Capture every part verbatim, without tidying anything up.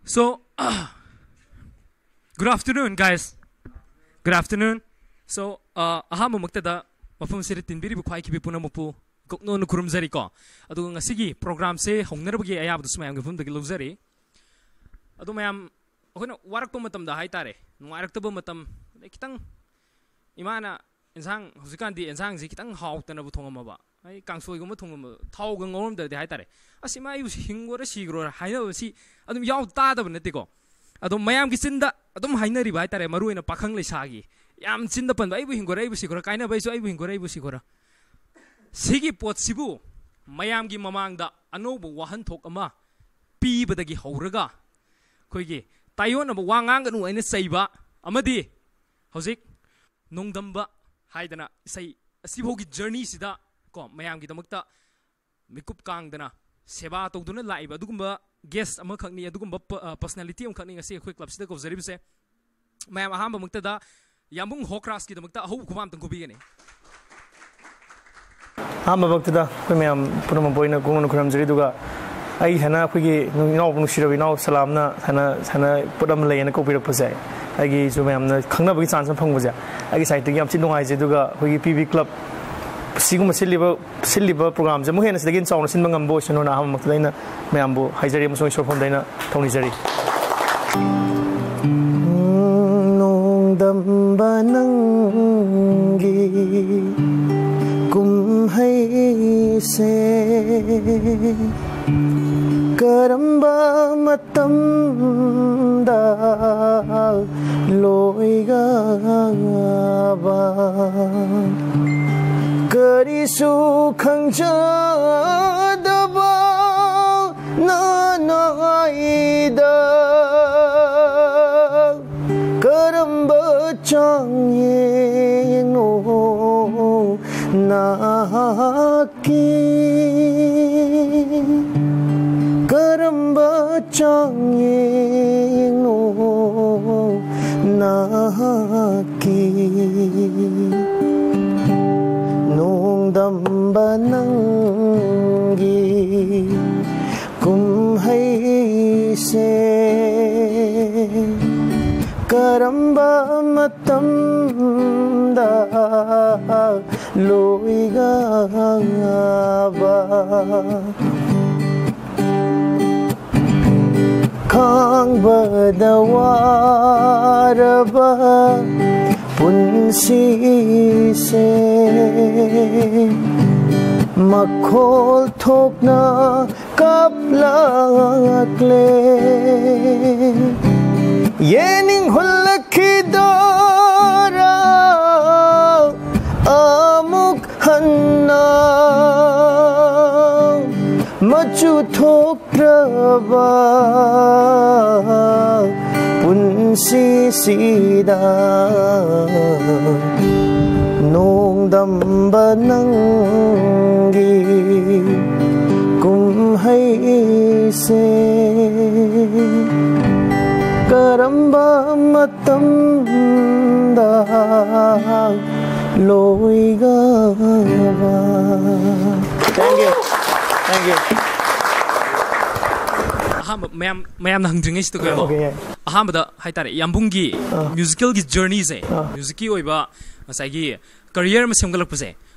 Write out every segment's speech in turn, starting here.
So, good afternoon, guys. Good afternoon. So, ꯑꯍꯥꯟꯕꯃꯛꯇꯗ ꯃꯐꯝ ꯑꯁꯤꯗ ꯇꯤꯟꯕꯤꯔꯤꯕ ꯈ꯭ꯋꯥꯏꯈꯤꯕꯤ ꯄꯨꯝꯅꯃꯛꯄꯨ ꯀꯣꯛꯅꯣꯟꯅ ꯈꯨꯔꯨꯝꯖꯔꯤꯀꯣ. ꯑꯗꯨꯒ ꯉꯁꯤꯒꯤ ꯄ꯭ꯔꯣꯒ꯭ꯔꯥꯝꯁꯦ ꯍꯧꯅꯅꯕꯒꯤ ꯑꯌꯥꯕꯗꯨꯁꯨ ꯃꯌꯥꯝꯒꯤ ꯃꯐꯝꯗꯒꯤ ꯂꯧꯖꯔꯤ. ꯑꯗꯣ ꯃꯌꯥꯝ, ꯑꯩꯈꯣꯏꯅ ꯋꯥꯔꯛꯄ ꯃꯇꯝꯗ ꯍꯥꯏꯇꯥꯔꯦ, ꯅꯨꯡꯉꯥꯏꯔꯛꯇꯕ ꯃꯇꯝ, ꯑꯗꯩ ꯈꯤꯇꯪ ꯏꯃꯥꯅ ꯏꯟꯁꯥꯡ, ꯍꯧꯖꯤꯛꯀꯥꯟꯗꯤ ꯏꯟꯁꯥꯡꯁꯤ ꯈꯤꯇꯪ ꯍꯥꯎꯇꯅꯕꯨ ꯊꯣꯡꯉꯝꯃꯕ, ꯑꯩ ꯀꯥꯡꯁꯣꯏꯒꯨꯝꯕ ꯊꯣꯡꯉꯝꯕ, ꯊꯥꯎꯒ ꯉꯧꯔꯝꯗ꯭ꯔꯗꯤ ꯍꯥꯏꯇꯥꯔꯦ, "ꯑꯁ, ꯏꯃꯥ, ꯑꯩꯕꯨ ꯁꯤ ꯍꯤꯡꯉꯣꯔ ꯁꯤꯈ꯭ꯔꯣꯔ" ꯍꯥꯏꯅꯕꯁꯤ ꯑꯗꯨꯝ ꯌꯥꯎ ꯇꯥꯗꯕ ꯅꯠꯇꯦꯀꯣ. ꯑꯗꯣ ꯃꯌꯥꯝꯒꯤ ꯆꯤꯟꯗ ꯑꯗꯨꯝ ꯍꯥꯏꯅꯔꯤꯕ ꯍꯥꯏꯇꯥꯔꯦ, ꯃꯔꯨ ꯑꯣꯏꯅ ꯄꯥꯈꯪ ꯂꯩꯁꯥꯒꯤ ꯌꯥꯝ ꯆꯤꯟꯗ ꯄꯟꯕ, "ꯑꯩꯕꯨ ꯍꯤꯡꯉꯣꯔ, ꯑꯩꯕꯨ ꯁꯤꯈ꯭ꯔꯣꯔ", ꯀꯥꯏꯅꯕ ꯑꯩꯁꯨ "ꯑꯩꯕꯨ ꯍꯤꯡꯉꯣꯔ, ꯑꯩꯕꯨ ꯁꯤꯈ꯭ꯔꯣꯔ"꯫ ꯁꯤꯒꯤ ꯄꯣꯠꯁꯤꯕꯨ ꯃꯌꯥꯝꯒꯤ ꯃꯃꯥꯡꯗ ꯑꯅꯧꯕ ꯋꯥꯍꯟꯊꯣꯛ ꯑꯃ ꯄꯤꯕꯗꯒꯤ ꯍꯧꯔꯒ, ꯑꯩꯈꯣꯏꯒꯤ "ꯇꯥꯏꯌꯣꯟꯅꯕ ꯋꯥ ꯉꯥꯡꯒꯅꯨ" ꯍꯥꯏꯅ ꯆꯩꯕ, ꯑꯃꯗꯤ ꯍꯧꯖꯤꯛ "ꯅꯣꯡꯗꯝꯕ" ꯍꯥꯏꯗꯅ ꯏꯁꯩ ꯑꯁꯤꯐꯥꯎꯒꯤ ꯖꯔꯅꯤꯁꯤꯗ ꯀꯣ, ꯃꯌꯥꯝꯒꯤꯗꯃꯛꯇ ꯃꯤꯀꯨꯞ ꯀꯥꯡꯗꯅ ꯁꯦꯕꯥ ꯇꯧꯗꯨꯅ ꯂꯥꯛꯏꯕ ꯑꯗꯨꯒꯨꯝꯕ ꯒꯦꯁ ꯑꯃꯈꯛꯅꯤ, ꯑꯗꯨꯒꯨꯝꯕ ꯄ-, ꯑ, ꯄꯔꯁꯅꯦꯂꯤꯇꯤ ꯑꯃꯈꯛꯅꯤ ꯉꯁꯤ ꯑꯩꯈꯣꯏ ꯀ꯭ꯂꯕꯁꯤꯗ ꯀꯧꯖꯔꯤꯕꯁꯦ꯫ ꯃꯌꯥꯝ, ꯑꯍꯥꯟꯕꯃꯛꯇꯗ ꯌꯥꯝꯕꯨꯡ ꯍꯣꯀ꯭ꯔꯥꯁꯀꯤꯗꯃꯛꯇ ꯑꯍꯧꯕ ꯈꯨꯕꯥꯝꯇꯪ ꯈꯨꯕꯤꯒꯅꯤ꯫ ꯑꯍꯥꯟꯕꯃꯛꯇꯗ ꯑꯩꯈꯣꯏ ꯃꯌꯥꯝ ꯄꯨꯝꯅꯃꯛꯄꯨ ꯑꯩꯅ ꯀꯣꯛꯅ ꯈꯨꯔꯨꯝꯖꯔꯤ꯫ ꯑꯗꯨꯒ ꯑꯩ ꯍꯥꯏꯅ ꯑꯩꯈꯣꯏꯒꯤ ꯏꯅꯥꯎ, ꯅꯨꯡꯁꯤꯔꯕ ꯏꯅꯥꯎ ꯁꯂꯥꯝꯅ ꯍꯥꯏꯅ, ꯍꯥꯏꯅ ꯄꯣꯠ ꯑꯃ ꯂꯩꯌꯦꯅ ꯀꯧꯕꯤꯔꯛꯄꯁꯦ, ꯑꯩꯒꯤꯁꯨ ꯃꯌꯥꯝꯅ ꯈꯪꯅꯕꯒꯤ ꯆꯥꯟꯁ ꯑꯃ ꯐꯪꯕꯁꯦ, ꯑꯩꯒꯤ ꯁꯥꯏꯠꯇꯒꯤ ꯌꯥꯝ ꯊꯤꯅ ꯅꯨꯡꯉꯥꯏꯖꯩ꯫ ꯑꯗꯨꯒ ꯑꯩꯈꯣꯏꯒꯤ ꯄꯤ ꯕꯤ ꯀ꯭ꯂꯕ ꯁꯤꯒꯨꯝꯕ ꯁꯤꯜꯂꯤꯕ, ꯁꯤꯜꯂꯤꯕ ꯄ꯭ꯔꯣꯒ꯭ꯔꯥꯝꯁꯦ ꯑꯃꯨꯛ ꯍꯦꯟꯅ ꯁꯤꯗꯒꯤ ꯍꯦꯟꯅ ꯆꯥꯎꯅ ꯁꯤꯟꯕ ꯉꯝꯕ ꯑꯣꯏꯁꯅꯨꯅ ꯑꯍꯥꯟꯕꯃꯛꯇꯗ ꯑꯩꯅ ꯃꯌꯥꯝꯕꯨ ꯍꯥꯏꯖꯔꯤ ꯑꯃꯁꯨꯡ ꯏꯁꯣꯔ ꯐꯝꯗ ꯑꯩꯅ ꯊꯧꯅꯤꯖꯔꯤ꯫ ꯅꯣꯡꯗꯝꯕ ꯅꯪꯒꯤ ꯀꯨꯝꯍꯩꯁꯦ ꯀꯔꯝꯕ ꯃꯇꯝꯗ ꯂꯣꯏꯒꯕ? ꯀꯔꯤꯁꯨ ꯈꯪꯖꯗꯕ ꯅꯅꯥꯏꯗ ꯀꯔꯝꯕ ꯆꯥꯡꯌꯦꯡꯅꯣ ꯅꯍꯥꯛꯀꯤ? ꯀꯔꯝꯕ ꯆꯥꯡꯌꯦꯡꯅꯣ ꯅꯍꯥꯛꯀꯤ? ꯅꯣꯡꯗꯝꯕ ꯅꯪꯒꯤ ꯀꯨꯝꯍꯩꯁꯦ ꯀꯔꯝꯕ ꯃꯇꯝꯗ ꯂꯣꯏꯒꯕ? ꯈꯥꯡꯕꯗ ꯋꯥꯔꯕ ꯄꯨꯟꯁꯤꯁꯦ ꯃꯈꯣꯜ ꯊꯣꯛꯅ ꯀꯞꯂꯛꯂꯦ꯫ ꯌꯦꯅꯤꯡ ꯍꯨꯜꯂꯛꯈꯤꯗꯣꯔꯥ ꯑꯃꯨꯛ ꯍꯟꯅ? ꯃꯆꯨ ꯊꯣꯛꯇ꯭ꯔꯕ ꯄꯨꯟꯁꯤꯁꯤꯗ ꯅꯣꯡꯗꯝꯕ ꯅꯪꯒꯤ ꯀꯨꯝꯍꯩꯁꯦ ꯀꯔꯝꯕ ꯃꯇꯝꯗ ꯂꯣꯏꯒꯕ? Thank you. Thank you. ꯑꯍꯥꯟꯕ ꯃꯌꯥꯝ ꯃꯌꯥꯝꯅ ꯍꯪꯗ꯭ꯔꯤꯉꯩꯁꯤꯗꯀꯣ, Okay, yeah. ꯑꯍꯥꯟꯕꯗ ꯍꯥꯏꯇꯥꯔꯦ, ꯏꯌꯥꯝꯕꯨꯡꯒꯤ ꯑꯥ. ꯃ꯭ꯌꯨꯖꯤꯀꯦꯜꯒꯤ ꯖꯔꯅꯤꯁꯦ, ꯑꯥ. ꯃ꯭ꯌꯨꯖꯤꯛꯀꯤ ꯑꯣꯏꯕ ꯉꯁꯥꯏꯒꯤ ꯀꯔꯤꯌꯔ ꯑꯃ ꯁꯦꯝꯒꯠꯂꯛꯄꯁꯦ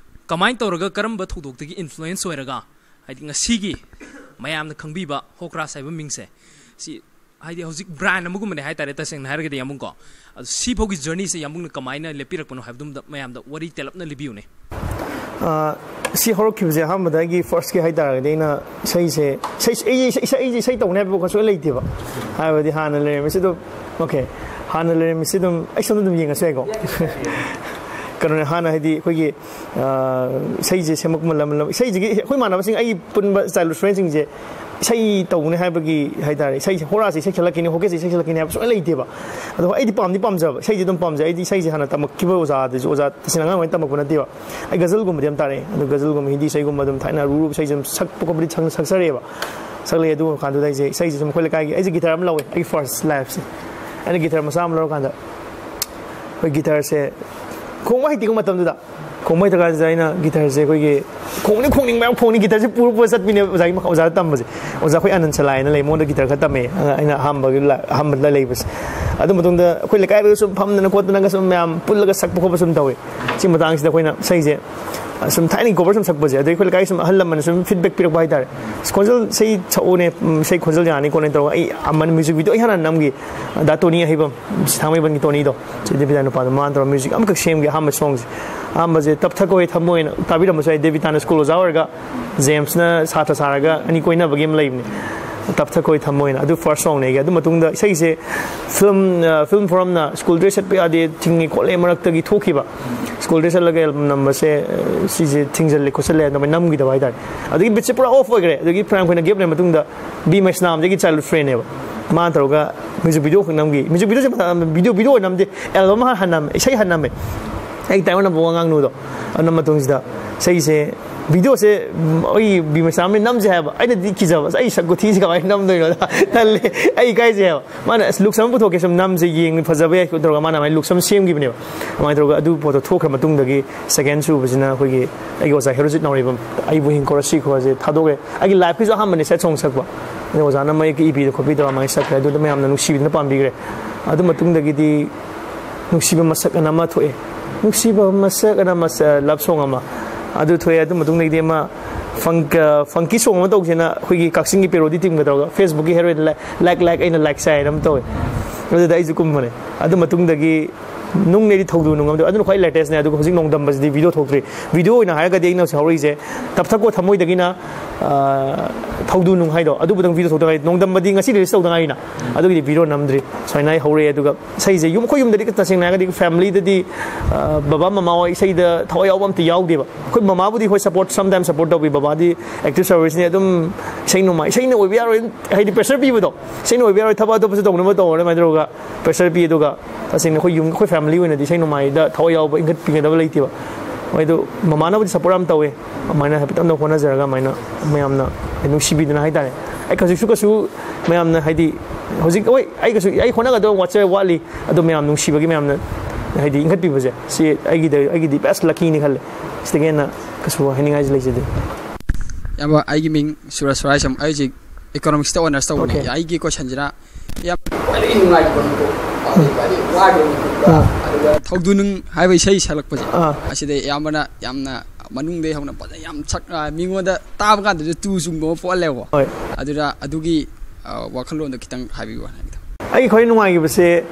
ꯀꯃꯥꯏꯅ ꯇꯧꯔꯒ, ꯀꯔꯝꯕ ꯊꯧꯗꯣꯛꯇꯒꯤ ꯏꯟꯐ꯭ꯂꯨꯌꯦꯟꯁ ꯑꯣꯏꯔꯒ, ꯍꯥꯏꯗꯤ ꯉꯁꯤꯒꯤ ꯃꯌꯥꯝꯅ ꯈꯪꯕꯤꯕ ꯍꯣꯀ꯭ꯔꯥꯁ ꯍꯥꯏꯕ ꯃꯤꯡꯁꯦ, ꯁꯤ ꯍꯥꯏꯗꯤ ꯍꯧꯖꯤꯛ ꯕ꯭ꯔꯥꯟ ꯑꯃꯒꯨꯝꯕꯅꯦ ꯍꯥꯏꯇꯥꯔꯦ, ꯇꯁꯦꯡꯅ ꯍꯥꯏꯔꯒꯗꯤ, ꯏꯌꯥꯝꯕꯨꯡꯀꯣ꯫ ꯑꯗꯣ ꯁꯤꯐꯥꯎꯒꯤ ꯖꯔꯅꯤꯁꯦ ꯏꯌꯥꯝꯕꯨꯡꯅ ꯀꯃꯥꯏꯅ ꯂꯦꯞꯄꯤꯔꯛꯄꯅꯣ ꯍꯥꯏꯕꯗꯨꯝꯗ ꯃꯌꯥꯝꯗ ꯋꯥꯔꯤ ꯇꯦꯜꯂꯞꯅ ꯂꯤꯕꯤꯌꯨꯅꯦ꯫ ꯑꯥ, ꯁꯤ ꯍꯧꯔꯛꯈꯤꯕꯁꯦ ꯑꯍꯥꯟꯕꯗ ꯑꯩꯒꯤ ꯐꯥꯔꯁꯀꯤ ꯍꯥꯏꯇꯥꯔꯒꯗꯤ ꯑꯩꯅ ꯏꯁꯩꯁꯦ, ꯏꯁꯩ, ꯑꯩꯁꯦ ꯏꯁꯩ, ꯏꯁꯩ, ꯑꯩꯁꯦ ꯏꯁꯩ ꯇꯧꯅꯤ ꯍꯥꯏꯕ ꯋꯥꯈꯜ ꯁꯨꯡꯂꯩ ꯂꯩꯇꯦꯕ꯫ ꯍꯥꯏꯕꯗꯤ ꯍꯥꯟꯅ ꯂꯩꯔꯝꯃꯤꯁꯤ ꯑꯗꯨꯝ, okay, ꯍꯥꯟꯅ ꯂꯩꯔꯝꯃꯤꯁꯤ ꯑꯗꯨꯝ ꯑꯩ ꯁꯣꯝꯗ ꯑꯗꯨꯝ ꯌꯦꯡꯉꯁꯨ ꯌꯥꯏꯀꯣ꯫ ꯀꯩꯅꯣꯅꯦ, ꯍꯥꯟꯅ ꯍꯥꯏꯗꯤ ꯑꯩꯈꯣꯏꯒꯤ, ꯑꯥ, ꯏꯁꯩꯁꯦ ꯁꯦꯝꯃꯛꯄ ꯂꯝ, ꯂꯝ, ꯏꯁꯩꯁꯤꯒꯤ ꯑꯩꯈꯣꯏ ꯏꯃꯥꯟꯅꯕꯁꯤꯡ, ꯑꯩꯒꯤ ꯄꯨꯟꯕ ꯆꯥꯏꯜꯍꯨꯗ ꯐ꯭ꯔꯦꯟꯁꯤꯡꯁꯦ ꯏꯁꯩ ꯇꯧꯅꯤ ꯍꯥꯏꯕꯒꯤ ꯍꯥꯏꯇꯥꯔꯦ, ꯏꯁꯩꯁꯦ, ꯍꯣꯔꯥꯁꯦ ꯏꯁꯩ ꯁꯛꯂꯛꯈꯤꯅꯤ, ꯍꯣꯀꯦꯁꯦ ꯏꯁꯩ ꯁꯛꯂꯛꯈꯤꯅꯤ ꯍꯥꯏꯕ ꯁꯨꯡꯂꯩ ꯂꯩꯇꯦꯕ꯫ ꯑꯗꯣ ꯑꯩꯗꯤ ꯄꯥꯝꯗꯤ ꯄꯥꯝꯖꯕ, ꯏꯁꯩꯗꯤ ꯑꯗꯨꯝ ꯄꯥꯝꯖꯩ꯫ ꯑꯩꯗꯤ ꯏꯁꯩꯁꯦ ꯍꯥꯟꯅ ꯇꯝꯃꯛꯈꯤꯕ ꯑꯣꯖꯥꯗꯨꯁꯨ, ꯑꯣꯖꯥ ꯇꯁꯦꯡꯅ ꯑꯉꯥꯡ ꯑꯣꯏꯅ ꯇꯝꯃꯛꯄ ꯅꯠꯇꯦꯕ꯫ ꯑꯩ ꯒꯖꯜꯒꯨꯝꯕꯗꯤ ꯌꯥꯝ ꯇꯥꯔꯛꯑꯦ꯫ ꯑꯗꯣ ꯒꯖꯜꯒꯨꯝꯕ, ꯍꯤꯟꯗꯤ ꯏꯁꯩꯒꯨꯝꯕ ꯑꯗꯨꯝ ꯊꯥꯏꯅ ꯑꯔꯨ ꯑꯔꯨꯕ ꯏꯁꯩꯁꯦ ꯑꯗꯨꯝ ꯁꯛꯄ ꯈꯣꯠꯄꯗꯤ ꯁꯛ-, ꯁꯛꯆꯔꯛꯑꯦꯕ꯫ ꯁꯛꯂꯛꯑꯦ꯫ ꯑꯗꯨ ꯀꯥꯟꯗꯨꯗ ꯑꯩꯁꯦ ꯏꯁꯩꯁꯦ ꯁꯨꯝ ꯑꯩꯈꯣꯏ ꯂꯩꯀꯥꯏꯒꯤ, ꯑꯩꯁꯦ ꯒꯤꯇꯔ ꯑꯃ ꯂꯧꯋꯦ ꯑꯩꯒꯤ ꯐꯥꯔꯁ ꯂꯥꯏꯐꯁꯦ꯫ ꯑꯩꯅ ꯒꯤꯇꯔ ꯃꯆꯥ ꯑꯃ ꯂꯧꯔꯀꯥꯟꯗ ꯑꯩꯈꯣꯏ ꯒꯤꯇꯔꯁꯦ ꯈꯣꯡꯕ ꯍꯩꯇꯦꯀꯣ ꯃꯇꯝꯗꯨꯗ꯫ ꯈꯣꯡꯕ ꯍꯩꯇ꯭ꯔꯀꯥꯟꯁꯤꯗ ꯑꯩꯅ ꯒꯤꯇꯔꯁꯦ ꯑꯩꯈꯣꯏꯒꯤ ꯈꯣꯡꯅꯤ ꯈꯣꯡꯅꯤꯡꯕ ꯌꯥꯝ ꯈꯣꯡꯅꯤ, ꯒꯤꯇꯔꯁꯦ ꯄꯨꯔ ꯄꯨꯔ ꯆꯠꯄꯤꯅꯦꯕ ꯑꯣꯖꯥꯒꯤ ꯃꯈꯥ-, ꯑꯣꯖꯥꯗ ꯇꯝꯕꯁꯦ꯫ ꯑꯣꯖꯥ ꯑꯩꯈꯣꯏ ꯑꯅꯟ ꯁꯂꯥꯏꯅ ꯂꯩ, ꯃꯉꯣꯟꯗ ꯒꯤꯇꯔ ꯈꯔ ꯇꯝꯃꯦ꯫ ꯑꯉꯥꯡ ꯑꯩꯅ ꯑꯍꯥꯟꯕꯒꯤ ꯂꯥ-, ꯑꯍꯥꯟꯕꯗ ꯂꯩꯕꯁꯦ꯫ ꯑꯗꯨ ꯃꯇꯨꯡꯗ ꯑꯩꯈꯣꯏ ꯂꯩꯀꯥꯏꯗ ꯁꯨꯝ ꯐꯝꯗꯅ ꯈꯣꯠꯇꯅꯒ ꯁꯨꯝ ꯃꯌꯥꯝ ꯄꯨꯜꯂꯒ ꯁꯛꯄ ꯈꯣꯠꯄ ꯁꯨꯝ ꯇꯧꯋꯤ꯫ ꯁꯤ ꯃꯇꯥꯡꯁꯤꯗ ꯑꯩꯈꯣꯏꯅ ꯏꯁꯩꯁꯦ ꯁꯨꯝ ꯊꯥꯏꯅꯒꯤ ꯀꯣꯕꯔ ꯁꯨꯝ ꯁꯛꯄꯁꯦ, ꯑꯗꯩ ꯑꯩꯈꯣꯏ ꯂꯩꯀꯥꯏꯒꯤ ꯁꯨꯝ ꯑꯍꯜ ꯂꯃꯟꯅ ꯁꯨꯝ ꯐꯤꯗꯕꯦꯛ ꯄꯤꯔꯛꯄ ꯍꯥꯏꯇꯥꯔꯦ꯫ "ꯈꯣꯟꯖꯦꯜ ꯏꯁꯩ ꯁꯛꯎꯅꯦ, ꯎꯝ, ꯏꯁꯩ ꯈꯣꯟꯖꯦꯜ ꯌꯥꯅꯤ ꯈꯣꯠꯅꯤ" ꯇꯧꯔꯒ ꯑꯩ ꯑꯃꯅ ꯃ꯭ꯌꯨꯖꯤꯛ ꯚꯤꯗꯤꯑꯣ ꯑꯩ ꯍꯥꯟꯅ ꯅꯝꯈꯤ꯫ ꯗꯥ ꯇꯣꯅꯤ ꯑꯍꯩꯕꯝ, ꯊꯥꯡꯃꯩꯕꯟꯒꯤ ꯇꯣꯅꯤꯗꯣ, ꯁꯤ ꯗꯦꯕꯤꯇꯥ ꯅꯨꯄꯥꯗꯣ, ꯃꯥꯅ ꯇꯧꯔꯒ ꯃ꯭ꯌꯨꯖꯤꯛ ꯑꯃꯈꯛ ꯁꯦꯝꯈꯤ ꯑꯍꯥꯟꯕ ꯁꯣꯡꯁꯦ꯫ ꯑꯍꯥꯟꯕꯁꯦ "ꯇꯞꯊꯈꯣꯍꯦ ꯊꯃꯣꯏꯅ" ꯇꯥꯕꯤꯔꯝꯕꯁꯨ ꯌꯥꯏ, ꯗꯦꯕꯤꯇꯥꯅ ꯁ꯭ꯀꯨꯜ ꯑꯣꯖꯥ ꯑꯣꯏꯔꯒ ꯖꯦꯝꯁꯅ ꯁꯥꯇ꯭ꯔ ꯁꯥꯔꯒ ꯑꯅꯤ ꯀꯣꯏꯅꯕꯒꯤ ꯑꯃ ꯂꯩꯕꯅꯦ꯫ "ꯇꯞꯊꯈꯣꯍꯦ ꯊꯃꯣꯏꯅ" ꯑꯗꯨ ꯐꯥꯔꯁ ꯁꯣꯡꯅꯦ ꯑꯩꯒꯤ꯫ ꯑꯗꯨ ꯃꯇꯨꯡꯗ ꯏꯁꯩꯁꯦ ꯐꯤꯂꯝ, ꯑ, ꯐꯤꯂꯝ ꯐꯣꯔꯝꯅ ꯁ꯭ꯀꯨꯜ ꯗ꯭ꯔꯦꯁ ꯁꯦꯠꯄ ꯌꯥꯗꯦ, ꯊꯤꯡꯉꯤ ꯈꯣꯠꯂꯦ ꯃꯔꯛꯇꯒꯤ ꯊꯣꯛꯈꯤꯕ꯫ ꯁ꯭ꯀꯨꯜ ꯗ꯭ꯔꯦꯁ ꯁꯦꯠꯂꯒ ꯑꯦꯜꯕꯝ ꯅꯝꯕꯁꯦ, ꯑ, ꯁꯤꯁꯦ ꯊꯤꯡꯖꯤꯜꯂꯦ ꯈꯣꯠꯆꯜꯂꯦ ꯑꯗꯨꯃꯥꯏꯅ ꯅꯝꯈꯤꯗꯕ ꯍꯥꯏꯇꯥꯔꯦ꯫ ꯑꯗꯒꯤ ꯕꯤꯠꯁꯦ ꯄꯨꯔꯥ ꯑꯣꯐ ꯑꯣꯏꯈ꯭ꯔꯦ꯫ ꯑꯗꯒꯤ ꯐꯅꯌꯥꯝ ꯀꯨꯏꯅ ꯒꯦꯞ ꯂꯩꯔ ꯃꯇꯨꯡꯗ ꯕꯤ ꯃꯩꯁꯅꯥꯝꯁꯦ ꯑꯩꯒꯤ ꯆꯥꯏꯜꯍꯨꯗ ꯐ꯭ꯔꯦꯟꯅꯦꯕ꯫ ꯃꯥꯅ ꯇꯧꯔꯒ ꯃ꯭ꯌꯨꯖꯤꯛ ꯚꯤꯗꯤꯑꯣ ꯈꯛ ꯅꯝꯈꯤ꯫ ꯃ꯭ꯌꯨꯖꯤꯛ ꯚꯤꯗꯤꯑꯣꯁꯦ ꯃꯇꯝ, ꯚꯤꯗꯤꯑꯣ, ꯚꯤꯗꯤꯑꯣ ꯑꯣꯏꯅ ꯅꯝꯗꯦ, ꯑꯦꯜꯕꯝ ꯍꯥꯟꯅ ꯍꯥꯟꯅ ꯅꯝꯃꯦ, ꯏꯁꯩ ꯍꯥꯟꯅ ꯅꯝꯃꯦ꯫ ꯑꯩ ꯇꯥꯏꯑꯣꯟꯅꯕ ꯋꯥ ꯉꯥꯡꯅꯨꯗꯣ꯫ ꯑꯗꯨ ꯅꯝꯕ ꯃꯇꯨꯡꯁꯤꯗ ꯏꯁꯩꯁꯦ, ꯚꯤꯗꯤꯑꯣꯁꯦ, ꯎꯝ, ꯑꯩ ꯕꯤ ꯃꯩꯁꯅꯥꯝꯅ ꯅꯝꯁꯦ ꯍꯥꯏꯕ꯫ ꯑꯩꯅꯗꯤ ꯀꯤꯖꯕ, "ꯑꯁ, ꯑꯩ ꯁꯛ ꯈꯨꯊꯤꯁꯦ ꯀꯃꯥꯏꯅ ꯅꯝꯗꯣꯏꯅꯣ? ꯇꯜꯂꯦ, ꯑꯩ ꯏꯀꯥꯏꯖꯩ" ꯍꯥꯏꯕ꯫ ꯃꯥꯅ, "ꯑꯁ, ꯂꯨꯛꯁ ꯑꯃ ꯄꯨꯊꯣꯛꯀꯦ, ꯁꯨꯝ ꯅꯝꯁꯦ, ꯌꯦꯡ ꯐꯖꯕ ꯌꯥꯏ" ꯇꯧꯔꯒ ꯃꯥꯅ ꯑꯗꯨꯃꯥꯏꯅ ꯂꯨꯛꯁ ꯑꯃ ꯁꯦꯝꯈꯤꯕꯅꯦꯕ꯫ ꯑꯗꯨꯃꯥꯏꯅ ꯇꯧꯔꯒ ꯑꯗꯨ ꯄꯣꯠꯇꯣ ꯊꯣꯛꯈ꯭ꯔ ꯃꯇꯨꯡꯗꯒꯤ ꯁꯦꯀꯦꯟ ꯁꯨꯕꯁꯤꯅ ꯑꯩꯈꯣꯏꯒꯤ ꯑꯩꯒꯤ ꯑꯣꯖꯥ ꯍꯦꯔꯣꯖꯤꯠ ꯅꯥꯎꯔꯦꯝꯕꯝ, "ꯑꯩꯕꯨ ꯍꯤꯡꯈꯣꯔ ꯁꯤꯈꯣꯔꯁꯦ" ꯊꯥꯗꯣꯛꯑꯦ꯫ ꯑꯩꯒꯤ ꯂꯥꯏꯐꯀꯤꯁꯨ ꯑꯍꯥꯟꯕꯅꯦ ꯁꯦꯠ ꯁꯣꯡ ꯁꯛꯄ꯫ ꯑꯗꯩ ꯑꯣꯖꯥꯅ ꯃꯌꯦꯛꯀ ꯏꯕꯤꯗ ꯈꯣꯠꯄꯤꯗ ꯑꯗꯨꯃꯥꯏꯅ ꯁꯛꯈ꯭ꯔꯦ꯫ ꯑꯗꯨꯗ ꯃꯌꯥꯝꯅ ꯅꯨꯡꯁꯤꯕꯤꯗꯨꯅ ꯄꯥꯝꯕꯤꯈ꯭ꯔꯦ꯫ ꯑꯗꯨ ꯃꯇꯨꯡꯗꯒꯤꯗꯤ "ꯅꯨꯡꯁꯤꯕ ꯃꯁꯛ" ꯑꯅ ꯑꯃ ꯊꯣꯛꯑꯦ꯫ "ꯅꯨꯡꯁꯤꯕ ꯃꯁꯛ" ꯑꯅ ꯑꯃ, ꯂꯚ ꯁꯣꯡ ꯑꯃ ꯑꯗꯨ ꯊꯣꯛꯑꯦ꯫ ꯑꯗꯨ ꯃꯇꯨꯡꯗꯒꯤꯗꯤ ꯑꯃ ꯐꯪ-, ꯑ, ꯐꯪꯀꯤ ꯁꯣꯡ ꯑꯃ ꯇꯧꯁꯦꯅ ꯑꯩꯈꯣꯏꯒꯤ ꯀꯛꯆꯤꯡꯒꯤ ꯄꯦꯔꯣꯗꯤ ꯇꯤꯝꯒ ꯇꯧꯔꯒ ꯐꯦꯁꯕꯨꯛꯀꯤ ꯍꯦꯔꯣꯏꯟ ꯂꯥꯏꯛ, ꯂꯥꯏꯛ, ꯂꯥꯏꯛ, ꯑꯩꯅ ꯂꯥꯏꯛ ꯆꯥꯏ ꯍꯥꯏꯅ ꯑꯃ ꯇꯧꯋꯦ꯫ ꯑꯗꯨꯗ ꯑꯩꯁꯨ ꯀꯨꯝꯕꯅꯦ꯫ ꯑꯗꯨ ꯃꯇꯨꯡꯗꯒꯤ ꯅꯨꯡꯅꯦꯗꯤ ꯊꯧꯗꯨ ꯅꯨꯡ ꯑꯃꯗꯤ, ꯑꯗꯨꯅ ꯈ꯭ꯋꯥꯏ ꯂꯦꯇꯦꯁꯅꯦ꯫ ꯑꯗꯨꯒ ꯍꯧꯖꯤꯛ ꯅꯣꯡꯗꯝꯕꯁꯤꯗꯤ ꯚꯤꯗꯤꯑꯣ ꯊꯣꯛꯇ꯭ꯔꯤ꯫ ꯚꯤꯗꯤꯑꯣ ꯑꯣꯏꯅ ꯍꯥꯏꯔꯒꯗꯤ ꯑꯩꯅ ꯍꯧꯖꯤꯛ ꯍꯧꯔꯛꯏꯁꯦ "ꯇꯞꯊꯈꯣ ꯊꯃꯣꯏꯗꯒꯤꯅ", ꯑ, "ꯊꯧꯗꯨ ꯅꯨꯡ" ꯍꯥꯏꯗꯣ, ꯑꯗꯨꯕꯨꯗꯪ ꯚꯤꯗꯤꯑꯣ ꯊꯣꯛꯇ ꯉꯥꯏꯔꯤ꯫ ꯅꯣꯡꯗꯝꯕꯗꯤ ꯉꯁꯤ ꯔꯤꯂꯤꯁ ꯇꯧꯗ ꯉꯥꯏꯔꯤꯅ꯫ ꯑꯗꯨꯒꯤꯗꯤ ꯚꯤꯗꯤꯑꯣ ꯅꯝꯗ꯭ꯔꯤ꯫ ꯁꯨꯃꯥꯏꯅ ꯑꯩ ꯍꯧꯔꯛꯑꯦ꯫ ꯑꯗꯨꯒ ꯏꯁꯩꯁꯦ ꯌꯨꯝ, ꯑꯩꯈꯣꯏ ꯌꯨꯝꯗꯗꯤ ꯇꯁꯦꯡꯅ ꯍꯥꯏꯔꯒꯗꯤ ꯐꯦꯃꯤꯂꯤꯗꯗꯤ, ꯑ, ꯕꯕꯥ ꯃꯃꯥ ꯍꯣꯏ ꯏꯁꯩꯗ ꯊꯋꯥꯏ ꯌꯥꯎꯕ ꯑꯝꯇ ꯌꯥꯎꯗꯦꯕ꯫ ꯑꯩꯈꯣꯏ ꯃꯃꯥꯕꯨꯗꯤ ꯍꯣꯏ ꯁꯞꯄꯣꯔꯠ, ꯁꯝꯇꯥꯏꯝ ꯁꯞꯄꯣꯔꯠ ꯇꯧꯕꯤ꯫ ꯕꯕꯥꯗꯤ ꯑꯦꯛꯇꯤꯚ ꯁꯔꯚꯤꯁꯅꯤ, ꯑꯗꯨꯝ "ꯏꯁꯩ ꯅꯣꯡꯃꯥꯏ, ꯏꯁꯩꯅ ꯑꯣꯏꯕ ꯌꯥꯔꯣꯏ", ꯍꯥꯏꯗꯤ ꯄ꯭ꯔꯦꯁꯔ ꯄꯤꯕꯗꯣ, "ꯏꯁꯩꯅ ꯑꯣꯏꯕ ꯌꯥꯔꯣꯏ, ꯊꯕꯛ ꯑꯇꯣꯞꯄꯁꯨ ꯇꯧꯅꯕ ꯇꯧꯔꯣ" ꯑꯗꯨꯃꯥꯏꯅ ꯇꯧꯔꯒ ꯄ꯭ꯔꯦꯁꯔ ꯄꯤ꯫ ꯑꯗꯨꯒ ꯇꯁꯦꯡꯅ ꯑꯩꯈꯣꯏ ꯌꯨꯝ, ꯑꯩꯈꯣꯏ ꯐꯦꯃꯤꯂꯤ ꯑꯣꯏꯅꯗꯤ ꯏꯁꯩ ꯅꯣꯡꯃꯥꯏꯗ ꯊꯋꯥꯏ ꯌꯥꯎꯕ, ꯏꯟꯈꯠꯄꯤꯒꯗꯕ ꯂꯩꯇꯦꯕ꯫ ꯃꯣꯏꯗꯣ ꯃꯃꯥꯅꯕꯨꯗꯤ ꯁꯞꯄꯣꯔꯠ ꯌꯥꯝ ꯇꯧꯋꯦ꯫ ꯑꯗꯨꯃꯥꯏꯅ ꯍꯥꯏꯐꯦꯠꯇꯪ ꯍꯣꯠꯅꯖꯔꯒ ꯑꯗꯨꯃꯥꯏꯅ ꯃꯌꯥꯝꯅ ꯅꯨꯡꯁꯤꯕꯤꯗꯅ ꯍꯥꯏꯇꯥꯔꯦ꯫ ꯑꯩ ꯍꯧꯖꯤꯛꯁꯨ ꯀꯩꯁꯨ ꯃꯌꯥꯝꯅ ꯍꯥꯏꯗꯤ ꯍꯧꯖꯤꯛ, ꯍꯣꯏ, ꯑꯩ ꯀꯩꯁꯨ, ꯑꯩ ꯍꯣꯠꯅꯒꯗꯕ ꯋꯥꯠꯆ-, ꯋꯥꯠꯂꯤ꯫ ꯑꯗꯣ ꯃꯌꯥꯝ ꯅꯨꯡꯁꯤꯕꯒꯤ, ꯃꯌꯥꯝꯅ ꯍꯥꯏꯗꯤ ꯏꯟꯈꯠꯄꯤꯕꯁꯦ, ꯁꯤ ꯑꯩꯒꯤꯗ, ꯑꯩꯒꯤꯗꯤ ꯕꯦꯁ ꯂꯛꯀꯤꯅꯤ ꯈꯜꯂꯦ꯫ ꯁꯤꯗꯒꯤ ꯍꯦꯟꯅ ꯀꯩꯁꯨ ꯍꯥꯏꯅꯤꯡꯉꯥꯏꯁꯨ ꯂꯩꯖꯗꯦ꯫ ꯏꯌꯥꯝꯕ, ꯑꯩꯒꯤ ꯃꯤꯡ ꯁꯨꯔꯖ ꯁꯨꯔꯥꯏꯁꯝ, ꯑꯩ ꯍꯧꯖꯤꯛ ꯏꯀꯣꯅꯣꯃꯤꯛꯁꯇ ꯑꯣꯅꯔꯁ ꯇꯧꯕꯅꯦ꯫ Okay. ꯑꯩꯒꯤ ꯀꯣꯏꯁꯟꯁꯤꯅ, ꯏꯌꯥꯝꯕ, ꯈ꯭ꯋꯥꯏꯗꯒꯤ ꯅꯨꯡꯉꯥꯏꯈꯤꯕ ꯃꯤꯀꯨꯞ? ꯑꯥ꯫ ꯊꯧꯗꯨꯅꯨꯡ ꯍꯥꯏꯕ ꯏꯁꯩ ꯁꯛꯂꯛꯄꯁꯦ, ꯑꯥ꯫ ꯑꯁꯤꯗ ꯑꯌꯥꯝꯕꯅ ꯌꯥꯝꯅ ꯃꯅꯨꯡꯗꯒꯤ ꯍꯧꯅ ꯐꯖꯅ ꯌꯥꯝ ꯁꯛ-, ꯑ, ꯃꯤꯉꯣꯟꯗ ꯇꯥꯕ ꯀꯥꯟꯗꯁꯨ ꯇꯨ ꯆꯨꯡꯕ ꯑꯃ ꯄꯣꯛꯍꯜꯂꯦꯕꯀꯣ꯫ ꯍꯣꯏ꯫ ꯑꯗꯨꯗ ꯑꯗꯨꯒꯤ, ꯑ, ꯋꯥꯈꯜꯂꯣꯟꯗꯣ ꯈꯤꯇꯪ ꯍꯥꯏꯕꯤꯌꯨ ꯍꯥꯏꯅ꯫ ꯑꯩꯒꯤ ꯈ꯭ꯋꯥꯏ ꯅꯨꯡꯉꯥꯏꯈꯤꯕꯁꯦ,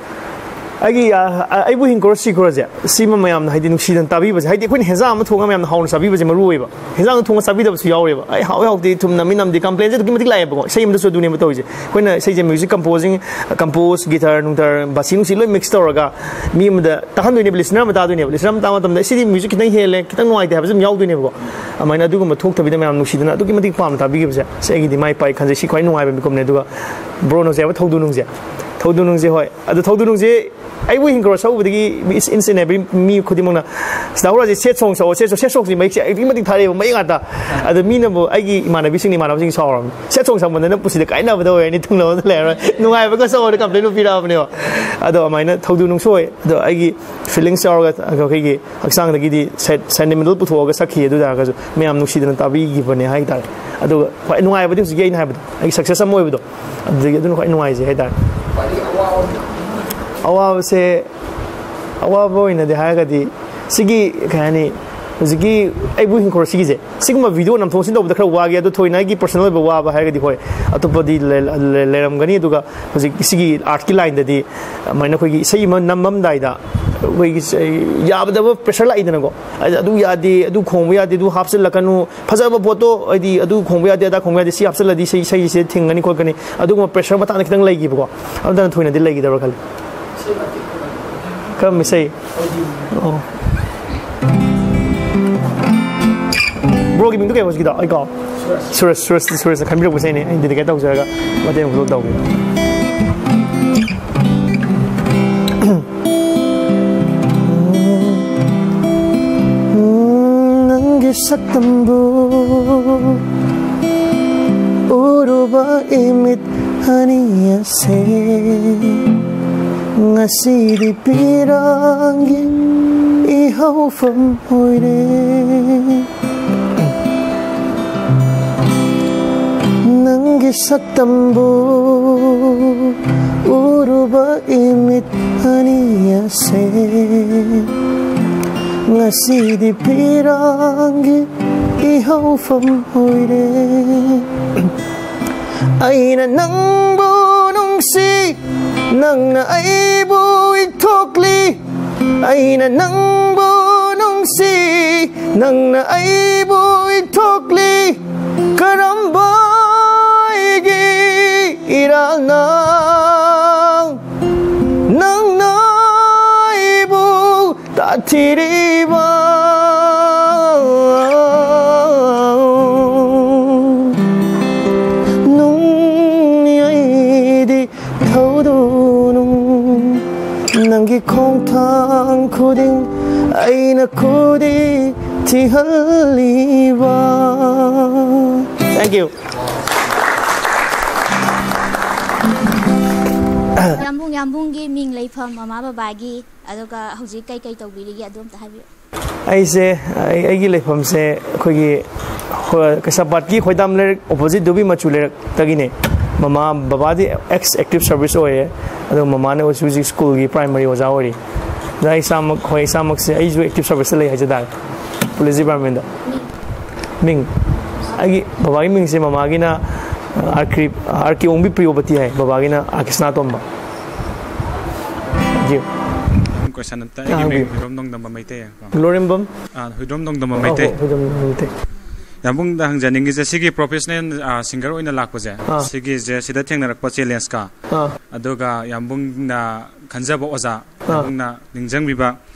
ꯑꯩꯒꯤ, ꯑ, ꯑ, "ꯑꯩꯕꯨ ꯍꯤꯡꯈ꯭ꯔꯣ ꯁꯤꯈ꯭ꯔꯣꯁꯦ", ꯁꯤꯃ ꯃꯌꯥꯝꯅ ꯍꯥꯏꯗꯤ ꯅꯨꯡꯁꯤꯗꯅ ꯇꯥꯕꯤꯕꯁꯦ, ꯍꯥꯏꯗꯤ ꯑꯩꯈꯣꯏꯅ ꯍꯦꯟꯖꯥꯡ ꯑꯃ ꯊꯣꯡꯉꯒ ꯃꯌꯥꯝꯅ ꯍꯥꯎꯅ ꯆꯥꯕꯤꯕꯁꯦ ꯃꯔꯨ ꯑꯣꯏꯕ꯫ ꯍꯦꯟꯖꯥꯡꯗꯣ ꯊꯣꯡꯉ ꯆꯥꯕꯤꯗꯕꯁꯨ ꯌꯥꯎꯔꯦꯕ꯫ "ꯑꯩ ꯍꯥꯎꯋꯦ ꯍꯥꯎꯇꯦ, ꯊꯨꯝ ꯅꯝꯃꯤ ꯅꯝꯗꯦ", complainꯁꯦ ꯑꯗꯨꯛꯀꯤ ꯃꯇꯤꯛ ꯂꯥꯛꯑꯦꯕꯀꯣ꯫ ꯏꯁꯩ ꯑꯃꯗꯁꯨ ꯑꯗꯨꯅꯦꯕ ꯇꯧꯔꯤꯁꯦ꯫ ꯑꯩꯈꯣꯏꯅ ꯏꯁꯩꯁꯦ music composing, compose, guitar ꯅꯨꯡꯇꯔ, ꯕꯥꯁꯤ ꯅꯨꯡꯁꯤ ꯂꯣꯏ mix ꯇꯧꯔꯒ ꯃꯤ ꯑꯃꯗ ꯇꯥꯍꯟꯗꯣꯏꯅꯦꯕ, listener ꯑꯃ ꯇꯥꯗꯣꯏꯅꯦꯕ꯫ Listener ꯑꯃ ꯇꯥꯕ ꯃꯇꯝꯗ, "ꯁꯤꯗꯤ music ꯈꯤꯇꯪ ꯍꯦꯜꯂꯦ, ꯈꯤꯇꯪ ꯅꯨꯡꯉꯥꯏꯇꯦ" ꯍꯥꯏꯕꯁꯨ ꯑꯗꯨꯝ ꯌꯥꯎꯗꯣꯏꯅꯦꯕꯀꯣ꯫ ꯑꯗꯨꯃꯥꯏꯅ ꯑꯗꯨꯒꯨꯝꯕ ꯊꯣꯛꯇꯕꯤꯗ ꯃꯌꯥꯝ ꯅꯨꯡꯁꯤꯗꯅ ꯑꯗꯨꯛꯀꯤ ꯃꯇꯤꯛ ꯄꯥꯝꯅ ꯇꯥꯕꯤꯈꯤꯕꯁꯦ, ꯁꯤ ꯑꯩꯒꯤꯗꯤ ꯃꯥꯏ ꯄꯥꯛꯑꯦ ꯈꯟꯖꯩ꯫ ꯁꯤ ꯈ꯭ꯋꯥꯏ ꯅꯨꯡꯉꯥꯏꯕ ꯃꯤꯀꯨꯞꯅꯦ꯫ ꯑꯗꯨꯒ ꯕ꯭ꯔꯣꯅ ꯍꯧꯖꯤꯛ ꯍꯥꯏꯕ ꯊꯧꯗꯨꯅꯨꯡꯁꯦ, ꯊꯧꯗꯨꯅꯨꯡꯁꯦ, ꯍꯣꯏ꯫ ꯑꯗꯨ ꯊꯧꯗꯨꯅꯨꯡꯁꯦ ꯑꯩꯕꯨ ꯍꯤꯡꯈ꯭ꯔꯣ ꯁꯛꯎꯕꯗꯒꯤ each and every ꯃꯤ ꯈꯨꯗꯤꯡꯃꯛꯅ, "ꯁꯤꯗ ꯍꯧꯔꯁꯦ, sad song ꯁꯛꯑꯣ, sad song", sad songꯁꯤ ꯃꯌꯦꯛꯁꯦ ꯑꯗꯨꯛꯀꯤ ꯃꯇꯤꯛ ꯊꯥꯔꯛꯑꯦꯕ, ꯃꯌꯦꯛ ꯉꯥꯛꯇ꯫ ꯑꯗꯣ ꯃꯤꯅꯕꯨ, ꯑꯩꯒꯤ ꯏꯃꯥꯟꯅꯕꯤꯁꯤꯡꯅ, ꯏꯃꯥꯟꯅꯕꯁꯤꯡ ꯁꯥꯎꯔꯕꯅꯤ, "sad song ꯁꯛꯃꯟꯗꯅ ꯄꯨꯟꯁꯤꯗ ꯀꯥꯏꯅꯕꯗ ꯑꯣꯏꯔꯅꯤ, ꯊꯨꯡꯅꯕꯗ ꯂꯩꯔꯔꯣꯏ, ꯅꯨꯡꯉꯥꯏꯕꯒ ꯁꯛꯑꯣꯅ" complain ꯄꯤꯔꯛꯑꯕꯅꯦꯕ꯫ ꯑꯗꯣ ꯑꯗꯨꯃꯥꯏꯅ ꯊꯧꯗꯨꯅꯨꯡꯁꯨ ꯑꯣꯏ꯫ ꯑꯗꯣ ꯑꯩꯒꯤ feelings ꯌꯥꯎꯔꯒ ꯑꯩꯈꯣꯏꯒꯤ ꯍꯛꯆꯥꯡꯗꯒꯤꯗꯤ ꯁꯦ-, sentimental ꯄꯨꯊꯣꯛꯑꯒ ꯁꯛꯈꯤ꯫ ꯑꯗꯨ ꯑꯣꯏ ꯇꯥꯔꯒꯁꯨ ꯃꯌꯥꯝ ꯅꯨꯡꯁꯤꯗꯅ ꯇꯥꯕꯤꯈꯤꯕꯅꯦ ꯍꯥꯏ ꯇꯥꯔꯦ꯫ ꯑꯗꯨꯒ ꯈ꯭ꯋꯥꯏ ꯅꯨꯡꯉꯥꯏꯕꯗꯤ ꯍꯧꯖꯤꯛꯀꯤ ꯑꯩꯅ ꯍꯥꯏꯕꯗꯣ, ꯑꯩꯒꯤ success ꯑꯃ ꯑꯣꯏꯕꯗꯣ, ꯑꯗꯨꯗꯒꯤ ꯑꯗꯨꯅ ꯈ꯭ꯋꯥꯏ ꯅꯨꯡꯉꯥꯏꯖꯩ ꯍꯥꯏ ꯇꯥꯔꯦ꯫ ꯑꯋꯥꯕꯁꯦ, ꯑꯋꯥꯕ ꯑꯣꯏꯅꯗꯤ ꯍꯥꯏꯔꯒꯗꯤ ꯁꯤꯒꯤ, ꯀꯩ ꯍꯥꯏꯅꯤ, ꯍꯧꯖꯤꯛꯀꯤ "ꯑꯩꯕꯨ ꯍꯤꯡꯈ꯭ꯔꯣ" ꯁꯤꯒꯤꯁꯦ, ꯁꯤꯒꯨꯝꯕ video ꯅꯝꯊꯣꯛ ꯅꯝꯁꯤꯟ ꯇꯧꯕꯗ ꯈꯔ ꯋꯥꯈꯤ꯫ ꯑꯗꯣ ꯊꯣꯏꯅ ꯑꯩꯒꯤ personal ꯑꯣꯏꯕ ꯋꯥꯕ ꯍꯥꯏꯔꯒꯗꯤ, ꯍꯣꯏ, ꯑꯇꯣꯞꯄꯗꯤ ꯂꯩ-, ꯂꯩ-, ꯂꯩꯔꯝꯒꯅꯤ꯫ ꯑꯗꯨꯒ ꯍꯧꯖꯤꯛ ꯁꯤꯒꯤ artꯀꯤ lineꯗꯗꯤ ꯑꯗꯨꯃꯥꯏꯅ ꯑꯩꯈꯣꯏꯒꯤ ꯏꯁꯩ ꯑꯃ ꯅꯝꯃꯝꯗꯥꯏꯗ ꯑꯩꯈꯣꯏꯒꯤ ꯁ-, ꯌꯥꯗꯕ pressure ꯂꯥꯛꯏꯗꯅꯀꯣ꯫ ꯑꯗꯨ ꯌꯥꯗꯦ, ꯑꯗꯨ ꯈꯣꯡꯕ ꯌꯥꯗꯦ, ꯑꯗꯨ ꯍꯥꯞꯆꯤꯜꯂꯛꯀꯅꯨ, ꯐꯖꯕ ꯄꯣꯠꯇꯣ, ꯍꯥꯏꯗꯤ ꯑꯗꯨ ꯈꯣꯡꯕ ꯌꯥꯗꯦ, ꯑꯗꯥ ꯈꯣꯡꯕ ꯌꯥꯗꯦ, ꯁꯤ ꯍꯥꯞꯆꯤꯜꯂꯗꯤ ꯏꯁꯩ, ꯏꯁꯩꯁꯦ ꯊꯤꯡꯒꯅꯤ ꯈꯣꯠꯀꯅꯤ, ꯑꯗꯨꯒꯨꯝꯕ pressure ꯃꯇꯥꯡꯗ ꯈꯤꯇꯪ ꯂꯩꯈꯤꯕꯀꯣ꯫ ꯑꯗꯨꯗꯅ ꯊꯣꯏꯅꯗꯤ ꯂꯩꯈꯤꯗꯕ꯭ꯔꯥ ꯈꯜꯂꯤ꯫ ꯀꯔꯝꯕ ꯏꯁꯩ? ꯑꯣ꯫ ꯕ꯭ꯔꯣꯒꯤ ꯃꯤꯡꯗꯣ ꯀꯩ ꯍꯧꯖꯤꯛꯀꯤꯗꯣ? ꯑꯩ ꯀꯥꯎ-, ꯁꯨꯔꯖ, ꯁꯨꯔꯖ, ꯁꯨꯔꯖꯅ ꯈꯟꯕꯤꯔꯛꯄ ꯏꯁꯩꯅꯦ꯫ ꯑꯩ dedicate ꯇꯧꯖꯔꯒ ꯃꯇꯦꯛ ꯑꯃꯈꯛ ꯇꯧꯒꯦ꯫ ꯅꯪꯒꯤ ꯁꯛꯇꯝꯕꯨ ꯎꯔꯨꯕ ꯏꯃꯤꯠ ꯑꯅꯤ ꯑꯁꯦ ꯉꯁꯤꯗꯤ ꯄꯤꯔꯥꯡꯒꯤ ꯏꯍꯧꯐꯝ ꯑꯣꯏꯔꯦ꯫ ꯅꯪꯒꯤ ꯁꯛꯇꯝꯕꯨ ꯎꯔꯨꯕ ꯏꯃꯤꯠ ꯉꯁꯤꯗꯤ ꯄꯤꯔꯥꯡꯒꯤ ꯏꯍꯧꯐꯝ ꯑꯣꯏꯔꯦ꯫ ꯑꯩꯅ ꯅꯪꯕꯨ ꯅꯨꯡꯁꯤ, ꯅꯪꯅ ꯑꯩꯕꯨ ꯏꯟꯊꯣꯛꯂꯤ꯫ ꯑꯩꯅ ꯅꯪꯕꯨ ꯅꯨꯡꯁꯤ, ꯅꯪꯅ ꯑꯩꯕꯨ ꯏꯟꯊꯣꯛꯂꯤ꯫ ꯀꯔꯝꯕ ꯑꯩꯒꯤ ꯏꯔꯥꯜꯅꯣ? ꯅꯪꯅ ꯑꯩꯕꯨ ꯇꯥꯊꯤꯔꯤꯕ ꯅꯨꯡꯅꯤ ꯑꯩꯗꯤ ꯊꯧꯗꯣꯅꯨꯡ꯫ ꯅꯪꯒꯤ ꯈꯣꯡꯊꯥꯡ ꯈꯨꯗꯤꯡ ꯑꯩꯅ ꯈꯨꯗꯤ ꯊꯤꯍꯜꯂꯤꯕ꯫ Thank you. ꯌꯥꯝꯕꯨꯡ ꯌꯥꯝꯕꯨꯡꯒꯤ ꯃꯤꯡ ꯂꯩꯐꯝ ꯃꯃꯥ ꯕꯕꯥꯒꯤ ꯑꯗꯨꯒ ꯍꯧꯖꯤꯛ ꯀꯩ ꯀꯩ ꯇꯧꯕꯤꯔꯤꯒꯦ ꯑꯗꯨ ꯑꯝꯇ ꯍꯥꯏꯕꯤꯌꯨ꯫ ꯑꯩꯁꯦ ꯑꯩ- ꯑꯩꯒꯤ ꯂꯩꯐꯝꯁꯦ ꯑꯩꯈꯣꯏꯒꯤ ꯍꯣ- ꯀꯩꯁꯥꯝꯄꯥꯠꯀꯤ ꯍꯣꯏꯗꯥꯝ ꯂꯩꯔꯛ opposite ꯗꯨꯕꯤ ꯃꯆꯨ ꯂꯩꯔꯛꯇꯒꯤꯅꯦ꯫ ꯃꯃꯥ ꯕꯕꯥꯗꯤ ex active service ꯑꯣꯏꯌꯦ, ꯑꯗꯣ ꯃꯃꯥꯅ ꯍꯧꯖꯤꯛ ꯍꯧꯖꯤꯛ ꯁ꯭ꯀꯨꯜꯒꯤ primary ꯑꯣꯖꯥ ꯑꯣꯏꯔꯤ꯫ ꯑꯣꯖꯥ ꯏꯁꯥꯃꯛ ꯍꯣꯏ ꯏꯁꯥꯃꯛꯁꯦ ꯑꯩꯁꯨ active service ꯇ ꯂꯩ ꯍꯥꯏꯖ ꯇꯥꯔꯦ꯫ Police department ꯗ꯫ ꯃꯤꯡ ꯑꯩꯒꯤ ꯕꯕꯥꯒꯤ ꯃꯤꯡꯁꯦ ꯃꯃꯥꯒꯤꯅ ꯑꯥꯔ ꯀꯦ ꯑꯣꯡꯕꯤ ꯄ꯭ꯔꯤꯌꯣꯕꯇꯤ ꯍꯥꯏ, ꯕꯕꯥꯒꯤꯅ ꯑꯥꯔ ꯀ꯭ꯔꯤꯁꯅꯥ ꯇꯣꯝꯕ꯫ Thank you. ꯀꯣꯏꯁꯟ ꯑꯝꯇ ꯑꯩꯒꯤ ꯃꯤꯡ ꯍꯨꯏꯗ꯭ꯔꯣꯝ ꯅꯣꯡꯗꯝꯕ ꯃꯩꯇꯩ꯫ ꯂꯣꯔꯦꯝꯕꯝ꯫ ꯑꯥ, ꯍꯨꯏꯗ꯭ꯔꯣꯝ ꯅꯣꯡꯗꯝꯕ ꯑꯣ, ꯃꯩꯇꯩ꯫ ꯍꯣꯏ, ꯍꯨꯏꯗ꯭ꯔꯣꯝ ꯅꯣꯡꯗꯝꯕ ꯃꯩꯇꯩ꯫ ꯌꯥꯝꯕꯨꯡꯗ ꯍꯪꯖꯅꯤꯡꯉꯤꯁꯦ, ꯁꯤꯒꯤ professional singer ꯑꯣꯏꯅ ꯂꯥꯛꯄꯁꯦ, ꯑꯥ꯫ ꯁꯤꯒꯤꯁꯦ ꯁꯤꯗ ꯊꯦꯡꯅꯔꯛꯄ challengeꯀ, ꯑꯥ꯫ ꯑꯗꯨꯒ ꯌꯥꯝꯕꯨꯡꯅ ꯈꯟꯖꯕ ꯑꯣꯖꯥ, ꯑꯥ꯫ ꯌꯥꯝꯕꯨꯡꯅ ꯅꯤꯡꯁꯤꯡꯕꯤꯕ,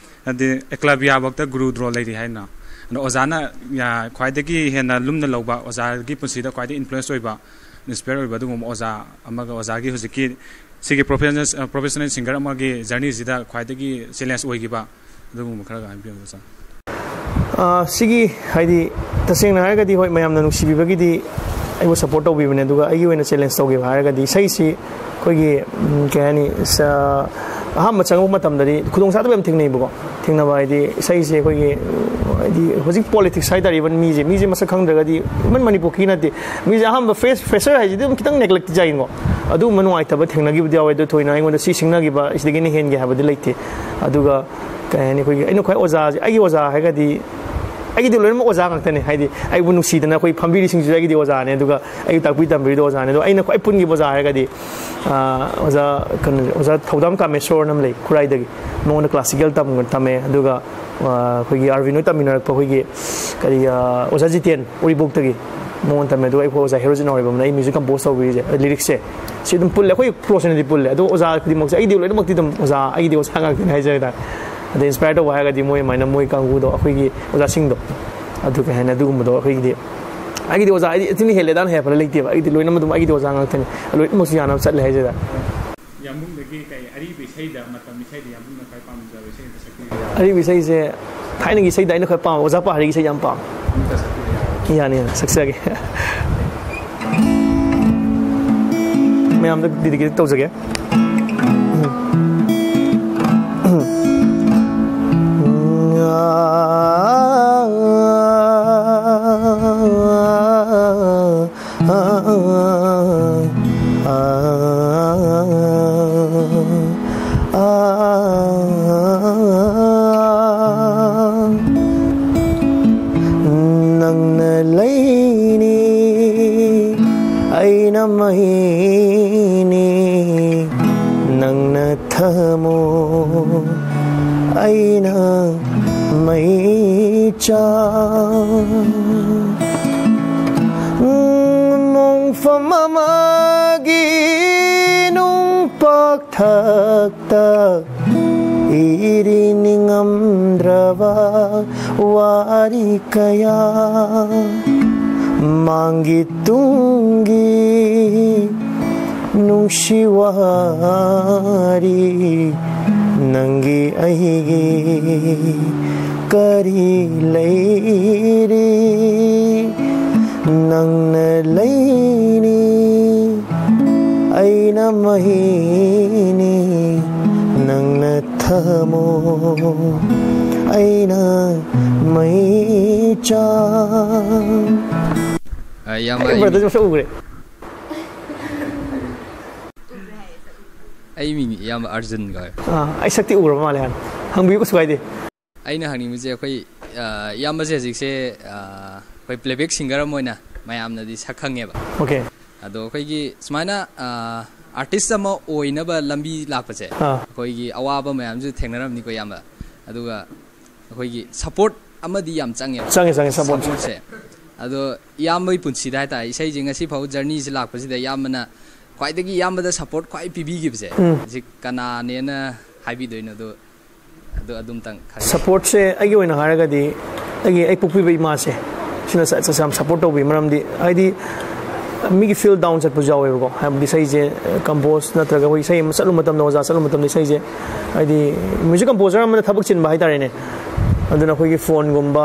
ꯍꯥꯏꯗꯤ ꯑꯦꯀꯂꯕ꯭ꯌꯥꯐꯧꯗ ꯒꯨꯔꯨ ꯗ꯭ꯔꯣ ꯂꯩꯔꯤ ꯍꯥꯏꯅ꯫ ꯑꯗꯣ ꯑꯣꯖꯥꯅ ꯌꯥ- ꯈ꯭ꯋꯥꯏꯗꯒꯤ ꯍꯦꯟꯅ ꯂꯨꯝꯅ ꯂꯧꯕ, ꯑꯣꯖꯥꯒꯤ ꯄꯨꯟꯁꯤꯗ ꯈ꯭ꯋꯥꯏꯗꯒꯤ influence ꯑꯣꯏꯕ, inspire ꯑꯣꯏꯕ ꯑꯗꯨꯒꯨꯝꯕ ꯑꯣꯖꯥ ꯑꯃꯒ, ꯑꯣꯖꯥꯒꯤ ꯍꯧꯖꯤꯛꯀꯤ ꯁꯤꯒꯤ professional professional singer ꯑꯃꯒꯤ journeyꯁꯤꯗ ꯈ꯭ꯋꯥꯏꯗꯒꯤ challenge ꯑꯣꯏꯈꯤꯕ ꯑꯗꯨꯒꯨꯝꯕ ꯈꯔꯒ ꯍꯥꯏꯕꯤꯌꯨ, ꯑꯣꯖꯥ꯫ ꯑꯥ, ꯁꯤꯒꯤ ꯍꯥꯏꯗꯤ ꯇꯁꯦꯡꯅ ꯍꯥꯏꯔꯒꯗꯤ ꯍꯣꯏ, ꯃꯌꯥꯝꯅ ꯅꯨꯡꯁꯤꯕꯤꯕꯒꯤꯗꯤ ꯑꯩꯕꯨ support ꯇꯧꯕꯤꯕꯅꯦ, ꯑꯗꯨꯒ ꯑꯩꯒꯤ ꯑꯣꯏꯅ challenge ꯇꯧꯈꯤꯕ ꯍꯥꯏꯔꯒꯗꯤ ꯏꯁꯩꯁꯤ ꯑꯩꯈꯣꯏꯒꯤ, ꯎꯝ, ꯀꯩ ꯍꯥꯏꯅꯤ, ꯁ- ꯑꯍꯥꯟꯕ ꯆꯪꯉꯛꯄ ꯃꯇꯝꯗꯗꯤ ꯈꯨꯗꯣꯡ ꯆꯥꯗꯕ ꯌꯥꯝ ꯊꯦꯡꯅꯩꯕꯀꯣ꯫ ꯊꯦꯡꯅꯕ ꯍꯥꯏꯗꯤ ꯏꯁꯩꯁꯦ ꯑꯩꯈꯣꯏꯒꯤ, ꯍꯥꯏꯗꯤ ꯍꯧꯖꯤꯛ politics ꯍꯥꯏꯇꯥꯔꯦ, even ꯃꯤꯁꯦ ꯃꯤꯁꯦ ꯃꯁꯛ ꯈꯪꯗ꯭ꯔꯒꯗꯤ even ꯃꯅꯤꯄꯨꯔꯒꯤ ꯅꯠꯇꯦ, ꯃꯤꯁꯦ ꯑꯍꯥꯟꯕ fresh fresher ꯍꯥꯏꯁꯤꯗꯤ ꯑꯗꯨꯝ ꯈꯤꯇꯪ neglect ꯆꯥꯏꯀꯣ꯫ ꯑꯗꯨꯒꯨꯝꯕ ꯅꯨꯡꯉꯥꯏꯇꯕ ꯊꯦꯡꯅꯈꯤꯕꯗꯤ ꯌꯥꯎꯋꯦ, ꯑꯗꯨ ꯊꯣꯏꯅ ꯑꯩꯉꯣꯟꯗ ꯁꯤ ꯁꯤꯡꯅꯈꯤꯕ ꯁꯤꯗꯒꯤꯅ ꯍꯦꯟꯒꯦ ꯍꯥꯏꯕꯗꯤ ꯂꯩꯇꯦ꯫ ꯑꯗꯨꯒ ꯀꯩ ꯍꯥꯏꯅꯤ, ꯑꯩꯈꯣꯏꯒꯤ ꯑꯩꯅ ꯈ꯭ꯋꯥꯏ ꯑꯣꯖꯥꯁꯦ, ꯑꯩꯒꯤ ꯑꯣꯖꯥ ꯍꯥꯏꯔꯒꯗꯤ, ꯑꯩꯒꯤꯗꯤ ꯂꯣꯏꯅꯃꯛ ꯑꯣꯖꯥ ꯉꯥꯛꯇꯅꯦ꯫ ꯍꯥꯏꯗꯤ ꯑꯩꯕꯨ ꯅꯨꯡꯁꯤꯗꯅ ꯑꯩꯈꯣꯏ ꯐꯝꯕꯤꯔꯤꯁꯤꯡꯁꯤꯁꯨ ꯑꯩꯒꯤꯗꯤ ꯑꯣꯖꯥꯅꯦ, ꯑꯗꯨꯒ ꯑꯩ ꯇꯥꯛꯄꯤ ꯇꯝꯕꯤꯔꯤꯗꯣ ꯑꯣꯖꯥꯅꯦ꯫ ꯑꯗꯣ ꯑꯩꯅ ꯈ꯭ꯋꯥꯏ ꯄꯨꯟꯈꯤꯕ ꯑꯣꯖꯥ ꯍꯥꯏꯔꯒꯗꯤ, ꯑꯥ, ꯑꯣꯖꯥ, ꯀꯩꯅꯣ, ꯑꯣꯖꯥ ꯊꯧꯗꯥꯝ ꯀꯥꯃꯦꯁꯣꯔꯅ ꯑꯃ ꯂꯩ, ꯈꯨꯔꯥꯏꯗꯒꯤ꯫ ꯃꯉꯣꯟꯗ ꯀ꯭ꯂꯥꯁꯤꯀꯦꯜ ꯇꯝ-, ꯇꯝꯃꯦ꯫ ꯑꯗꯨꯒ, ꯑꯥ, ꯑꯩꯈꯣꯏꯒꯤ ꯑꯥꯔꯕꯤꯟ ꯍꯣꯏ ꯇꯝꯃꯤꯟꯅꯔꯛꯄ ꯑꯩꯈꯣꯏꯒꯤ, ꯀꯔꯤ, ꯑꯥ, ꯑꯣꯖꯥ ꯖꯤꯇꯦꯟ, ꯎꯔꯤꯄꯣꯛꯇꯒꯤ꯫ ꯃꯉꯣꯟꯗ ꯇꯝꯃꯦ꯫ ꯑꯗꯨꯒ ꯑꯩꯈꯣꯏ ꯑꯣꯖꯥ ꯍꯦꯔꯣꯖꯤꯠ ꯅꯥꯎꯔꯩꯕꯝꯅ ꯑꯩ ꯃ꯭ꯌꯨꯖꯤꯛ ꯀꯝꯄꯣꯖ ꯇꯧꯕꯤꯔꯤꯁꯦ, ꯂꯤꯔꯤꯛꯁꯦ꯫ ꯁꯤ ꯑꯗꯨꯝ ꯄꯨꯜꯂꯦ, ꯑꯩꯈꯣꯏ ꯀ꯭ꯂꯣꯁ ꯑꯣꯏꯅꯗꯤ ꯄꯨꯜꯂꯦ꯫ ꯑꯗꯣ ꯑꯣꯖꯥ ꯈꯨꯗꯤꯡꯃꯛꯁꯦ, ꯑꯩꯒꯤꯗꯤ ꯂꯣꯏꯅꯃꯛꯇꯤ ꯑꯗꯨꯝ ꯑꯣꯖꯥ, ꯑꯩꯒꯤꯗꯤ ꯑꯣꯖꯥ ꯉꯥꯛꯇꯅꯦ ꯍꯥꯏꯖꯕ ꯇꯥꯔꯦ꯫ ꯑꯗꯩ ꯏꯟꯁꯄꯥꯌꯔ ꯇꯧꯕ ꯍꯥꯏꯔꯒꯗꯤ ꯃꯣꯏ ꯑꯗꯨꯃꯥꯏꯅ, ꯃꯣꯏ ꯀꯥꯡꯕꯨꯗꯣ, ꯑꯩꯈꯣꯏꯒꯤ ꯑꯣꯖꯥꯁꯤꯡꯗꯣ, ꯑꯗꯨ ꯀꯩ ꯍꯥꯏꯅꯤ, ꯑꯗꯨꯒꯨꯝꯕꯗꯣ ꯑꯩꯈꯣꯏꯒꯤꯗꯤ, ꯑꯩꯒꯤꯗꯤ ꯑꯣꯖꯥ, ꯑꯩꯗꯤ ꯑꯁꯤꯅ ꯍꯦꯜꯂꯦ, ꯑꯗꯥꯅ ꯍꯦꯜꯂꯦ ꯂꯩꯇꯦꯕ꯫ ꯑꯩꯒꯤꯗꯤ ꯂꯣꯏꯅꯃꯛ ꯑꯗꯨꯝ ꯑꯩꯒꯤꯗꯤ ꯑꯣꯖꯥ ꯉꯥꯛꯇꯅꯦ꯫ ꯂꯣꯏꯅꯃꯛꯁꯨ ꯌꯥꯅꯕ ꯆꯠꯂꯦ ꯍꯥꯏꯖꯕ ꯇꯥꯔꯦ꯫ ꯌꯥꯝꯕꯨꯡꯗꯒꯤ ꯀꯩ ꯑꯔꯤꯕ ꯏꯁꯩꯗ, ꯃꯇꯝ ꯏꯁꯩꯗ ꯌꯥꯝꯕꯨꯡꯅ ꯈ꯭ꯋꯥꯏ ꯄꯥꯝꯖꯕ ꯏꯁꯩ ꯑꯝꯇ ꯁꯛꯄꯤꯌꯨ ꯌꯥꯕ꯭ꯔꯥ? ꯑꯔꯤꯕ ꯏꯁꯩꯁꯦ, ꯊꯥꯏꯅꯒꯤ ꯏꯁꯩꯗ ꯑꯩꯅ ꯈ꯭ꯋꯥꯏ ꯄꯥꯝꯕ ꯑꯣꯖꯥ ꯄꯥꯔꯤꯒꯤ ꯏꯁꯩ ꯌꯥꯝ ꯄꯥꯝꯃꯦ꯫ ꯑꯝꯇ ꯁꯛꯄꯤꯌꯨ ꯌꯥꯕ꯭ꯔꯥ? ꯌꯥꯅꯤ, ꯌꯥꯅꯤ, ꯁꯛꯆꯒꯦ꯫ ꯃꯌꯥꯝꯗ ꯗꯤꯗꯤꯀꯦꯠ ꯇꯧꯖꯒꯦ꯫ ꯅꯪꯅ ꯂꯩꯅꯤ, ꯑꯩꯅ ꯃꯩꯅꯤ, ꯅꯪꯅ ꯊꯝꯃꯣ, ꯑꯩꯅ ꯃꯩꯆꯥꯛ꯫ ꯃꯣꯡꯐꯝ ꯑꯃꯒꯤ ꯅꯨꯡꯄꯥꯛ ꯊꯛꯇ ꯏꯔꯤ ꯅꯤꯡꯉꯝꯗ꯭ꯔꯕ ꯋꯥꯔꯤ ꯀꯌꯥ, ꯃꯥꯡꯒꯤ ꯇꯨꯡꯒꯤ ꯅꯨꯡꯁꯤ ꯋꯥꯔꯤ, ꯅꯪꯒꯤ ꯑꯩꯒꯤ ꯀꯔꯤ ꯂꯩꯔꯤ? ꯅꯪꯅ ꯂꯩꯅꯤ, ꯑꯩꯅ ꯃꯩꯅꯤ, ꯅꯪꯅ ꯊꯝꯃꯣ, ꯑꯩꯅ ꯃꯩꯆꯥꯛ꯫ ꯑ, ꯏꯌꯥꯝꯕ, ꯑꯩ ꯑꯩ ꯃꯤꯡ-, ꯕ꯭ꯔꯗꯔꯁꯦ ꯃꯁꯛ ꯎꯈ꯭ꯔꯦ꯫ ꯑꯩ ꯃꯤꯡ ꯏꯌꯥꯝꯕ ꯑꯥꯔꯖꯨꯟ ꯀꯧꯋꯦ꯫ ꯑꯥ, ꯑꯩ ꯁꯛꯇꯤ ꯎꯈ꯭ꯔꯕ ꯃꯥꯜꯂꯦ ꯍꯥꯟꯅ꯫ ꯍꯪꯕꯤꯌꯨ, ꯀꯩꯁꯨ ꯀꯥꯏꯗꯦ꯫ ꯑꯩꯅ ꯍꯪꯅꯤꯡꯕꯁꯦ ꯑꯩꯈꯣꯏ ꯑ, ꯏꯌꯥꯝꯕꯁꯦ ꯍꯧꯖꯤꯛꯁꯦ ꯑ, ꯑꯩꯈꯣꯏ ꯄ꯭ꯂꯦꯕꯦꯛ ꯁꯤꯡꯒꯔ ꯑꯃ ꯑꯣꯏꯅ ꯃꯌꯥꯝꯅꯗꯤ ꯁꯛ ꯈꯪꯉꯦꯕ꯫ ꯑꯣꯀꯦ꯫ ꯑꯗꯣ ꯑꯩꯈꯣꯏꯒꯤ ꯁꯨꯃꯥꯏꯅ ꯑꯥꯔꯇꯤꯁ ꯑꯃ ꯑꯣꯏꯅꯕ ꯂꯝꯕꯤ ꯂꯥꯛꯄꯁꯦ ꯑꯥ꯫ ꯑꯩꯈꯣꯏꯒꯤ ꯑꯋꯥꯕ ꯃꯌꯥꯝꯁꯨ ꯊꯦꯡꯅꯔꯝꯅꯤꯀꯣ ꯏꯌꯥꯝꯕ꯫ ꯑꯗꯨꯒ ꯑꯩꯈꯣꯏꯒꯤ ꯁꯄꯣꯔꯠ ꯑꯃꯗꯤ ꯌꯥꯝ ꯆꯪꯉꯦꯕ꯫ ꯆꯪꯉꯦ, ꯆꯪꯉꯦ, ꯁꯄꯣꯔꯠ꯫ ꯁꯄꯣꯔꯠꯁꯦ꯫ ꯑꯗꯣ ꯏꯌꯥꯝꯕꯒꯤ ꯄꯨꯟꯁꯤꯗ ꯍꯥꯏꯇꯥꯔꯦ, ꯏꯁꯩꯁꯦ ꯉꯁꯤ ꯐꯥꯎ ꯖꯔꯅꯤꯁꯦ ꯂꯥꯛꯄꯁꯤꯗ ꯏꯌꯥꯝꯕꯅ ꯈ꯭ꯋꯥꯏꯗꯒꯤ ꯏꯌꯥꯝꯕꯗ ꯁꯄꯣꯔꯠ ꯈ꯭ꯋꯥꯏ ꯄꯤꯕꯤꯈꯤꯕꯁꯦ ꯎꯝ꯫ ꯍꯧꯖꯤꯛ ꯀꯅꯥꯅꯦꯅ ꯍꯥꯏꯕꯤꯗꯣꯏꯅꯣ? ꯑꯗꯣ ꯑꯗꯨ ꯑꯗꯨꯝꯇꯪ ꯈꯪꯉꯦ꯫ ꯁꯄꯣꯔꯠꯁꯦ ꯑꯩꯒꯤ ꯑꯣꯏꯅ ꯍꯥꯏꯔꯒꯗꯤ ꯑꯩꯒꯤ ꯑꯩ ꯄꯣꯛꯄꯤꯕ ꯏꯃꯥꯁꯦ, ꯁꯤꯅ ꯁ- ꯁ- ꯌꯥꯝ ꯁꯄꯣꯔꯠ ꯇꯧꯕꯤ꯫ ꯃꯔꯝꯗꯤ ꯍꯥꯏꯗꯤ ꯃꯤꯒꯤ ꯐꯤꯜ ꯗꯥꯎꯟ ꯆꯠꯄꯁꯨ ꯌꯥꯎꯋꯦꯕꯀꯣ, ꯍꯥꯏꯕꯗꯤ ꯏꯁꯩꯁꯦ ꯀꯝꯄꯣꯁ ꯅꯠꯇ꯭ꯔꯒ ꯑꯩꯈꯣꯏ ꯏꯁꯩ ꯑꯃ ꯆꯠꯂꯨ ꯃꯇꯝꯗ, ꯑꯣꯖꯥ ꯆꯠꯂꯨ ꯃꯇꯝꯗ ꯏꯁꯩꯁꯦ ꯍꯥꯏꯗꯤ ꯃ꯭ꯌꯨꯖꯤꯛ ꯀꯝꯄꯣꯖꯔ ꯑꯃꯅ ꯊꯕꯛ ꯆꯤꯟꯕ ꯍꯥꯏꯇꯥꯔꯦꯅꯦ꯫ ꯑꯗꯨꯅ ꯑꯩꯈꯣꯏꯒꯤ ꯐꯣꯟꯒꯨꯝꯕ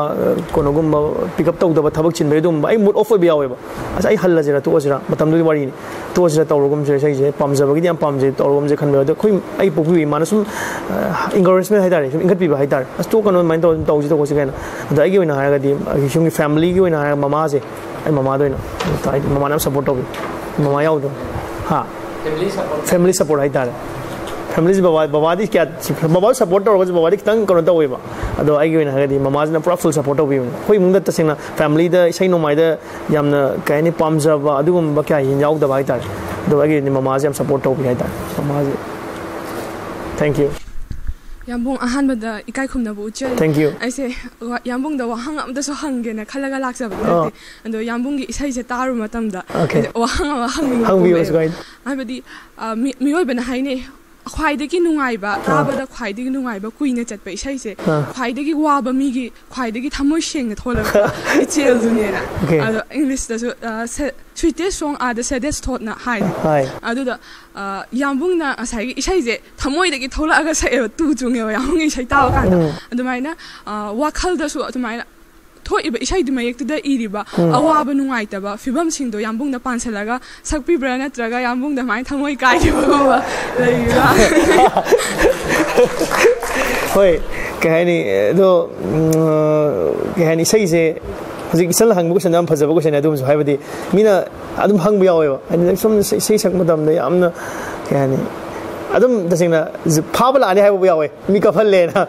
ꯀꯩꯅꯣꯒꯨꯝꯕ ꯄꯤꯛ ꯑꯞ ꯇꯧꯗꯕ ꯊꯕꯛ ꯆꯤꯟꯕꯒꯤ ꯑꯗꯨꯒꯨꯝꯕ ꯑꯩ ꯃꯨꯠ ꯑꯣꯐ ꯑꯣꯏꯕ ꯌꯥꯎꯋꯦꯕ꯫ ꯑꯁ, ꯑꯩ ꯍꯜꯂꯁꯤꯔ, ꯇꯣꯛꯑꯁꯤꯔ, ꯃꯇꯝꯗꯨꯒꯤ ꯋꯥꯔꯤꯅꯤ, ꯇꯣꯛꯑꯁꯤꯔ, ꯇꯧꯔꯒꯨꯝꯁꯤꯔ, ꯏꯁꯩꯁꯦ ꯄꯥꯝꯖꯕꯒꯤꯗꯤ ꯌꯥꯝ ꯄꯥꯝꯖꯩ, ꯇꯧꯔꯒꯨꯝꯁꯦ ꯈꯟꯕ꯫ ꯑꯗꯣ ꯑꯩꯈꯣꯏ ꯑꯩ ꯄꯣꯛꯄꯤꯕ ꯏꯃꯥꯅ ꯁꯨꯝ ꯏꯟꯀꯔꯦꯖꯃꯦꯟ ꯍꯥꯏꯇꯥꯔꯦ, ꯁꯨꯝ ꯏꯟꯈꯠꯄꯤꯕ ꯍꯥꯏꯇꯥꯔꯦ꯫ "ꯑꯁ, ꯇꯣꯛꯀꯅꯣ, ꯑꯗꯨꯃꯥꯏꯅ ꯇꯧ-, ꯇꯧꯁꯤ, ꯇꯧꯁꯤ" ꯀꯥꯏꯅ꯫ ꯑꯗꯣ ꯑꯩꯒꯤ ꯑꯣꯏꯅ ꯍꯥꯏꯔꯒꯗꯤ ꯑꯩꯒꯤ ꯌꯨꯝꯒꯤ ꯐꯦꯃꯤꯂꯤꯒꯤ ꯑꯣꯏꯅ ꯍꯥꯏꯔꯒ ꯃꯃꯥꯁꯦ, ꯑꯩ ꯃꯃꯥꯗ ꯑꯣꯏꯅ ꯍꯥꯏꯗꯤ ꯃꯃꯥꯅ ꯌꯥꯝ ꯁꯞꯄꯣꯔꯠ ꯇꯧꯕꯤ꯫ ꯃꯃꯥ ꯌꯥꯎꯗ꯭ꯔꯣ? ꯍꯥ? ꯐꯦꯃꯤꯂꯤ ꯁꯞꯄꯣꯔꯠ ꯍꯥꯏꯇꯥꯔꯦ꯫ ꯐꯦꯃꯤꯂꯤꯁꯦ ꯕꯕꯥ, ꯕꯕꯥꯗꯤ ꯀꯌꯥ, ꯕꯕꯥ ꯁꯞꯄꯣꯔꯠ ꯇꯧꯔꯒꯁꯨ ꯕꯕꯥꯗꯤ ꯈꯤꯇꯪ ꯀꯩꯅꯣ ꯇꯧꯋꯦꯕ꯫ ꯑꯗꯣ ꯑꯩꯒꯤ ꯑꯣꯏꯅ ꯍꯥꯏꯔꯒꯗꯤ ꯃꯃꯥꯁꯤꯅ ꯄꯨꯔꯥ ꯐꯨꯜ ꯁꯞꯄꯣꯔꯠ ꯇꯧꯕꯤꯕꯅꯦ꯫ ꯑꯩꯈꯣꯏ ꯏꯃꯨꯡꯗ ꯇꯁꯦꯡꯅ ꯐꯦꯃꯤꯂꯤꯗ ꯏꯁꯩ ꯅꯣꯡꯃꯥꯏꯗ ꯌꯥꯝꯅ ꯀꯩ ꯍꯥꯏꯅꯤ, ꯄꯥꯝꯖꯕ ꯑꯗꯨꯒꯨꯝꯕ ꯀꯌꯥ ꯌꯥꯎꯗꯕ ꯍꯥꯏꯇꯥꯔꯦ꯫ ꯑꯗꯣ ꯑꯩꯒꯤꯗꯤ ꯃꯃꯥꯁꯦ ꯌꯥꯝ ꯁꯞꯄꯣꯔꯠ ꯇꯧꯕꯤ ꯍꯥꯏꯇꯥꯔꯦ, ꯃꯃꯥꯁꯦ꯫ Thank you꯫ ꯌꯥꯝꯕꯨꯡ, ꯑꯍꯥꯟꯕꯗ ꯏꯀꯥꯏ ꯈꯨꯝꯅꯕ ꯎꯠꯆꯔꯤ꯫ Thank you꯫ ꯑꯩꯁꯦ ꯋꯥ- ꯌꯥꯝꯕꯨꯡꯗ ꯋꯥꯍꯪ ꯑꯃꯇꯁꯨ ꯍꯪꯒꯦꯅ ꯈꯜꯂꯒ ꯂꯥꯛꯆꯕꯗꯤ ꯑꯣ꯫ ꯅꯠꯇꯦ꯫ ꯑꯗꯣ ꯌꯥꯝꯕꯨꯡꯒꯤ ꯏꯁꯩꯁꯦ ꯇꯥꯔꯨꯕ ꯃꯇꯝꯗ Okay꯫ ꯑꯩꯁꯦ ꯋꯥꯍꯪ ꯑꯃ ꯍꯪꯅꯤꯡꯕ ꯍꯪꯕꯤꯌꯨ, ꯄꯣꯛꯂꯛꯑꯦ꯫ ꯀꯩꯁꯨ ꯀꯥꯏꯗꯦ꯫ ꯍꯥꯏꯕꯗꯤ, ꯑ, ꯃꯤ- ꯃꯤꯑꯣꯏꯕꯅ ꯍꯥꯏꯅꯩ, ꯈ꯭ꯋꯥꯏꯗꯒꯤ ꯅꯨꯡꯉꯥꯏꯕ, ꯇꯥꯕꯗ ꯈ꯭ꯋꯥꯏꯗꯒꯤ ꯅꯨꯡꯉꯥꯏꯕ, ꯀꯨꯏꯅ ꯆꯠꯄ ꯏꯁꯩꯁꯦ, ꯑꯥ꯫ ꯈ꯭ꯋꯥꯏꯗꯒꯤ ꯋꯥꯕ ꯃꯤꯒꯤ ꯈ꯭ꯋꯥꯏꯗꯒꯤ ꯊꯃꯣꯏ ꯁꯦꯡꯅ ꯊꯣꯛꯂꯛꯄ ꯏꯆꯦꯜꯗꯨꯅꯦꯅ꯫ Okay꯫ ꯑꯗꯣ ꯏꯪꯂꯤꯁꯇꯁꯨ, ꯑ, se- sweetest song are the saddest thoughtꯅ ꯍꯥꯏ꯫ ꯍꯥꯏ꯫ ꯑꯗꯨꯗ, ꯑ, ꯌꯥꯝꯕꯨꯡꯅ ꯉꯁꯥꯏꯒꯤ ꯏꯁꯩꯁꯦ ꯊꯃꯣꯏꯗꯒꯤ ꯊꯣꯛꯂꯛꯑꯒ ꯁꯛꯑꯦꯕ, ꯇꯨ ꯆꯨꯡꯉꯦꯕ ꯌꯥꯝꯕꯨꯡꯒꯤ ꯏꯁꯩ ꯇꯥꯕ ꯀꯥꯟꯗ꯫ ꯎꯝ꯫ ꯑꯗꯨꯃꯥꯏꯅ, ꯑ, ꯋꯥꯈꯜꯗꯁꯨ ꯑꯗꯨꯃꯥꯏꯅ ꯊꯣꯛꯏꯕ ꯏꯁꯩꯗꯨ ꯃꯌꯦꯛꯇꯨꯗ ꯏꯔꯤꯕ ꯎꯝ꯫ ꯑꯋꯥꯕ ꯅꯨꯡꯉꯥꯏꯇꯕ ꯐꯤꯕꯝꯁꯤꯡꯗꯣ ꯌꯥꯝꯕꯨꯡꯗ ꯄꯥꯟꯁꯤꯜꯂꯒ ꯁꯛꯄꯤꯕ꯭ꯔꯥ, ꯅꯠꯇ꯭ꯔꯒ ꯌꯥꯝꯕꯨꯡꯗ ꯑꯗꯨꯃꯥꯏꯅ ꯊꯃꯣꯏ ꯀꯥꯏꯈꯤꯕꯒꯨꯝꯕ ꯂꯩꯕ꯭ꯔꯥ? ꯍꯣꯏ, ꯀꯩ ꯍꯥꯏꯅꯤ, ꯑꯗꯣ, ꯎꯝ, ꯀꯩ ꯍꯥꯏꯅꯤ, ꯏꯁꯩꯁꯦ ꯍꯧꯖꯤꯛ ꯏꯆꯟꯅ ꯍꯪꯕ ꯀꯣꯏꯁꯟꯗꯣ ꯌꯥꯝ ꯐꯖꯕ ꯀꯣꯏꯁꯟꯅꯦ꯫ ꯑꯗꯨꯝꯕꯁꯨ ꯍꯥꯏꯕꯗꯤ ꯃꯤꯅ ꯑꯗꯨꯝ ꯍꯪꯕ ꯌꯥꯎꯋꯦꯕ, ꯍꯥꯏꯗꯤ ꯁꯨꯝ ꯏꯁꯩ, ꯏꯁꯩ ꯁꯛꯄ ꯃꯇꯝꯗ ꯌꯥꯝꯅ, ꯀꯩ ꯍꯥꯏꯅꯤ, ꯑꯗꯨꯝ ꯇꯁꯦꯡꯅ ꯐꯥꯕ ꯂꯥꯛꯑꯅꯤ ꯍꯥꯏꯕꯕꯨ ꯌꯥꯎꯋꯦ, ꯃꯤ ꯀꯥꯞꯍꯜꯂꯦꯅ꯫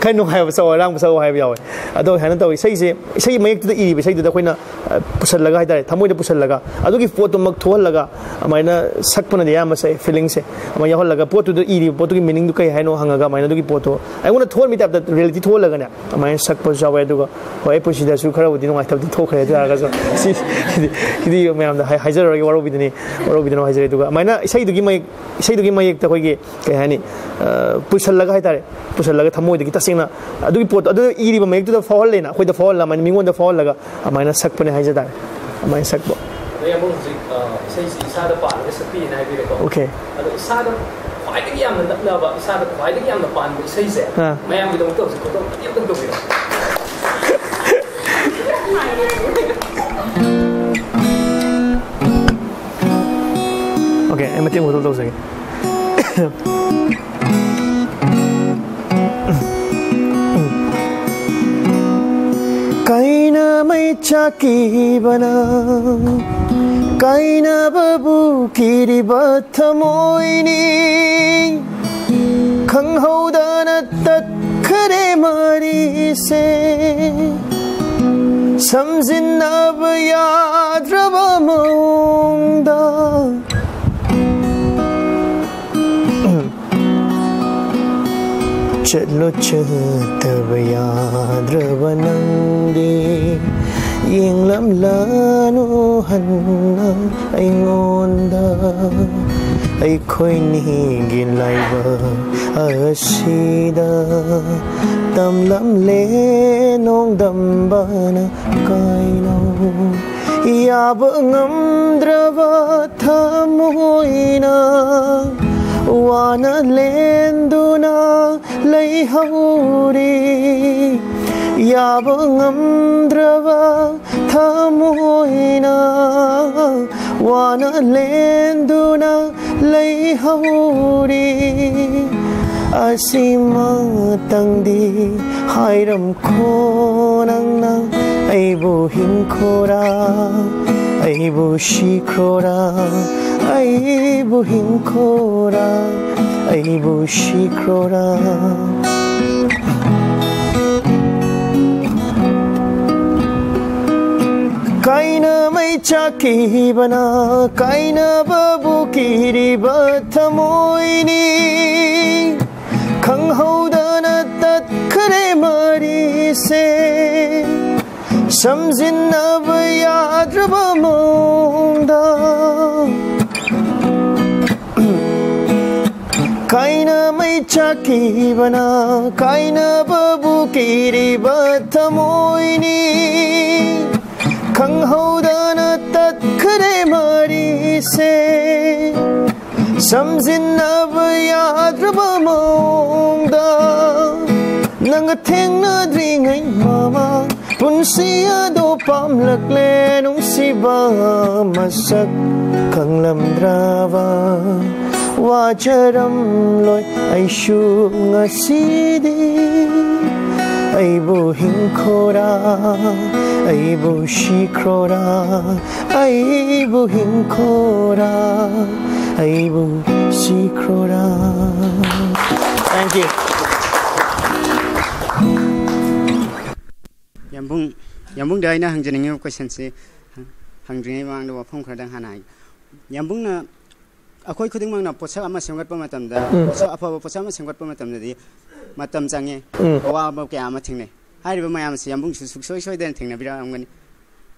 ꯈꯔ ꯅꯨꯡꯉꯥꯏꯕ ꯆꯠꯂꯣ, ꯑꯔꯥꯡꯕ ꯆꯠꯂꯣ ꯍꯥꯏꯕ ꯌꯥꯎꯋꯦ꯫ ꯑꯗꯣ ꯁꯨꯃꯥꯏꯅ ꯇꯧꯋꯤ, ꯏꯁꯩꯁꯦ, ꯏꯁꯩ ꯃꯌꯦꯛꯇꯨꯗ ꯏꯔꯤꯕ ꯏꯁꯩꯗꯨꯗ ꯑꯩꯈꯣꯏꯅ ꯑ, ꯄꯨꯁꯜꯂꯒ ꯍꯥꯏꯇꯥꯔꯦ, ꯊꯃꯣꯏꯗ ꯄꯨꯁꯜꯂꯒ ꯑꯗꯨꯒꯤ ꯄꯣꯠꯇꯨꯃꯛ ꯊꯣꯛꯍꯜꯂꯒ ꯑꯗꯨꯃꯥꯏꯅ ꯁꯛꯄꯅꯗꯤ ꯑꯌꯥꯝꯕ ꯁꯛꯑꯦ꯫ ꯐꯤꯂꯤꯡꯁꯦ ꯑꯗꯨꯃꯥꯏꯅ ꯌꯥꯎꯍꯜꯂꯒ, ꯄꯣꯠꯇꯨꯗ ꯏꯔꯤꯕ ꯄꯣꯠꯇꯨꯒꯤ ꯃꯤꯅꯤꯡꯗꯨ ꯀꯩ ꯍꯥꯏꯅꯣ ꯍꯪꯉꯒ, ꯑꯗꯨꯃꯥꯏꯅ ꯑꯗꯨꯒꯤ ꯄꯣꯠꯇꯣ ꯑꯩꯉꯣꯟꯗ ꯊꯣꯛꯍꯟꯕꯒꯤ ꯇꯥꯏꯞꯇ, ꯔꯤꯌꯦꯂꯤꯇꯤ ꯊꯣꯛꯍꯜꯂꯒꯅꯦ ꯑꯗꯨꯃꯥꯏꯅ ꯁꯛꯄꯁꯨ ꯌꯥꯎꯋꯦ꯫ ꯑꯗꯨꯒ ꯍꯣꯏ, ꯑꯩ ꯄꯨꯟꯁꯤꯗꯁꯨ ꯈꯔꯕꯨꯗꯤ ꯅꯨꯡꯉꯥꯏꯇꯕꯗꯤ ꯊꯣꯛꯈ꯭ꯔꯦ꯫ ꯑꯗꯨ ꯑꯣꯏꯔꯒꯁꯨ ꯁꯤ, ꯁꯤꯗꯤ, ꯁꯤꯗꯤ ꯃꯌꯥꯝꯗ ꯍꯥꯏ-, ꯍꯥꯏꯖꯔꯔꯣꯏꯒꯦ, ꯋꯥꯔꯧꯕꯤꯗꯅꯤ, ꯋꯥꯔꯧꯕꯤꯗꯅꯣ ꯍꯥꯏꯖꯔꯦ꯫ ꯑꯗꯨꯒ ꯑꯗꯨꯃꯥꯏꯅ ꯏꯁꯩꯗꯨꯒꯤ ꯃꯌꯦꯛ, ꯏꯁꯩꯗꯨꯒꯤ ꯃꯌꯦꯛꯇ ꯑꯩꯈꯣꯏꯒꯤ ꯀꯩ ꯍꯥꯏꯅꯤ, ꯑ, ꯄꯨꯁꯜꯂꯒ ꯍꯥꯏꯇꯥꯔꯦ, ꯄꯨꯁꯜꯂꯒ ꯊꯃꯣꯏꯗꯒꯤ ꯇꯁꯦꯡꯅ ꯑꯗꯨꯒꯤ ꯄꯣꯠꯇꯣ, ꯑꯗꯨ ꯏꯔꯤꯕ ꯃꯌꯦꯛꯇꯨꯗ ꯐꯥꯎꯍꯜꯂꯦꯅ, ꯑꯩꯈꯣꯏꯗ ꯐꯥꯎꯍꯜꯂ, ꯑꯗꯨꯃꯥꯏꯅ ꯃꯤꯉꯣꯟꯗ ꯐꯥꯎꯍꯜꯂꯒ ꯑꯗꯨꯃꯥꯏꯅ ꯁꯛꯄꯅꯦ ꯍꯥꯏꯖ ꯇꯥꯔꯦ, ꯑꯗꯨꯃꯥꯏꯅ ꯁꯛꯄ꯫ ꯑꯗꯩ ꯑꯃꯨꯛ ꯍꯧꯖꯤꯛ, ꯑ, ꯏꯁꯩꯁꯤ ꯏꯁꯥꯗ ꯄꯥꯜꯂꯒ ꯁꯛꯄꯤꯌꯦꯅ ꯍꯥꯏꯕꯤꯔꯦꯀꯣ꯫ ꯑꯣꯀꯦ꯫ ꯑꯗꯣ ꯏꯁꯥꯗ ꯈ꯭ꯋꯥꯏꯗꯒꯤ ꯌꯥꯝꯅ ꯅꯛꯅꯕ, ꯏꯁꯥꯗ ꯈ꯭ꯋꯥꯏꯗꯒꯤ ꯌꯥꯝꯅ ꯄꯥꯟꯕ ꯏꯁꯩꯁꯦ ꯑꯥ꯫ ꯃꯌꯥꯝꯒꯤꯗꯃꯛꯇ ꯍꯧꯖꯤꯛ ꯈꯨꯗꯣꯜ ꯃꯇꯦꯛ ꯑꯝꯇꯪ ꯇꯧꯕꯤꯔꯣ꯫ ꯑꯣꯀꯦ, ꯑꯩ ꯃꯇꯦꯛ ꯃꯇꯦꯛ ꯇꯧꯖꯒꯦ꯫ ꯀꯥꯏꯅ ꯃꯩ ꯆꯥꯛꯈꯤꯕꯅ ꯀꯥꯏꯅꯕꯕꯨ ꯀꯤꯔꯤꯕ ꯊꯃꯣꯏꯅꯤ꯫ ꯈꯪꯍꯧꯗꯅ ꯇꯠꯈꯔꯦ ꯃꯔꯤꯁꯦ, ꯁꯝꯖꯤꯟꯅꯕ ꯌꯥꯗ꯭ꯔꯕ ꯃꯑꯣꯡꯗ꯫ ꯆꯠꯂꯣ ꯆꯠꯇꯕ ꯌꯥꯗ꯭ꯔꯕ ꯅꯪꯗꯤ, ꯌꯦꯡꯂꯝꯂꯅꯨ ꯍꯟꯅ ꯑꯩꯉꯣꯟꯗ꯫ ꯑꯩꯈꯣꯏꯅꯤꯒꯤ ꯂꯥꯏꯕꯛ ꯑꯁꯤꯗ ꯇꯝꯂꯝꯂꯦ ꯅꯣꯡꯗꯝꯕꯅ ꯀꯥꯏꯅꯧ꯫ ꯌꯥꯕ ꯉꯝꯗ꯭ꯔꯕ ꯊꯃꯣꯏꯅ ꯋꯥꯅ ꯂꯦꯟꯗꯨꯅ ꯂꯩꯍꯧꯔꯤ꯫ ꯌꯥꯕ ꯉꯝꯗ꯭ꯔꯕ ꯊꯃꯣꯏꯅ ꯋꯥꯅ ꯂꯦꯟꯗꯨꯅ ꯂꯩꯍꯧꯔꯤ꯫ ꯑꯁꯤꯃꯇꯪꯗꯤ ꯍꯥꯏꯔꯝꯈꯣ ꯅꯪꯅ ꯑꯩꯕꯨ ꯍꯤꯡꯈꯣꯔꯥ꯫ ꯑꯩꯕꯨ ꯁꯤꯈ꯭ꯔꯣꯔꯥ, ꯑꯩꯕꯨ ꯍꯤꯡꯈꯣꯔꯥ, ꯑꯩꯕꯨ ꯁꯤꯈ꯭ꯔꯣꯔꯥ꯫ ꯀꯥꯏꯅ ꯃꯩ ꯆꯥꯛꯈꯤꯕꯅ ꯀꯥꯏꯅꯕꯕꯨ ꯀꯤꯔꯤꯕ ꯊꯃꯣꯏꯅꯤ꯫ ꯈꯪꯍꯧꯗꯅ ꯇꯠꯈ꯭ꯔꯦ ꯃꯔꯤꯁꯦ, ꯁꯝꯖꯤꯟꯅꯕ ꯌꯥꯗ꯭ꯔꯕ ꯃꯑꯣꯡꯗ꯫ ꯀꯥꯏꯅ ꯃꯩ ꯆꯥꯛꯈꯤꯕꯅ ꯀꯥꯏꯅꯕꯕꯨ ꯀꯤꯔꯤꯕ ꯊꯃꯣꯏꯅꯤ꯫ ꯈꯪꯍꯧꯗꯅ ꯇꯠꯈ꯭ꯔꯦ ꯃꯔꯤꯁꯦ, ꯁꯝꯖꯤꯟꯅꯕ ꯌꯥꯗ꯭ꯔꯕ ꯃꯑꯣꯡꯗ꯫ ꯅꯪꯒ ꯊꯦꯡꯅꯗ꯭ꯔꯤꯉꯩ ꯃꯃꯥꯡ ꯄꯨꯟꯁꯤ ꯑꯗꯣ ꯄꯥꯝꯂꯛꯂꯦ ꯅꯨꯡꯁꯤꯕ, ꯃꯁꯛ ꯈꯪꯂꯝꯗ꯭ꯔꯕ꯫ ꯋꯥꯖꯔꯝꯂꯣꯏ ꯑꯩꯁꯨ ꯉꯁꯤꯗꯤ꯫ ꯑꯩꯕꯨ ꯍꯤꯡꯈꯣꯔꯥ, ꯑꯩꯕꯨ ꯁꯤꯈ꯭ꯔꯣꯔꯥ, ꯑꯩꯕꯨ ꯍꯤꯡꯈꯣꯔꯥ, ꯑꯩꯕꯨ ꯁꯤꯈ꯭ꯔꯣꯔꯥ꯫ Thank you. ꯌꯥꯝꯕꯨꯡ, ꯌꯥꯝꯕꯨꯡꯗ ꯑꯩꯅ ꯍꯪꯖꯅꯤꯡꯉꯤꯕ ꯀꯣꯏꯁꯟꯁꯤ ꯍꯪꯗ꯭ꯔꯤꯉꯩ ꯃꯃꯥꯡꯗ ꯋꯥꯐꯝ ꯈꯔꯗꯪ ꯍꯥꯟꯅ ꯍꯥꯏꯒꯦ꯫ ꯌꯥꯝꯕꯨꯡꯅ, ꯑꯩꯈꯣꯏ ꯈꯨꯗꯤꯡꯃꯛꯅ ꯄꯣꯠꯁꯛ ꯑꯃ ꯁꯦꯝꯒꯠꯄ ꯃꯇꯝꯗ, ꯄꯣꯠꯁꯛ, ꯑꯐꯕ ꯄꯣꯠꯁꯛ ꯑꯃ ꯁꯦꯝꯒꯠꯄ ꯃꯇꯝꯗꯗꯤ ꯃꯇꯝ ꯆꯪꯉꯦ, ꯑꯋꯥꯕ ꯀꯌꯥ ꯑꯃ ꯊꯦꯡꯅꯩ꯫ ꯍꯥꯏꯔꯤꯕ ꯃꯌꯥꯝꯁꯤ ꯌꯥꯝꯕꯨꯡꯁꯨ ꯁꯨꯡꯁꯣꯏ ꯁꯣꯏꯗꯅ ꯊꯦꯡꯅꯕꯤꯔꯛꯑꯝꯒꯅꯤ꯫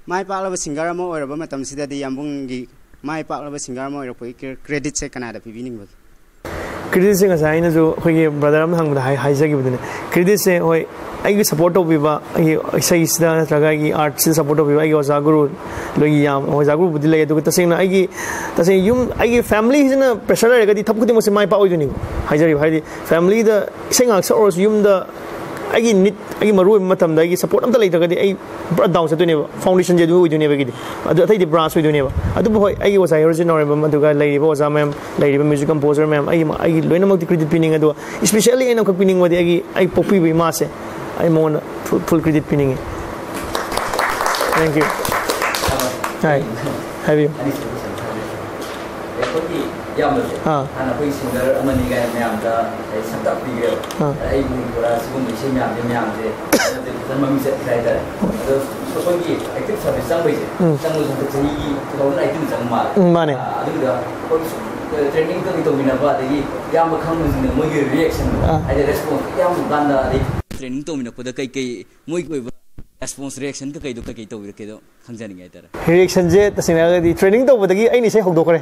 ꯃꯥꯏ ꯄꯥꯛꯂꯕ ꯁꯤꯡꯒꯔ ꯑꯃ ꯑꯣꯏꯔꯕ ꯃꯇꯝꯁꯤꯗꯗꯤ ꯌꯥꯝꯕꯨꯡꯒꯤ ꯃꯥꯏ ꯄꯥꯛꯂꯕ ꯁꯤꯡꯒꯔ ꯑꯃ ꯑꯣꯏꯔꯛꯄꯒꯤ ꯀ꯭ꯔꯦ-, ꯀ꯭ꯔꯦꯗꯤꯠꯁꯦ ꯀꯅꯥꯗ ꯄꯤꯕꯤꯅꯤꯡꯕꯒꯦ? ꯀ꯭ꯔꯦꯗꯤꯠꯁꯦ ꯉꯁꯥꯏ ꯑꯩꯅꯁꯨ ꯑꯩꯈꯣꯏꯒꯤ ꯕ꯭ꯔꯗꯔ ꯑꯃꯅ ꯍꯪꯕꯗ ꯍꯥꯏ-, ꯍꯥꯏꯖꯈꯤꯕꯗꯨꯅꯦ꯫ ꯀ꯭ꯔꯦꯗꯤꯠꯁꯦ, ꯍꯣꯏ, ꯑꯩꯒꯤ ꯁꯞꯄꯣꯔꯠ ꯇꯧꯕꯤꯕ, ꯑꯩꯒꯤ ꯏꯁꯩꯁꯤꯗ ꯅꯠꯇ꯭ꯔꯒ ꯑꯩꯒꯤ ꯑꯥꯔꯠꯁꯤꯗ ꯁꯞꯄꯣꯔꯠ ꯇꯧꯕꯤꯕ ꯑꯩꯒꯤ ꯑꯣꯖꯥ ꯒꯨꯔꯨ ꯂꯣꯏꯒꯤ ꯌꯥꯝ, ꯑꯣꯖꯥ ꯒꯨꯔꯨꯕꯨꯗꯤ ꯂꯩ, ꯑꯗꯨꯒ ꯇꯁꯦꯡꯅ ꯑꯩꯒꯤ, ꯇꯁꯦꯡꯅ ꯌꯨꯝ, ꯑꯩꯒꯤ ꯐꯦꯃꯤꯂꯤꯁꯤꯅ ꯄ꯭ꯔꯦꯁꯔ ꯂꯩꯔꯒꯗꯤ ꯊꯕꯛ ꯈꯨꯗꯤꯡꯃꯛꯁꯦ ꯃꯥꯏ ꯄꯥꯛꯑꯣꯏꯗꯣꯏꯅꯤꯀꯣ꯫ ꯍꯥꯏꯖꯔꯤꯕ, ꯍꯥꯏꯗꯤ ꯐꯦꯃꯤꯂꯤꯗ ꯏꯁꯩ ꯉꯥꯏꯍꯥꯛ ꯁꯛꯑꯣꯔꯁꯨ ꯌꯨꯝꯗ ꯑꯩꯒꯤ ꯅꯤꯠ, ꯑꯩꯒꯤ ꯃꯔꯨ ꯑꯣꯏꯕ ꯃꯇꯝꯗ ꯑꯩꯒꯤ ꯁꯞꯄꯣꯔꯠ ꯑꯝꯇ ꯂꯩꯇ꯭ꯔꯒꯗꯤ ꯑꯩ ꯄꯨꯔꯥ ꯗꯥꯎꯟ ꯆꯠꯇꯣꯏꯅꯦꯕ꯫ ꯐꯥꯎꯟꯗꯦꯁꯟꯁꯦ ꯑꯗꯨ ꯑꯣꯏꯗꯣꯏꯅꯦꯕ ꯑꯩꯒꯤꯗꯤ꯫ ꯑꯗꯨ ꯑꯇꯩꯗꯤ ꯕ꯭ꯔꯥꯁ ꯑꯣꯏꯗꯣꯏꯅꯦꯕ꯫ ꯑꯗꯨꯕꯨ ꯍꯣꯏ, ꯑꯩꯒꯤ ꯑꯣꯖꯥ ꯍꯦꯔꯣꯖꯤꯠ ꯅꯥꯎꯔꯦꯝꯕꯝ, ꯑꯗꯨꯒ ꯂꯩꯔꯤꯕ ꯑꯣꯖꯥ ꯃꯌꯥꯝ, ꯂꯩꯔꯤꯕ ꯃ꯭ꯌꯨꯖꯤꯛ ꯀꯝꯄꯣꯖꯔ ꯃꯌꯥꯝ, ꯑꯩꯒꯤ, ꯑꯩꯒꯤ ꯂꯣꯏꯅꯃꯛꯇꯤ ꯀ꯭ꯔꯦꯗꯤꯠ ꯄꯤꯅꯤꯡꯉꯦ꯫ ꯑꯗꯨꯒ ꯏꯁꯄꯤꯁꯦꯜꯂꯤ ꯑꯩꯅ ꯑꯃꯈꯛ ꯄꯤꯅꯤꯡꯕꯗꯤ ꯑꯩꯒꯤ, ꯑꯩ ꯄꯣꯛꯄꯤꯕ ꯏꯃꯥꯁꯦ, ꯑꯩ ꯃꯉꯣꯟꯗ ꯐꯨꯜ, ꯐꯨꯜ ꯀ꯭ꯔꯦꯗꯤꯠ ꯄꯤꯅꯤꯡꯉꯤ꯫ Thank you. ꯍꯥꯏ, ꯍꯥꯏꯕꯤꯌꯨ꯫ ꯑꯅꯤꯁꯨꯕ ꯀꯣꯏꯁꯟ ꯊꯥꯖꯔꯛꯀꯦ꯫ ꯑꯩꯈꯣꯏꯒꯤ ꯏꯌꯥꯝꯕꯁꯦ ꯑꯥ꯫ ꯍꯥꯟꯅ ꯑꯩꯈꯣꯏ ꯁꯤꯡꯒꯔ ꯑꯃꯅꯤ ꯀꯥꯏꯅ ꯃꯌꯥꯝꯗ ꯑꯩ ꯁꯛ ꯇꯥꯛꯄꯤꯈ꯭ꯔꯦꯕ꯫ ꯑꯥ꯫ ꯑꯩ ꯃꯅꯤꯄꯨꯔ ꯁꯤꯒꯨꯝꯕ ꯏꯁꯩ ꯃꯌꯥꯝꯁꯦ ꯃꯌꯥꯝꯁꯦ ꯐꯖꯅ ꯃꯃꯤꯡ ꯆꯠꯈ꯭ꯔꯦ ꯍꯥꯏꯇꯥꯔꯦ꯫ ꯑꯗꯣ ꯑꯩꯈꯣꯏꯒꯤ ꯑꯦꯛꯇꯤꯚ ꯁꯥꯔꯚꯤꯁ ꯆꯪꯕꯩꯁꯦ ꯎꯝ꯫ ꯆꯪꯕꯁꯦ ꯍꯟꯗꯛ ꯆꯍꯤꯒꯤ two thousand eighteen ꯆꯪꯕ ꯃꯥꯜꯂꯦ꯫ ꯎꯝ, ꯃꯥꯅꯦ꯫ ꯑꯥ, ꯑꯗꯨꯗ ꯑꯩꯈꯣꯏ ꯁꯨꯝ ꯇ꯭ꯔꯦꯅꯤꯡ ꯀꯩꯀꯩ ꯇꯧꯃꯤꯟꯅꯕ ꯑꯗꯒꯤ ꯏꯌꯥꯝꯕ ꯈꯪꯕꯁꯤꯡꯅ ꯃꯣꯏꯒꯤ ꯔꯤꯌꯦꯛꯁꯟꯗꯣ ꯑꯥ꯫ ꯍꯥꯏꯗꯤ ꯔꯦꯁꯄꯣꯟꯁ ꯏꯌꯥꯝꯕ ꯀꯥꯟꯗ ꯑꯗꯩ ꯇ꯭ꯔꯦꯅꯤꯡ ꯇꯧꯃꯤꯟꯅꯄꯗ ꯀꯩꯀꯩ ꯃꯣꯏꯒꯤ ꯑꯣꯏꯕ ꯔꯦꯁꯄꯣꯟꯁ ꯔꯤꯌꯦꯛꯁꯟ ꯀꯩꯀꯩꯗꯣ ꯀꯩꯀꯩ ꯇꯧꯕꯤꯔꯛꯀꯦꯗꯣ ꯈꯪꯖꯅꯤꯡꯉꯦ ꯍꯥꯏꯇꯥꯔꯦ꯫ ꯔꯤꯌꯦꯛꯁꯟꯁꯦ ꯇꯁꯦꯡꯅ ꯍꯥꯏꯔꯒꯗꯤ ꯇ꯭ꯔꯦꯅꯤꯡ ꯇꯧꯕꯗꯒꯤ ꯑꯩꯅ ꯏꯁꯩ ꯍꯧꯗꯣꯛꯈ꯭ꯔꯦ꯫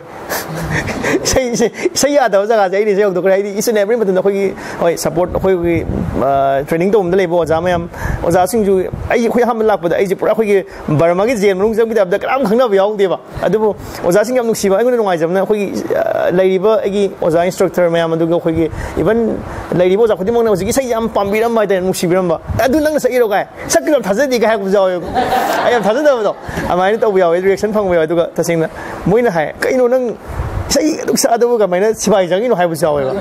ꯏꯁꯩ, ꯏꯁꯩ, ꯏꯁꯩ ꯌꯥꯗꯕ ꯖꯒꯥꯁꯦ ꯑꯩꯅ ꯏꯁꯩ ꯍꯧꯗꯣꯛꯈ꯭ꯔꯦ꯫ ꯍꯥꯏꯗꯤ each and every ꯃꯇꯝꯗ ꯑꯩꯈꯣꯏꯒꯤ, ꯍꯣꯏ, ꯁꯄꯣꯔꯠ ꯑꯩꯈꯣꯏꯒꯤ, ꯑ, ꯇ꯭ꯔꯦꯅꯤꯡ ꯇꯧꯕꯗ ꯂꯩꯕ ꯑꯣꯖꯥ ꯃꯌꯥꯝ, ꯑꯣꯖꯥꯁꯤꯡꯁꯨ ꯑꯩ, ꯑꯩꯈꯣꯏ ꯑꯍꯥꯟꯕ ꯂꯥꯛꯄꯗ ꯑꯩꯁꯦ ꯄꯨꯔꯥ ꯑꯩꯈꯣꯏꯒꯤ ꯕꯔꯃꯥꯒꯤ ꯖꯦꯜ ꯃꯅꯨꯡ ꯆꯪꯕꯒꯤ ꯇꯥꯏꯞꯇ ꯀꯅꯥꯝ ꯈꯪꯅꯕ ꯌꯥꯎꯗꯦꯕ꯫ ꯑꯗꯨꯕꯨ ꯑꯣꯖꯥꯁꯤꯡ ꯌꯥꯝ ꯅꯨꯡꯁꯤꯕ, ꯑꯩꯉꯣꯟꯗ ꯅꯨꯡꯉꯥꯏꯖꯕꯅ ꯑꯩꯈꯣꯏꯒꯤ, ꯑ, ꯂꯩꯔꯤꯕ ꯑꯩꯒꯤ ꯑꯣꯖꯥ ꯏꯟꯁꯇ꯭ꯔꯛꯇꯔ ꯃꯌꯥꯝ, ꯑꯗꯨꯒ ꯑꯩꯈꯣꯏꯒꯤ even ꯂꯩꯔꯤꯕ ꯑꯣꯖꯥ ꯈꯨꯗꯤꯡꯃꯛꯅ ꯍꯧꯖꯤꯛꯀꯤ ꯏꯁꯩ ꯌꯥꯝ ꯄꯥꯝꯕꯤꯔꯝꯕ ꯍꯥꯏꯇꯥꯔꯦ, ꯅꯨꯡꯁꯤꯕꯤꯔꯝꯕ꯫ "ꯑꯗꯨ ꯅꯪꯅ ꯁꯛꯏꯔꯣ?" ꯀꯥꯏ, "ꯁꯛꯄ ꯌꯥꯝ ꯊꯥꯖꯗꯦ" ꯀꯥꯏ ꯍꯥꯏꯔꯛꯄꯁꯨ ꯌꯥꯎꯋꯦꯕ꯫ ꯑꯩ ꯌꯥꯝ ꯊꯥꯖꯗꯕꯗꯣ ꯑꯗꯨꯃꯥꯏꯅ ꯇꯧꯕ ꯌꯥꯎꯋꯦ, ꯔꯤꯌꯦꯛꯁꯟ ꯐꯪꯕ ꯌꯥꯎꯋꯦ꯫ ꯑꯗꯨꯒ ꯇꯁꯦꯡꯅ ꯃꯣꯏꯅ ꯍꯥꯏ, "ꯀꯩꯅꯣ ꯅꯪ ꯏꯁꯩ ꯑꯗꯨꯛ ꯁꯛꯑꯗꯕꯨ ꯀꯃꯥꯏꯅ ꯁꯤꯐꯥꯏ ꯆꯪꯉꯤꯅꯣ?" ꯍꯥꯏꯕꯁꯨ ꯌꯥꯎꯋꯦꯕ꯫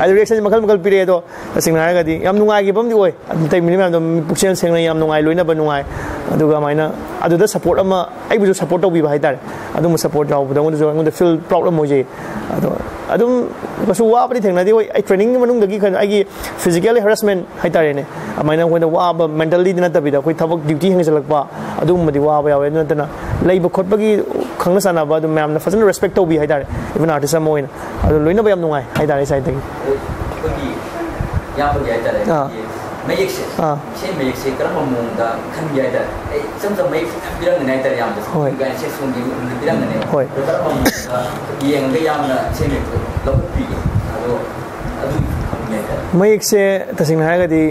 ꯑꯗꯨ ꯔꯤꯌꯦꯛꯁꯟꯁꯦ ꯃꯈꯜ ꯃꯈꯜ ꯄꯤꯔꯛꯑꯦ꯫ ꯑꯗꯣ ꯇꯁꯦꯡꯅ ꯍꯥꯏꯔꯒꯗꯤ ꯌꯥꯝ ꯅꯨꯡꯉꯥꯏꯈꯤꯕ ꯑꯃꯗꯤ ꯑꯣꯏ꯫ ꯇꯩꯃꯤꯅ ꯃꯌꯥꯝꯗꯣ ꯄꯨꯛꯆꯦꯜ ꯁꯦꯡꯅ ꯌꯥꯝ ꯅꯨꯡꯉꯥꯏ, ꯂꯣꯏꯅꯕ ꯅꯨꯡꯉꯥꯏ꯫ ꯑꯗꯨꯒ ꯑꯗꯨꯃꯥꯏꯅ ꯑꯗꯨꯗ ꯁꯄꯣꯔꯠ ꯑꯃ, ꯑꯩꯕꯨꯁꯨ ꯁꯄꯣꯔꯠ ꯇꯧꯕꯤꯕ ꯍꯥꯏꯇꯥꯔꯦ꯫ ꯑꯗꯨꯝꯕ ꯁꯄꯣꯔꯠ ꯌꯥꯎꯕꯗꯣ ꯑꯩꯉꯣꯟꯗꯁꯨ, ꯑꯩꯉꯣꯟꯗ ꯐꯤꯜ ꯄ꯭ꯔꯥꯎꯗ ꯑꯃ ꯑꯣꯏꯖꯩ꯫ ꯑꯗꯣ ꯑꯗꯨꯝ ꯀꯩꯁꯨ ꯋꯥꯕꯗꯤ ꯊꯦꯡꯅꯗꯦ꯫ ꯍꯣꯏ, ꯑꯩ ꯇ꯭ꯔꯦꯅꯤꯡꯒꯤ ꯃꯅꯨꯡꯗꯒꯤ ꯈꯔ ꯑꯩꯒꯤ ꯐꯤꯖꯤꯀꯦꯜ ꯍꯦꯔꯥꯁꯃꯦꯟ ꯍꯥꯏꯇꯥꯔꯦꯅꯦ, ꯑꯗꯨꯃꯥꯏꯅ ꯑꯩꯈꯣꯏꯗ ꯋꯥꯕ ꯃꯦꯟꯇꯦꯜꯂꯤꯗꯤ ꯅꯠꯇꯕꯤꯗ ꯑꯩꯈꯣꯏ ꯊꯕꯛ ꯗ꯭ꯌꯨꯇꯤ ꯍꯦꯟꯖꯜꯂꯛꯄ ꯑꯗꯨꯒꯨꯝꯕꯗꯤ ꯋꯥꯕ ꯌꯥꯎꯋꯦ꯫ ꯑꯗꯨ ꯅꯠꯇꯅ ꯂꯩꯕ ꯈꯣꯠꯄꯒꯤ ꯈꯪꯅ ꯆꯥꯟꯅꯕ ꯑꯗꯨꯝ ꯃꯌꯥꯝꯅ ꯐꯖꯅ ꯔꯦꯁꯄꯦꯛ ꯇꯧꯕꯤ ꯍꯥꯏꯇꯥꯔꯦ, ꯏꯚꯟ ꯑꯥꯔꯇꯤꯁ ꯑꯃ ꯑꯣꯏꯅ꯫ ꯑꯗꯣ ꯂꯣꯏꯅꯕ ꯌꯥꯝ ꯅꯨꯡꯉꯥꯏ ꯍꯥꯏꯇꯥꯔꯦ ꯑꯩ ꯁꯥꯏꯠꯇꯒꯤ꯫ ꯑꯩꯈꯣꯏꯒꯤ ꯏꯌꯥꯝꯕꯒꯤ ꯍꯥꯏꯇꯥꯔꯦ ꯑꯥ꯫ ꯃꯌꯦꯛꯁꯦ ꯑꯥ꯫ ꯏꯁꯩ ꯃꯌꯦꯛꯁꯦ ꯀꯔꯝꯕ ꯃꯑꯣꯡꯗ ꯈꯟꯒꯦ ꯍꯥꯏꯇꯥꯔꯦ? ꯑꯩ ꯏꯆꯝ ꯆꯝꯕ ꯃꯌꯦꯛꯁꯦ ꯌꯥꯝ ꯄꯤꯔꯝꯒꯅꯤ ꯍꯥꯏꯇꯥꯔꯦ, ꯌꯥꯝꯕꯁꯦ ꯍꯣꯏ꯫ ꯒꯥꯏꯅ ꯁꯦꯛꯁ ꯁꯣꯡꯒꯤ ꯃꯑꯣꯡꯗ ꯄꯤꯔꯝꯒꯅꯦꯕ꯫ ꯍꯣꯏ꯫ ꯑꯗꯣ ꯀꯔꯝꯕ ꯃꯑꯣꯡꯗ ꯌꯦꯡꯉꯒ ꯌꯥꯝꯅ ꯏꯁꯩ ꯃꯌꯦꯛꯇꯣ ꯂꯧꯈꯠꯄꯤꯒꯦ? ꯑꯗꯣ ꯑꯗꯨꯒꯤ ꯈꯪꯅꯤꯡꯉꯦ ꯍꯥꯏꯇꯥꯔꯦ꯫ ꯃꯌꯦꯛꯁꯦ ꯇꯁꯦꯡꯅ ꯍꯥꯏꯔꯒꯗꯤ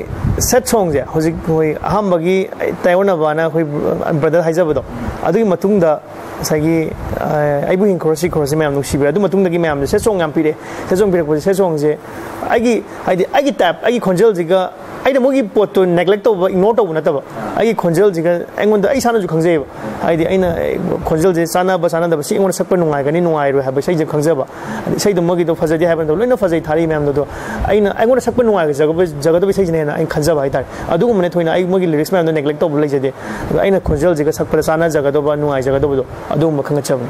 ꯁꯦꯠ ꯁꯣꯡꯁꯦ ꯍꯧꯖꯤꯛ ꯑꯩꯈꯣꯏ ꯑꯍꯥꯟꯕꯒꯤ ꯇꯥꯏꯑꯣꯟꯅꯕꯅ ꯑꯩꯈꯣꯏ ꯕ꯭ꯔꯗꯔ ꯍꯥꯏꯖꯕꯗꯣ, ꯑꯗꯨꯒꯤ ꯃꯇꯨꯡꯗ ꯉꯁꯥꯏꯒꯤ, ꯑ, "ꯑꯩꯕꯨ ꯍꯤꯡꯈꯣꯔꯣ ꯁꯤꯈꯣꯔꯣ" ꯁꯤ ꯃꯌꯥꯝ ꯅꯨꯡꯁꯤꯕꯤꯔꯦ꯫ ꯑꯗꯨ ꯃꯇꯨꯡꯗꯒꯤ ꯃꯌꯥꯝꯁꯦ ꯁꯦꯠ ꯁꯣꯡ ꯌꯥꯝ ꯄꯤꯔꯛꯑꯦ꯫ ꯁꯦꯠ ꯁꯣꯡ ꯄꯤꯔꯛꯄꯁꯦ, ꯁꯦꯠ ꯁꯣꯡꯁꯦ ꯑꯩꯒꯤ, ꯍꯥꯏꯗꯤ ꯑꯩꯒꯤ ꯇꯥꯏꯞ, ꯑꯩꯒꯤ ꯈꯣꯟꯖꯦꯜꯁꯤꯒ ꯑꯩꯅ ꯃꯣꯏꯒꯤ ꯄꯣꯠꯇꯣ neglect ꯇꯧꯕ, ignore ꯇꯧꯕ ꯅꯠꯇꯕ, ꯑꯩꯒꯤ ꯈꯣꯟꯖꯦꯜꯁꯤꯒ ꯑꯩꯉꯣꯟꯗ, ꯑꯩ ꯏꯁꯥꯅꯁꯨ ꯈꯪꯖꯩꯌꯦꯕ, ꯍꯥꯏꯗꯤ ꯑꯩꯅ, ꯑꯦ, ꯈꯣꯟꯖꯦꯜꯁꯦ ꯆꯥꯟꯅꯕ ꯆꯥꯟꯅꯗꯕ, ꯁꯤ ꯑꯩꯉꯣꯟꯗ ꯁꯛꯄ ꯅꯨꯡꯉꯥꯏꯒꯅꯤ ꯅꯨꯡꯉꯥꯏꯔꯣꯏ ꯍꯥꯏꯕ ꯏꯁꯩꯁꯦ ꯈꯪꯖꯕ, ꯑꯗꯩ ꯏꯁꯩꯗꯣ ꯃꯣꯏꯒꯤꯗꯣ ꯐꯖꯗꯦ ꯍꯥꯏꯕ ꯅꯠꯇꯕ, ꯂꯣꯏꯅ ꯐꯖꯩ ꯊꯥꯔꯤ ꯃꯌꯥꯝꯗꯣ, ꯑꯗꯣ ꯑꯩꯅ, ꯑꯩꯉꯣꯟꯗ ꯁꯛꯄ ꯅꯨꯡꯉꯥꯏꯖꯒꯗꯕ, ꯖꯒꯗꯕ ꯏꯁꯩꯁꯤꯅ ꯍꯦꯟꯅ ꯑꯩꯅ ꯈꯟꯖꯕ ꯍꯥꯏꯇꯥꯔꯦ꯫ ꯑꯗꯨꯒꯨꯝꯕꯅꯦ ꯊꯣꯏꯅ ꯑꯩ ꯃꯣꯏꯒꯤ lyrics ꯃꯌꯥꯝꯗꯣ neglect ꯇꯧꯕ ꯂꯩꯖꯗꯦ꯫ ꯑꯗꯣ ꯑꯩꯅ ꯈꯣꯟꯖꯦꯜꯁꯤꯒ ꯁꯛꯄꯗ ꯆꯥꯟꯅꯖꯒꯗꯕ, ꯅꯨꯡꯉꯥꯏꯖꯒꯗꯕꯗꯣ, ꯑꯗꯨꯒꯨꯝꯕ ꯈꯪꯒꯠꯆꯕꯅꯤ꯫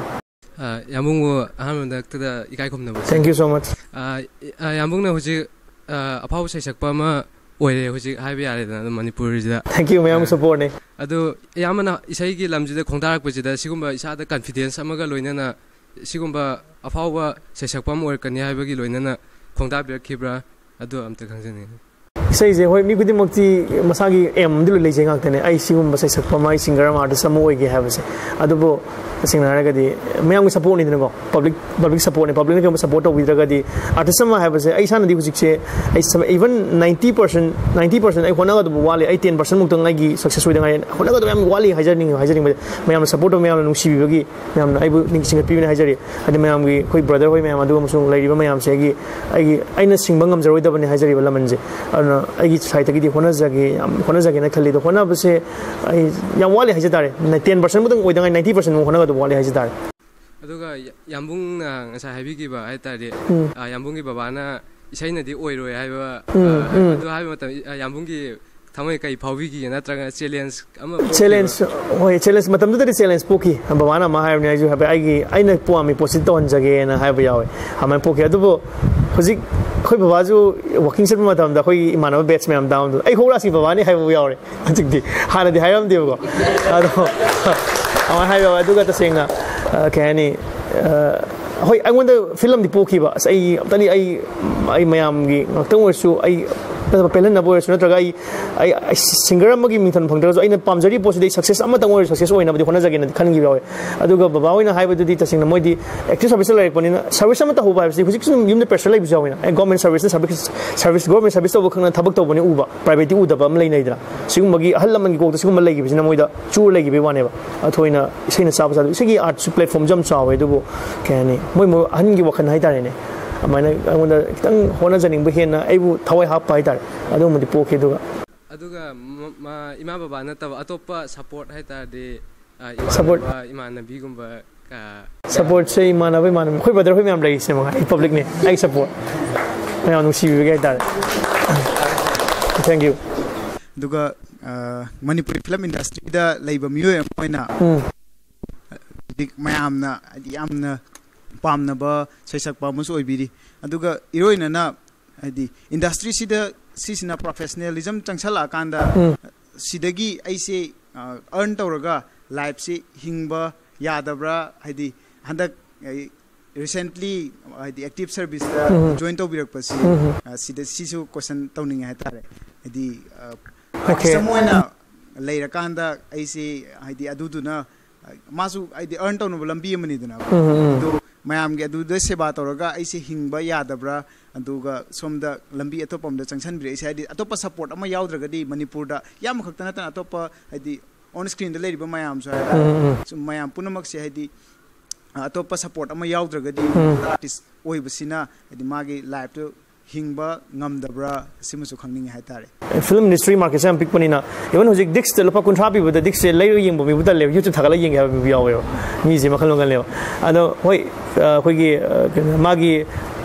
ꯑ, ꯌꯥꯝꯕꯨꯡꯕꯨ ꯑꯍꯥꯟꯕꯗ ꯈꯛꯇꯗ ꯏꯀꯥꯏ ꯈꯨꯝꯅꯕ꯫ Thank you so much. ꯑ, ꯑ, ꯌꯥꯝꯕꯨꯡꯅ ꯍꯧꯖꯤꯛ, ꯑ, ꯑꯐꯥꯎꯕ ꯁꯩꯁꯛꯄ ꯑꯃ ꯑꯣꯏꯔꯦ ꯍꯧꯖꯤꯛ ꯍꯥꯏꯕ ꯌꯥꯔꯦꯗꯅ ꯑꯗꯨꯝ ꯃꯅꯤꯄꯨꯔꯁꯤꯗ꯫ Thank you, ꯃꯌꯥꯝ ꯑ, supportꯅꯦ꯫ ꯑꯗꯣ ꯏꯌꯥꯝꯕꯅ ꯏꯁꯩꯒꯤ ꯂꯝꯁꯤꯗ ꯈꯣꯡꯗꯥꯔꯛꯄꯁꯤꯗ ꯁꯤꯒꯨꯝꯕ ꯏꯁꯥꯗ confidence ꯑꯃꯒ ꯂꯣꯏꯅꯅ ꯁꯤꯒꯨꯝꯕ ꯑꯐꯥꯎꯕ ꯁꯩꯁꯛꯄ ꯑꯃ ꯑꯣꯏꯔꯛꯀꯅꯤ ꯍꯥꯏꯕꯒꯤ ꯂꯣꯏꯅꯅ ꯈꯣꯡꯗꯥꯕꯤꯔꯛꯈꯤꯕ꯭ꯔꯥ? ꯑꯗꯨ ꯑꯝꯇ ꯈꯪꯖꯅꯤꯡꯉꯤ꯫ ꯏꯁꯩꯁꯦ, ꯍꯣꯏ, ꯃꯤ ꯈꯨꯗꯤꯡꯃꯛꯇꯤ ꯃꯁꯥꯒꯤ aim ꯑꯃꯗꯤ ꯂꯣꯏ ꯂꯩꯖꯩ ꯉꯥꯛꯇꯅꯦ꯫ ꯑꯩ ꯁꯤꯒꯨꯝꯕ ꯁꯩꯁꯛꯄ ꯑꯃ, ꯑꯩ singer ꯑꯃ, artist ꯑꯃ ꯑꯣꯏꯒꯦ ꯍꯥꯏꯕꯁꯦ꯫ ꯑꯗꯨꯕꯨ ꯇꯁꯦꯡꯅ ꯍꯥꯏꯔꯒꯗꯤ ꯃꯌꯥꯝꯒꯤ supportꯅꯤꯗꯅꯀꯣ, public, public supportꯅꯦ꯫ Publicꯅ ꯀꯩꯒꯨꯝꯕ support ꯇꯧꯕꯤꯗ꯭ꯔꯒꯗꯤ artist ꯑꯃ ꯍꯥꯏꯕꯁꯦ, ꯑꯩ ꯏꯁꯥꯅꯗꯤ ꯍꯧꯖꯤꯛꯁꯦ, ꯑꯩ ꯁꯝ-, even ninety percent, ninety percent ꯑꯩ ꯍꯣꯠꯅꯒꯗꯕ ꯋꯥꯠꯂꯤ꯫ ꯑꯩ ten percent ꯃꯨꯛꯇꯪ ꯑꯩꯒꯤ success ꯑꯣꯏꯗꯉꯥꯏ꯫ ꯍꯣꯠꯅꯒꯗꯕ ꯌꯥꯝ ꯋꯥꯠꯂꯤ ꯍꯥꯏꯖꯅꯤꯡꯉꯤ, ꯍꯥꯏꯖꯅꯤꯡꯕꯁꯦ꯫ ꯃꯌꯥꯝꯅ support ꯇꯧꯕ, ꯃꯌꯥꯝꯅ ꯅꯨꯡꯁꯤꯕꯤꯕꯒꯤ, ꯃꯌꯥꯝꯅ ꯑꯩꯕꯨ ꯅꯤꯡꯁꯤꯡ ꯆꯤꯡꯈꯠꯄꯤꯕꯅꯤ ꯍꯥꯏꯖꯔꯤ꯫ ꯍꯥꯏꯗꯤ ꯃꯌꯥꯝꯒꯤ, ꯑꯩꯈꯣꯏ brother ꯍꯣꯏ ꯃꯌꯥꯝ, ꯑꯗꯨꯒꯨꯝꯕꯁꯨ ꯂꯩꯔꯤꯕ ꯃꯌꯥꯝꯁꯦ ꯑꯩꯒꯤ, ꯑꯩꯒꯤ, ꯑꯩꯅ ꯁꯤꯡꯕ ꯉꯝꯖꯔꯣꯏꯗꯕꯅꯤ ꯍꯥꯏꯖꯔꯤꯕ ꯂꯃꯟꯁꯦ꯫ ꯑꯗꯨꯅ ꯑꯩꯒꯤ sideꯇꯒꯤꯗꯤ ꯍꯣꯠꯅꯖꯒꯦ, ꯌꯥꯝ ꯍꯣꯠꯅꯖꯒꯦꯅ ꯈꯜꯂꯤ꯫ ꯑꯗꯣ ꯍꯣꯠꯅꯕꯁꯦ ꯑꯩ ꯌꯥꯝ ꯋꯥꯠꯂꯤ ꯍꯥꯏꯖ ꯇꯥꯔꯦ꯫ Ten percent ꯃꯨꯛꯇꯪ ꯑꯣꯏꯗꯉꯥꯏ, ninety percent ꯃꯨꯛ ꯍꯣꯠꯅꯒꯗꯕ ꯋꯥꯠꯂꯤ ꯍꯥꯏꯖ ꯇꯥꯔꯦ꯫ ꯑꯗꯨꯒ ꯌꯥ-, ꯌꯥꯝꯕꯨꯡꯅ ꯉꯁꯥꯏ ꯍꯥꯏꯕꯤꯈꯤꯕ ꯍꯥꯏ ꯇꯥꯔꯗꯤ, ꯎꯝ꯫ ꯑ, ꯌꯥꯝꯕꯨꯡꯒꯤ ꯕꯕꯥꯅ ꯏꯁꯩꯅꯗꯤ ꯑꯣꯏꯔꯣꯏ ꯍꯥꯏꯕ, ꯎꯝ, ꯑ, ꯎꯝ꯫ ꯑꯗꯨ ꯍꯥꯏꯕ ꯃꯇꯝ, ꯑ, ꯌꯥꯝꯕꯨꯡꯒꯤ ꯊꯃꯣꯏ ꯀꯩ ꯐꯥꯎꯕꯤꯈꯤꯒꯦ? ꯅꯠꯇ꯭ꯔꯒ challenge ꯑꯃ ꯄꯣꯛꯈꯤꯕ꯭ꯔꯥ? Challenge, ꯍꯣꯏ, challenge ꯃꯇꯝꯗꯨꯗꯗꯤ challenge ꯄꯣꯛꯈꯤ꯫ ꯕꯕꯥꯅ ꯑꯃ ꯍꯥꯏꯕꯅꯤ, ꯑꯩꯁꯨ ꯍꯥꯏꯐꯦꯠ ꯑꯩꯒꯤ, ꯑꯩꯅ ꯄꯥꯝꯃꯤ ꯄꯣꯠꯁꯤ ꯇꯧꯍꯟꯖꯒꯦꯅ ꯍꯥꯏꯕ ꯌꯥꯎꯋꯦ꯫ ꯑꯗꯨꯃꯥꯏꯅ ꯄꯣꯛꯈꯤ꯫ ꯑꯗꯨꯕꯨ ꯍꯧꯖꯤꯛ ꯑꯩꯈꯣꯏ ꯕꯕꯥꯁꯨ walking ꯆꯠꯄ ꯃꯇꯝꯗ ꯑꯩꯈꯣꯏꯒꯤ ꯏꯃꯥꯟꯅꯕ batch ꯃꯌꯥꯝ downꯗ, "ꯑꯩ ꯍꯧꯔꯛꯑꯁꯤ ꯕꯕꯥꯅꯤ" ꯍꯥꯏꯕꯕꯨ ꯌꯥꯎꯔꯦ꯫ ꯍꯧꯖꯤꯛꯇꯤ, ꯍꯥꯟꯅꯗꯤ ꯍꯥꯏꯔꯝꯗꯦꯕꯀꯣ꯫ ꯑꯗꯣ ꯑꯗꯨꯃꯥꯏꯅ ꯍꯥꯏꯕ ꯌꯥꯎꯋꯦ꯫ ꯑꯗꯨꯒ ꯇꯁꯦꯡꯅ, ꯑ, ꯀꯩ ꯍꯥꯏꯅꯤ, ꯑ, ꯍꯣꯏ, ꯑꯩꯉꯣꯟꯗ feel ꯑꯃꯗꯤ ꯄꯣꯛꯈꯤꯕ꯫ ꯑꯁ, ꯑꯩ ꯑꯝꯇꯗꯤ, ꯑꯩ, ꯑꯩ ꯃꯌꯥꯝꯒꯤ ꯉꯥꯛꯇꯪ ꯑꯣꯏꯔꯁꯨ, ꯑꯩ ꯅꯠꯇꯕ, ꯄꯦꯜꯍꯟꯅꯕ ꯑꯣꯏꯔꯁꯨ, ꯅꯠꯇ꯭ꯔꯒ ꯑꯩ, ꯑꯩ, ꯑꯩ singer ꯑꯃꯒꯤ ꯃꯤꯡꯊꯣꯟ ꯐꯪꯗ꯭ꯔꯒꯁꯨ, ꯑꯩꯅ ꯄꯥꯝꯖꯔꯤꯕ ꯄꯣꯠꯁꯤꯗ ꯑꯩ success ꯑꯃꯇꯪ ꯑꯣꯏꯔꯁꯨ success ꯑꯣꯏꯅꯕꯗꯤ ꯍꯣꯠꯅꯖꯒꯦꯅꯗꯤ ꯈꯟꯈꯤꯕ ꯌꯥꯎꯋꯦ꯫ ꯑꯗꯨꯒ ꯕꯕꯥ ꯍꯣꯏꯅ ꯍꯥꯏꯕꯗꯨꯗꯤ ꯇꯁꯦꯡꯅ ꯃꯣꯏꯗꯤ active serviceꯇ ꯂꯩꯔꯛꯄꯅꯤꯅ, service ꯑꯃ ꯇꯧꯍꯧꯕ ꯍꯥꯏꯕꯁꯤꯗꯤ ꯍꯧꯖꯤꯛꯁꯨ ꯑꯗꯨꯝ ꯌꯨꯝꯗ pressure ꯂꯩꯕꯁꯨ ꯌꯥꯎꯋꯤꯅ꯫ ꯑꯦ, government serviceꯅ service, service, government service ꯇꯧꯕ ꯈꯛꯅ ꯊꯕꯛ ꯇꯧꯕꯅꯤ ꯎꯕ, privateꯇꯤ ꯎꯗꯕ ꯑꯃ ꯂꯩꯅꯩꯗꯅ꯫ ꯁꯤꯒꯨꯝꯕꯒꯤ ꯑꯍꯜ ꯂꯃꯟꯒꯤ ꯀꯣꯛꯇ ꯁꯤꯒꯨꯝꯕ ꯂꯩꯈꯤꯕꯁꯤꯅ ꯃꯣꯏꯗ ꯆꯨꯔ ꯂꯩꯈꯤꯕꯒꯤ ꯋꯥꯅꯦꯕ꯫ ꯑꯊꯣꯏꯅ ꯏꯁꯩꯅ ꯆꯥꯕ ꯆꯥꯗꯕ, ꯏꯁꯩꯒꯤ artꯁꯨ platformꯁꯨ ꯌꯥꯝ ꯆꯥꯎꯋꯦ, ꯑꯗꯨꯕꯨ ꯀꯩ ꯍꯥꯏꯅꯤ, ꯃꯣꯏ, ꯃꯣꯏ ꯑꯍꯟꯒꯤ ꯋꯥꯈꯜ ꯍꯥꯏꯇꯥꯔꯦꯅꯦ꯫ ꯑꯗꯨꯃꯥꯏꯅ ꯑꯩꯉꯣꯟꯗ ꯈꯤꯇꯪ ꯍꯣꯠꯅꯖꯅꯤꯡꯕ, ꯍꯦꯟꯅ ꯑꯩꯕꯨ ꯊꯋꯥꯏ ꯍꯥꯞꯄ ꯍꯥꯏꯇꯥꯔꯦ, ꯑꯗꯨꯒꯨꯝꯕꯗꯤ ꯄꯣꯛꯈꯤ꯫ ꯑꯗꯨꯒ ꯑꯗꯨꯒ ꯃ- ꯃ- ꯏꯃꯥ ꯕꯕꯥ ꯅꯠꯇꯕ ꯑꯇꯣꯞꯄ ꯁꯄꯣꯔꯠ ꯍꯥꯏ ꯇꯥꯔꯗꯤ, ꯑ, Support. ꯏꯃꯥꯟꯅꯕ ꯏꯃꯥꯟꯅꯕꯤꯒꯨꯝꯕ, ꯑ, ꯁꯄꯣꯔꯠꯁꯦ ꯏꯃꯥꯟꯅꯕ ꯏꯃꯥꯟꯅꯕꯤ, ꯑꯩꯈꯣꯏ ꯕ꯭ꯔꯗꯔ ꯍꯣꯏ ꯃꯌꯥꯝ ꯂꯩꯔꯤꯁꯦ ꯃꯉꯥꯏ, ꯑꯩ ꯄꯕ꯭ꯂꯤꯛꯅꯦ ꯑꯩ ꯁꯄꯣꯔꯠ, ꯃꯌꯥꯝ ꯅꯨꯡꯁꯤꯕꯤꯕꯒꯤ ꯍꯥꯏꯇꯥꯔꯦ꯫ Thank you. ꯑꯗꯨꯒ ꯑ, ꯃꯅꯤꯄꯨꯔꯤ ꯐꯤꯂꯝ ꯏꯟꯗꯁꯇ꯭ꯔꯤꯗ ꯂꯩꯕ ꯃꯤꯑꯣꯏ ꯑꯃ ꯑꯣꯏꯅ ꯎꯝ ꯍꯧꯖꯤꯛ ꯃꯌꯥꯝꯅ ꯍꯥꯏꯗꯤ ꯌꯥꯝꯅ ꯄꯥꯝꯅꯕ ꯁꯩꯁꯛꯄ ꯑꯃꯁꯨ ꯑꯣꯏꯕꯤꯔꯤ꯫ ꯑꯗꯨꯒ ꯏꯔꯣꯏꯅꯅ ꯍꯥꯏꯗꯤ ꯏꯟꯗꯁꯇ꯭ꯔꯤꯁꯤꯗ ꯁꯤꯁꯤꯅ ꯄ꯭ꯔꯣꯐꯦꯁꯅꯦꯂꯤꯖꯝ ꯆꯪꯁꯜꯂꯛꯑꯀꯥꯟꯗ ꯎꯝ ꯁꯤꯗꯒꯤ ꯑꯩꯁꯦ ꯑꯔꯟ ꯇꯧꯔꯒ ꯂꯥꯏꯐꯁꯤ ꯍꯤꯡꯕ ꯌꯥꯗꯕ꯭ꯔꯥ? ꯍꯥꯏꯗꯤ ꯍꯟꯗꯛ ꯑꯩ ꯔꯤꯁꯦꯟꯠꯂꯤ ꯍꯥꯏꯗꯤ ꯑꯦꯛꯇꯤꯚ ꯁꯔꯚꯤꯁꯇ ꯎꯝ꯫ ꯖꯣꯏꯟ ꯇꯧꯕꯤꯔꯛꯄꯁꯤ ꯎꯝ꯫ ꯑ, ꯁꯤꯗ ꯁꯤꯁꯨ ꯀꯣꯏꯁꯟ ꯇꯧꯅꯤꯡꯉꯦ ꯍꯥꯏꯇꯥꯔꯦ꯫ ꯍꯥꯏꯗꯤ Okay. ꯑꯥꯔꯇꯤꯁ ꯑꯃ ꯑꯣꯏꯅ ꯂꯩꯔꯀꯥꯟꯗ ꯑꯩꯁꯤ ꯍꯥꯏꯗꯤ ꯑꯗꯨꯗꯨꯅ ꯑ, ꯃꯥꯁꯨ ꯍꯥꯏꯗꯤ ꯑꯔꯟ ꯇꯧꯅꯕ ꯂꯝꯕꯤ ꯑꯃꯅꯤꯗꯅ꯫ ꯎꯝ, ꯎꯝ꯫ ꯑꯗꯨ ꯃꯌꯥꯝꯒꯤ ꯑꯗꯨꯗ ꯁꯦꯕꯥ ꯇꯧꯔꯒ ꯑꯩꯁꯦ ꯍꯤꯡꯕ ꯌꯥꯗꯕ꯭ꯔꯥ? ꯑꯗꯨꯒ ꯁꯣꯝꯗ ꯂꯝꯕꯤ ꯑꯇꯣꯞꯄ ꯑꯃꯗ ꯆꯪꯁꯤꯟꯕꯤꯔꯛꯏꯁꯦ ꯍꯥꯏꯗꯤ ꯑꯇꯣꯞꯄ ꯁꯄꯣꯔꯠ ꯑꯃ ꯌꯥꯎꯗ꯭ꯔꯒꯗꯤ ꯃꯅꯤꯄꯨꯔꯗ ꯏꯌꯥꯝꯕ ꯈꯛꯇ ꯅꯠꯇꯅ ꯑꯇꯣꯞꯄ ꯍꯥꯏꯗꯤ ꯑꯣꯟ ꯁ꯭ꯀ꯭ꯔꯤꯟꯗ ꯂꯩꯔꯤꯕ ꯃꯌꯥꯝꯁꯨ ꯍꯥꯏꯇꯥꯔꯦ꯫ ꯎꯝ, ꯎꯝ꯫ ꯁꯨꯝ ꯃꯌꯥꯝ ꯄꯨꯝꯅꯃꯛꯁꯦ ꯍꯥꯏꯗꯤ ꯑ, ꯑꯇꯣꯞꯄ ꯁꯄꯣꯔꯠ ꯑꯃ ꯌꯥꯎꯗ꯭ꯔꯒꯗꯤ ꯎꯝ꯫ ꯑꯥꯔꯇꯤꯁ ꯑꯣꯏꯕꯁꯤꯅ ꯍꯥꯏꯗꯤ ꯃꯥꯒꯤ ꯂꯥꯏꯐꯇꯨ ꯍꯤꯡꯕ ꯉꯝꯗꯕ꯭ꯔꯥ? ꯁꯤꯃꯁꯨ ꯈꯪꯅꯤꯡꯉꯦ ꯍꯥꯏꯇꯥꯔꯦ꯫ ꯐꯤꯂꯝ ꯏꯟꯗꯁꯇ꯭ꯔꯤ ꯃꯥꯔꯀꯦꯠꯁꯦ ꯌꯥꯝ ꯄꯤꯛꯄꯅꯤꯅ, ꯏꯚꯟ ꯍꯧꯖꯤꯛ ꯗꯤꯛꯁꯇ ꯂꯨꯄꯥ ꯀꯨꯟꯊ꯭ꯔꯥ ꯄꯤꯕꯗ ꯗꯤꯛꯁꯁꯦ ꯂꯩꯔꯒ ꯌꯦꯡꯕ ꯃꯤꯕꯨ ꯇꯜꯂꯦꯕ, ꯌꯨꯇ꯭ꯌꯨꯕ ꯊꯥꯒꯠꯂꯒ ꯌꯦꯡꯒꯦ ꯍꯥꯏꯕ ꯃꯤꯕꯨ ꯌꯥꯎꯋꯦꯕ꯫ ꯃꯤꯁꯦ ꯃꯈꯜ ꯃꯈꯜꯅꯦꯕ꯫ ꯑꯗꯣ ꯍꯣꯏ, ꯑ, ꯑꯩꯈꯣꯏꯒꯤ ꯑ, ꯀꯩꯅꯣ, ꯃꯥꯒꯤ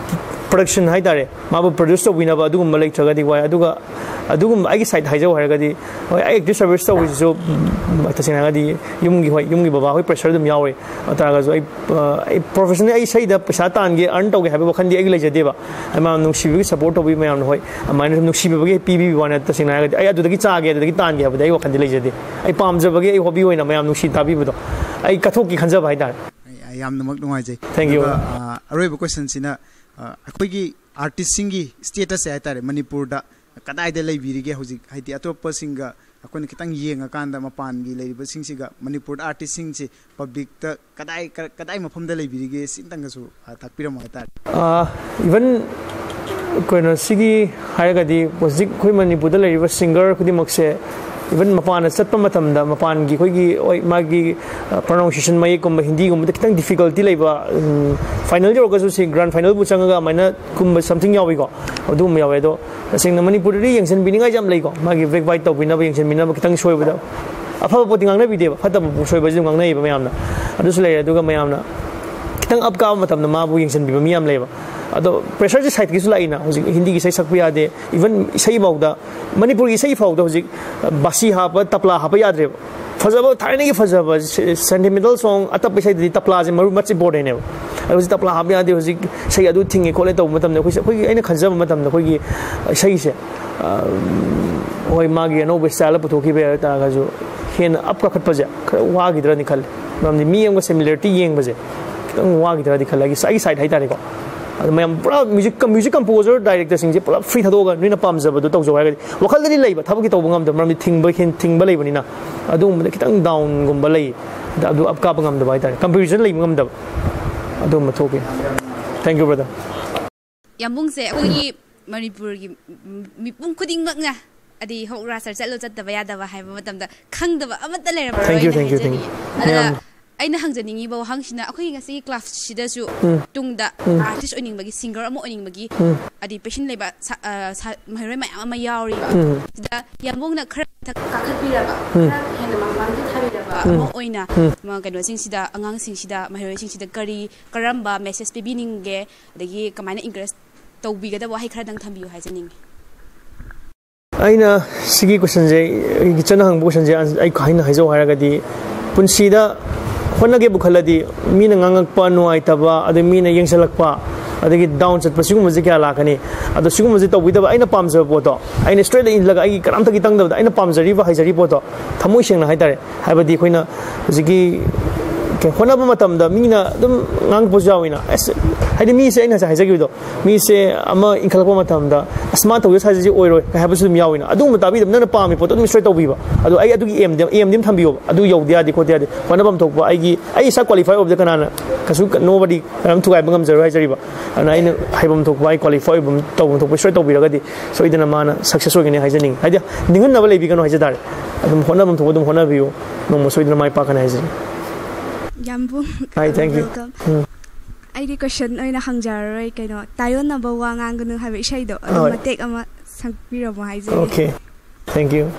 ꯄ꯭ꯔꯗꯛꯁꯟ ꯍꯥꯏꯇꯥꯔꯦ, ꯃꯥꯕꯨ ꯄ꯭ꯔꯗ꯭ꯌꯨꯁ ꯇꯧꯕꯤꯅꯕ ꯑꯗꯨꯒꯨꯝꯕ ꯂꯩꯇ꯭ꯔꯒꯗꯤ ꯋꯥꯏ꯫ ꯑꯗꯨꯒ ꯑꯗꯨꯒꯨꯝꯕ ꯑꯩꯒꯤ ꯁꯥꯏꯠ ꯍꯥꯏꯖꯧ ꯍꯥꯏꯔꯒꯗꯤ, ꯍꯣꯏ, ꯑꯩ ꯑꯦꯛꯇꯤꯚ ꯁꯔꯚꯤꯁ ꯇꯧꯕꯁꯤꯁꯨ, ꯎꯝ, ꯇꯁꯦꯡꯅ ꯍꯥꯏꯔꯒꯗꯤ ꯌꯨꯝꯒꯤ, ꯍꯣꯏ, ꯌꯨꯝꯒꯤ ꯕꯕꯥ ꯍꯣꯏ ꯄ꯭ꯔꯦꯁꯔ ꯑꯗꯨꯝ ꯌꯥꯎꯔꯤ꯫ ꯑꯗꯨ ꯇꯥꯔꯒꯁꯨ ꯑꯩ, ꯑ, ꯑꯩ ꯄ꯭ꯔꯣꯐꯦꯁꯅꯦꯜ ꯑꯩ ꯏꯁꯩꯗ ꯄꯩꯁꯥ ꯇꯥꯟꯒꯦ, ꯑꯔꯟ ꯇꯧꯒꯦ ꯍꯥꯏꯕꯒꯤ ꯋꯥꯈꯜꯗꯤ ꯑꯩꯒꯤ ꯂꯩꯖꯗꯦꯕ꯫ ꯑꯩ ꯃꯌꯥꯝ ꯅꯨꯡꯁꯤꯕꯒꯤ ꯁꯄꯣꯔꯠ ꯇꯧꯕꯤ ꯃꯌꯥꯝꯅ, ꯍꯣꯏ, ꯑꯗꯨꯃꯥꯏꯅ ꯁꯨꯝ ꯅꯨꯡꯁꯤꯕꯤꯕꯒꯤ ꯄꯤꯕꯤꯕ ꯋꯥꯅꯤ꯫ ꯇꯁꯦꯡꯅ ꯍꯥꯏꯔꯒꯗꯤ ꯑꯩ ꯑꯗꯨꯗꯒꯤ ꯆꯥꯒꯦ, ꯑꯗꯨꯗꯒꯤ ꯇꯥꯟꯒꯦ ꯍꯥꯏꯕꯗꯤ ꯑꯩ ꯋꯥꯈꯜꯗꯤ ꯂꯩꯖꯗꯦ꯫ ꯑꯩ ꯄꯥꯝꯖꯕꯒꯤ, ꯑꯩ ꯍꯣꯕꯤ ꯑꯣꯏꯅ ꯃꯌꯥꯝ ꯅꯨꯡꯁꯤ ꯇꯥꯕꯤꯕꯗꯣ ꯑꯩ ꯀꯠꯊꯣꯛꯀꯦ ꯈꯟꯖꯕ ꯍꯥꯏꯇꯥꯔꯦ꯫ ꯑꯩ ꯌꯥꯝꯅꯃꯛ ꯅꯨꯡꯉꯥꯏꯖꯩ꯫ Thank you. ꯑꯗꯨꯒ ꯑ, ꯑꯔꯣꯏꯕ ꯀꯣꯏꯁꯟꯁꯤꯅ, ꯑ, ꯑꯩꯈꯣꯏꯒꯤ ꯑꯥꯔꯇꯤꯁꯁꯤꯡꯒꯤ ꯁ꯭ꯇꯦꯇꯁꯁꯦ ꯍꯥꯏꯇꯥꯔꯦ, ꯃꯅꯤꯄꯨꯔꯗ ꯀꯗꯥꯏꯗ ꯂꯩꯕꯤꯔꯤꯒꯦ ꯍꯧꯖꯤꯛ? ꯍꯥꯏꯗꯤ ꯑꯇꯣꯞꯄꯁꯤꯡꯒ ꯑꯩꯈꯣꯏꯅ ꯈꯤꯇꯪ ꯌꯦꯡꯉꯀꯥꯟꯗ ꯃꯄꯥꯟꯒꯤ ꯂꯩꯔꯤꯕꯁꯤꯡꯁꯤꯒ ꯃꯅꯤꯄꯨꯔꯗ ꯑꯥꯔꯇꯤꯁꯁꯤꯡꯁꯦ ꯄꯕ꯭ꯂꯤꯛꯇ ꯀꯗꯥꯏ ꯀ- ꯀꯗꯥꯏ ꯃꯐꯝꯗ ꯂꯩꯕꯤꯔꯤꯒꯦ ꯁꯤꯝꯇꯪꯒꯁꯨ ꯑ, ꯇꯥꯛꯄꯤꯔꯝꯃꯣ ꯍꯥꯏꯇꯥꯔꯦ꯫ ꯏꯚꯟ ꯀꯩꯅꯣ, ꯁꯤꯒꯤ ꯍꯥꯏꯔꯒꯗꯤ ꯍꯧꯖꯤꯛ ꯑꯩꯈꯣꯏ ꯃꯅꯤꯄꯨꯔꯗ ꯂꯩꯔꯤꯕ ꯁꯤꯡꯒꯔ ꯈꯨꯗꯤꯡꯃꯛꯁꯦ Even ꯃꯄꯥꯟꯗ ꯆꯠꯄ ꯃꯇꯝꯗ ꯃꯄꯥꯟꯒꯤ ꯑꯩꯈꯣꯏꯒꯤ, ꯍꯣꯏ, ꯃꯥꯒꯤ ꯄ꯭ꯔꯣꯅꯥꯎꯟꯁꯤꯌꯦꯁꯟ ꯃꯌꯦꯛꯀꯨꯝꯕ ꯍꯤꯟꯗꯤꯒꯨꯝꯕꯗ ꯈꯤꯇꯪ ꯗꯤꯐꯤꯀꯜꯇꯤ ꯂꯩꯕ, ꯐꯥꯏꯅꯦꯜ ꯌꯧꯔꯒꯁꯨ ꯁꯤ ꯒ꯭ꯔꯥꯟ ꯐꯥꯏꯅꯦꯜꯕꯨ ꯆꯪꯉꯒ ꯑꯗꯨꯃꯥꯏꯅ ꯀꯨꯝꯕ ꯁꯝꯊꯤꯡ ꯌꯥꯎꯏꯀꯣ꯫ ꯑꯗꯨꯒꯨꯝꯕ ꯌꯥꯎꯋꯦ꯫ ꯑꯗꯣ ꯇꯁꯦꯡꯅ ꯃꯅꯤꯄꯨꯔꯗꯗꯤ ꯌꯦꯡꯁꯤꯟꯕꯤꯅꯤꯡꯉꯥꯏꯁꯦ ꯌꯥꯝ ꯂꯩꯀꯣ꯫ ꯃꯥꯒꯤ ꯕꯦꯛ ꯕꯥꯏꯠ ꯇꯧꯕꯤꯅꯕ, ꯌꯦꯡꯁꯤꯟꯕꯤꯅꯕ, ꯈꯤꯇꯪ ꯁꯣꯏꯕꯗ ꯑꯐꯕ ꯄꯣꯠꯇꯤ ꯉꯥꯡꯅꯕꯤꯗꯦꯕ, ꯐꯠꯇꯕ ꯄꯣꯠ ꯁꯣꯏꯕꯁꯤ ꯑꯗꯨꯝ ꯉꯥꯡꯅꯩꯌꯦꯕ ꯃꯌꯥꯝꯅ꯫ ꯑꯗꯨꯁꯨ ꯂꯩꯔꯦ꯫ ꯑꯗꯨꯒ ꯃꯌꯥꯝꯅ ꯈꯤꯇꯪ ꯑꯞ ꯀꯥꯕ ꯃꯇꯝꯗ ꯃꯥꯕꯨ ꯌꯦꯡꯁꯤꯟꯕꯤꯕ ꯃꯤ ꯌꯥꯝ ꯂꯩꯌꯦꯕ꯫ ꯑꯗꯣ ꯄ꯭ꯔꯦꯁꯔꯁꯦ ꯁꯥꯏꯠꯇꯒꯤꯁꯨ ꯂꯥꯛꯏꯅ꯫ ꯍꯧꯖꯤꯛ ꯍꯤꯟꯗꯤꯒꯤ ꯏꯁꯩ ꯁꯛꯄ ꯌꯥꯗꯦ, ꯏꯚꯟ ꯏꯁꯩ ꯐꯥꯎꯗ, ꯃꯅꯤꯄꯨꯔꯒꯤ ꯏꯁꯩ ꯐꯥꯎꯗ ꯍꯧꯖꯤꯛ ꯕꯥꯁꯤ ꯍꯥꯞꯄ, ꯇꯞꯂꯥ ꯍꯥꯞꯄ ꯌꯥꯗ꯭ꯔꯦꯕ꯫ ꯐꯖꯕ, ꯊꯥꯏꯅꯒꯤ ꯐꯖꯕ ꯁꯦꯟꯇꯤꯃꯦꯟꯇꯦꯜ ꯁꯣꯡ, ꯑꯇꯞꯄ ꯏꯁꯩꯗꯗꯤ ꯇꯞꯂꯥꯁꯦ ꯃꯔꯨ ꯃꯆꯤ ꯏꯝꯄꯣꯔꯇꯦꯟꯅꯦꯕ꯫ ꯑꯗꯣ ꯍꯧꯖꯤꯛ ꯇꯞꯂꯥ ꯍꯥꯞꯄ ꯌꯥꯗꯦ, ꯍꯧꯖꯤꯛ ꯏꯁꯩ ꯑꯗꯨ ꯊꯤꯡꯉꯦ ꯈꯣꯠꯂꯦ ꯇꯧꯕ ꯃꯇꯝꯗ ꯑꯩꯈꯣꯏꯁꯦ, ꯑꯩꯈꯣꯏꯒꯤ, ꯑꯩꯅ ꯈꯟꯖꯕ ꯃꯇꯝꯗ ꯑꯩꯈꯣꯏꯒꯤ ꯏꯁꯩꯁꯦ, ꯑ, ꯍꯣꯏ, ꯃꯥꯒꯤ ꯑꯅꯧꯕ ꯏꯁꯇꯥꯏꯜ ꯄꯨꯊꯣꯛꯈꯤꯕ ꯍꯥꯏ ꯇꯥꯔꯒꯁꯨ ꯍꯦꯟꯅ ꯑꯞ ꯀꯥꯈꯠꯄꯁꯦ ꯈꯔ ꯋꯥꯈꯤꯗ꯭ꯔꯅꯤ ꯈꯜꯂꯤ꯫ ꯃꯔꯝꯗꯤ ꯃꯤ ꯑꯃꯒ ꯁꯤꯃꯤꯂꯔꯤꯇꯤ ꯌꯦꯡꯕꯁꯦ ꯈꯤꯇꯪ ꯋꯥꯈꯤꯗ꯭ꯔꯗꯤ ꯈꯜꯂꯦ, ꯑꯩꯒꯤ, ꯑꯩꯒꯤ ꯁꯥꯏꯠ ꯍꯥꯏꯇꯥꯔꯦꯀꯣ꯫ ꯑꯗꯣ ꯃꯌꯥꯝ ꯄꯨꯔꯥ ꯃ꯭ꯌꯨꯖꯤꯛ, ꯃ꯭ꯌꯨꯖꯤꯛ ꯀꯝꯄꯣꯖꯔ, ꯗꯥꯏꯔꯦꯛꯇꯔꯁꯤꯡꯁꯦ ꯄꯨꯂꯞ ꯐ꯭ꯔꯤ ꯊꯥꯗꯣꯛꯑꯒ ꯅꯣꯏꯅ ꯄꯥꯝꯖꯕꯗꯣ ꯇꯧꯖꯧ ꯍꯥꯏꯔꯒꯗꯤ, ꯋꯥꯈꯜꯗꯗꯤ ꯂꯩꯕ, ꯊꯕꯛꯀꯤ ꯇꯧꯕ ꯉꯝꯗꯕ, ꯃꯔꯝꯗꯤ ꯊꯤꯡꯕ, ꯊꯤꯡꯕ ꯂꯩꯕꯅꯤꯅ꯫ ꯑꯗꯨꯒꯨꯝꯕꯗ ꯈꯤꯇꯪ ꯗꯥꯎꯟꯒꯨꯝꯕ ꯂꯩ꯫ ꯑꯗꯨ ꯑꯞ ꯀꯥꯞꯄ ꯉꯝꯗꯕ ꯍꯥꯏꯇꯥꯔꯦ, ꯀꯝꯄꯤꯇꯤꯁꯟ ꯂꯩꯕ ꯉꯝꯗꯕ, ꯑꯗꯨꯒꯨꯝꯕ ꯊꯣꯛꯈꯤ꯫ Thank you, brother. ꯌꯥꯝꯕꯨꯡꯁꯦ ꯑꯩꯈꯣꯏꯒꯤ ꯃꯅꯤꯄꯨꯔꯒꯤ ꯃꯤꯄꯨꯝ ꯈꯨꯗꯤꯡꯃꯛꯅ, ꯑꯗꯩ ꯍꯣꯛ ꯔꯥꯁꯇꯔ ꯆꯠꯂꯣ ꯆꯠꯇꯕ ꯌꯥꯗꯕ ꯍꯥꯏꯕ ꯃꯇꯝꯗ ꯈꯪꯗꯕ ꯑꯃꯠꯇ ꯂꯩꯔꯝꯃꯔꯣꯏ ꯍꯥꯏꯅ ꯍꯥꯏꯖꯅꯤꯡꯉꯤ꯫ ꯑꯗꯨꯅ ꯑꯩꯅ ꯍꯪꯖꯅꯤꯡꯉꯤꯕ ꯋꯥꯍꯪꯁꯤꯅ, ꯑꯩꯈꯣꯏꯒꯤ ꯉꯁꯤꯒꯤ ꯀ꯭ꯂꯥꯁꯁꯤꯗꯁꯨ ꯇꯨꯡꯗ ꯑꯥꯔꯇꯤꯁ ꯑꯣꯏꯅꯤꯡꯕꯒꯤ, ꯁꯤꯡꯒꯔ ꯑꯃ ꯑꯣꯏꯅꯤꯡꯕꯒꯤ, ꯑꯗꯩ ꯄꯦꯁꯟ ꯂꯩꯕ ꯃꯍꯩꯔꯣꯏ ꯃꯌꯥꯝ ꯑꯃ ꯌꯥꯎꯔꯤꯕ꯫ ꯁꯤꯗ ꯌꯥꯝꯕꯨꯡꯅ ꯈꯔ ꯃꯊꯛ ꯀꯥꯈꯠꯄꯤꯔꯕ, ꯈꯔ ꯍꯦꯟꯅ ꯃꯃꯥꯡꯗ ꯊꯥꯕꯤꯔꯕ ꯑꯃ ꯑꯣꯏꯅ ꯀꯩꯅꯣꯁꯤꯡꯁꯤꯗ, ꯑꯉꯥꯡꯁꯤꯡꯁꯤꯗ, ꯃꯍꯩꯔꯣꯏꯁꯤꯡꯁꯤꯗ ꯀꯔꯤ, ꯀꯔꯝꯕ ꯃꯦꯁꯦꯖ ꯄꯤꯕꯤꯅꯤꯡꯒꯦ? ꯑꯗꯒꯤ ꯀꯃꯥꯏꯅ ꯏꯟꯀꯔꯦꯖ ꯇꯧꯕꯤꯒꯗꯕ ꯋꯥꯍꯩ ꯈꯔꯗꯪ ꯊꯝꯕꯤꯌꯨ ꯍꯥꯏꯖꯅꯤꯡꯉꯤ꯫ ꯑꯩꯅ ꯁꯤꯒꯤ ꯀꯣꯏꯁꯟꯁꯦ, ꯑꯩꯒꯤ ꯏꯆꯟꯅ ꯍꯪꯕ ꯀꯣꯏꯁꯟꯁꯦ ꯑꯩꯅ ꯍꯥꯏꯖꯧ ꯍꯥꯏꯔꯒꯗꯤ, ꯄꯨꯟꯁꯤꯗ ꯍꯣꯠꯅꯒꯦꯕꯨ ꯈꯜꯂꯗꯤ ꯃꯤꯅ ꯉꯥꯡꯉꯛꯄ ꯅꯨꯡꯉꯥꯏꯇꯕ, ꯑꯗꯩ ꯃꯤꯅ ꯌꯦꯡꯁꯤꯜꯂꯛꯄ, ꯑꯗꯒꯤ ꯗꯥꯎꯟ ꯆꯠꯄ, ꯁꯤꯒꯨꯝꯕꯁꯦ ꯀꯌꯥ ꯂꯥꯛꯀꯅꯤ꯫ ꯑꯗꯣ ꯁꯤꯒꯨꯝꯕꯁꯦ ꯇꯧꯕꯤꯗꯕ, ꯑꯩꯅ ꯄꯥꯝꯖꯕ ꯄꯣꯠꯇꯣ ꯑꯩꯅ ꯏꯁꯇ꯭ꯔꯦꯠ ꯏꯜꯂꯒ ꯑꯩꯒꯤ ꯀꯅꯥꯝꯇꯒꯤ ꯇꯪꯗꯕꯗ ꯑꯩꯅ ꯄꯥꯝꯖꯔꯤꯕ, ꯍꯩꯖꯔꯤꯕ ꯄꯣꯠꯇꯣ ꯊꯃꯣꯏ ꯁꯦꯡꯅ ꯍꯥꯏꯇꯥꯔꯦ꯫ ꯍꯥꯏꯕꯗꯤ ꯑꯩꯈꯣꯏꯅ ꯍꯧꯖꯤꯛꯀꯤ ꯀꯩ ꯍꯣꯠꯅꯕ ꯃꯇꯝꯗ ꯃꯤꯅ ꯑꯗꯨꯝ ꯉꯥꯡꯉꯛꯄꯁꯨ ꯌꯥꯎꯋꯤꯅ, ꯑꯁ, ꯍꯥꯏꯗꯤ ꯃꯤꯁꯦ ꯑꯩꯅ ꯉꯁꯥꯏ ꯍꯥꯏꯖꯈꯤꯕꯗꯣ, ꯃꯤꯁꯦ ꯑꯃ ꯏꯟꯈꯠꯂꯛꯄ ꯃꯇꯝꯗ, "ꯑꯁ, ꯃꯥ ꯇꯧꯒꯦ ꯁꯥꯏꯁꯦ ꯑꯣꯏꯔꯣꯏ" ꯀꯥꯏ ꯍꯥꯏꯕꯁꯨ ꯑꯗꯨꯝ ꯌꯥꯎꯋꯤꯅ꯫ ꯑꯗꯨꯒꯨꯝꯕ ꯇꯥꯕꯤꯗꯕ, ꯅꯪꯅ ꯄꯥꯝꯃꯤ ꯄꯣꯠꯇꯣ ꯑꯗꯨꯝ ꯏꯁꯇ꯭ꯔꯦꯠ ꯇꯧꯕꯤꯕ꯫ ꯑꯗꯣ ꯑꯩ ꯑꯗꯨꯒꯤ ꯑꯦꯝꯗꯤ, ꯑꯦꯝꯗꯤ ꯑꯃ ꯊꯝꯕꯤꯌꯣꯕ꯫ ꯑꯗꯨ ꯌꯧꯗꯦ ꯌꯥꯗꯦ ꯈꯣꯠꯇꯦ ꯌꯥꯗꯦ, ꯍꯣꯠꯅꯐꯝ ꯊꯣꯛꯄ ꯑꯩꯒꯤ, ꯑꯩ ꯏꯁꯥ ꯀ꯭ꯋꯥꯂꯤꯐꯥꯏ ꯑꯣꯏꯕꯗ ꯀꯅꯥꯅ ꯀꯩꯁꯨ, nobody ꯀꯅꯥꯝ ꯊꯨꯒꯥꯏꯕ ꯉꯝꯖꯔꯣꯏ ꯍꯥꯏꯖꯔꯤꯕ꯫ ꯑꯗꯨꯅ ꯑꯩꯅ ꯍꯩꯐꯝ ꯊꯣꯛꯄ, ꯑꯩ ꯀ꯭ꯋꯥꯂꯤꯐꯥꯏ ꯑꯣꯏꯕ, ꯇꯧꯐꯝ ꯊꯣꯛꯄ ꯏꯁꯇ꯭ꯔꯦꯠ ꯇꯧꯕꯤꯔꯒꯗꯤ ꯁꯣꯏꯗꯅ ꯃꯥꯅ ꯁꯛꯁꯦꯁ ꯑꯣꯏꯒꯅꯤ ꯍꯥꯏꯖꯅꯤꯡꯉꯤ꯫ ꯍꯥꯏꯗꯤ ꯅꯤꯡꯍꯟꯅꯕ ꯂꯩꯕꯤꯒꯅꯨ ꯍꯥꯏꯖ ꯇꯥꯔꯦ꯫ ꯑꯗꯨꯝ ꯍꯣꯠꯅꯐꯝ ꯊꯣꯛꯄ ꯑꯗꯨꯝ ꯍꯣꯠꯅꯕꯤꯌꯨ, ꯅꯣꯡꯃ ꯁꯣꯏꯗꯅ ꯃꯥꯏ ꯄꯥꯛꯀꯅꯤ ꯍꯥꯏꯖꯔꯤ꯫ ꯌꯥꯝꯕꯨꯡ꯫ Hi, thank you. Welcome. ꯎꯝ. ꯑꯩꯗꯤ ꯀꯣꯏꯁꯟ ꯑꯣꯏꯅ ꯍꯪꯖꯔꯔꯣꯏ, ꯀꯩꯅꯣ, "ꯇꯥꯏꯌꯣꯟꯅꯕ ꯋꯥ ꯉꯥꯡꯒꯅꯨ" ꯍꯥꯏꯕ ꯏꯁꯩꯗꯣ ꯑꯗꯨ ꯍꯣꯏ꯫ ꯃꯇꯦꯛ ꯑꯃ ꯁꯛꯄꯤꯔꯝꯃꯣ ꯍꯥꯏꯖꯒꯦ꯫ Okay. Thank you.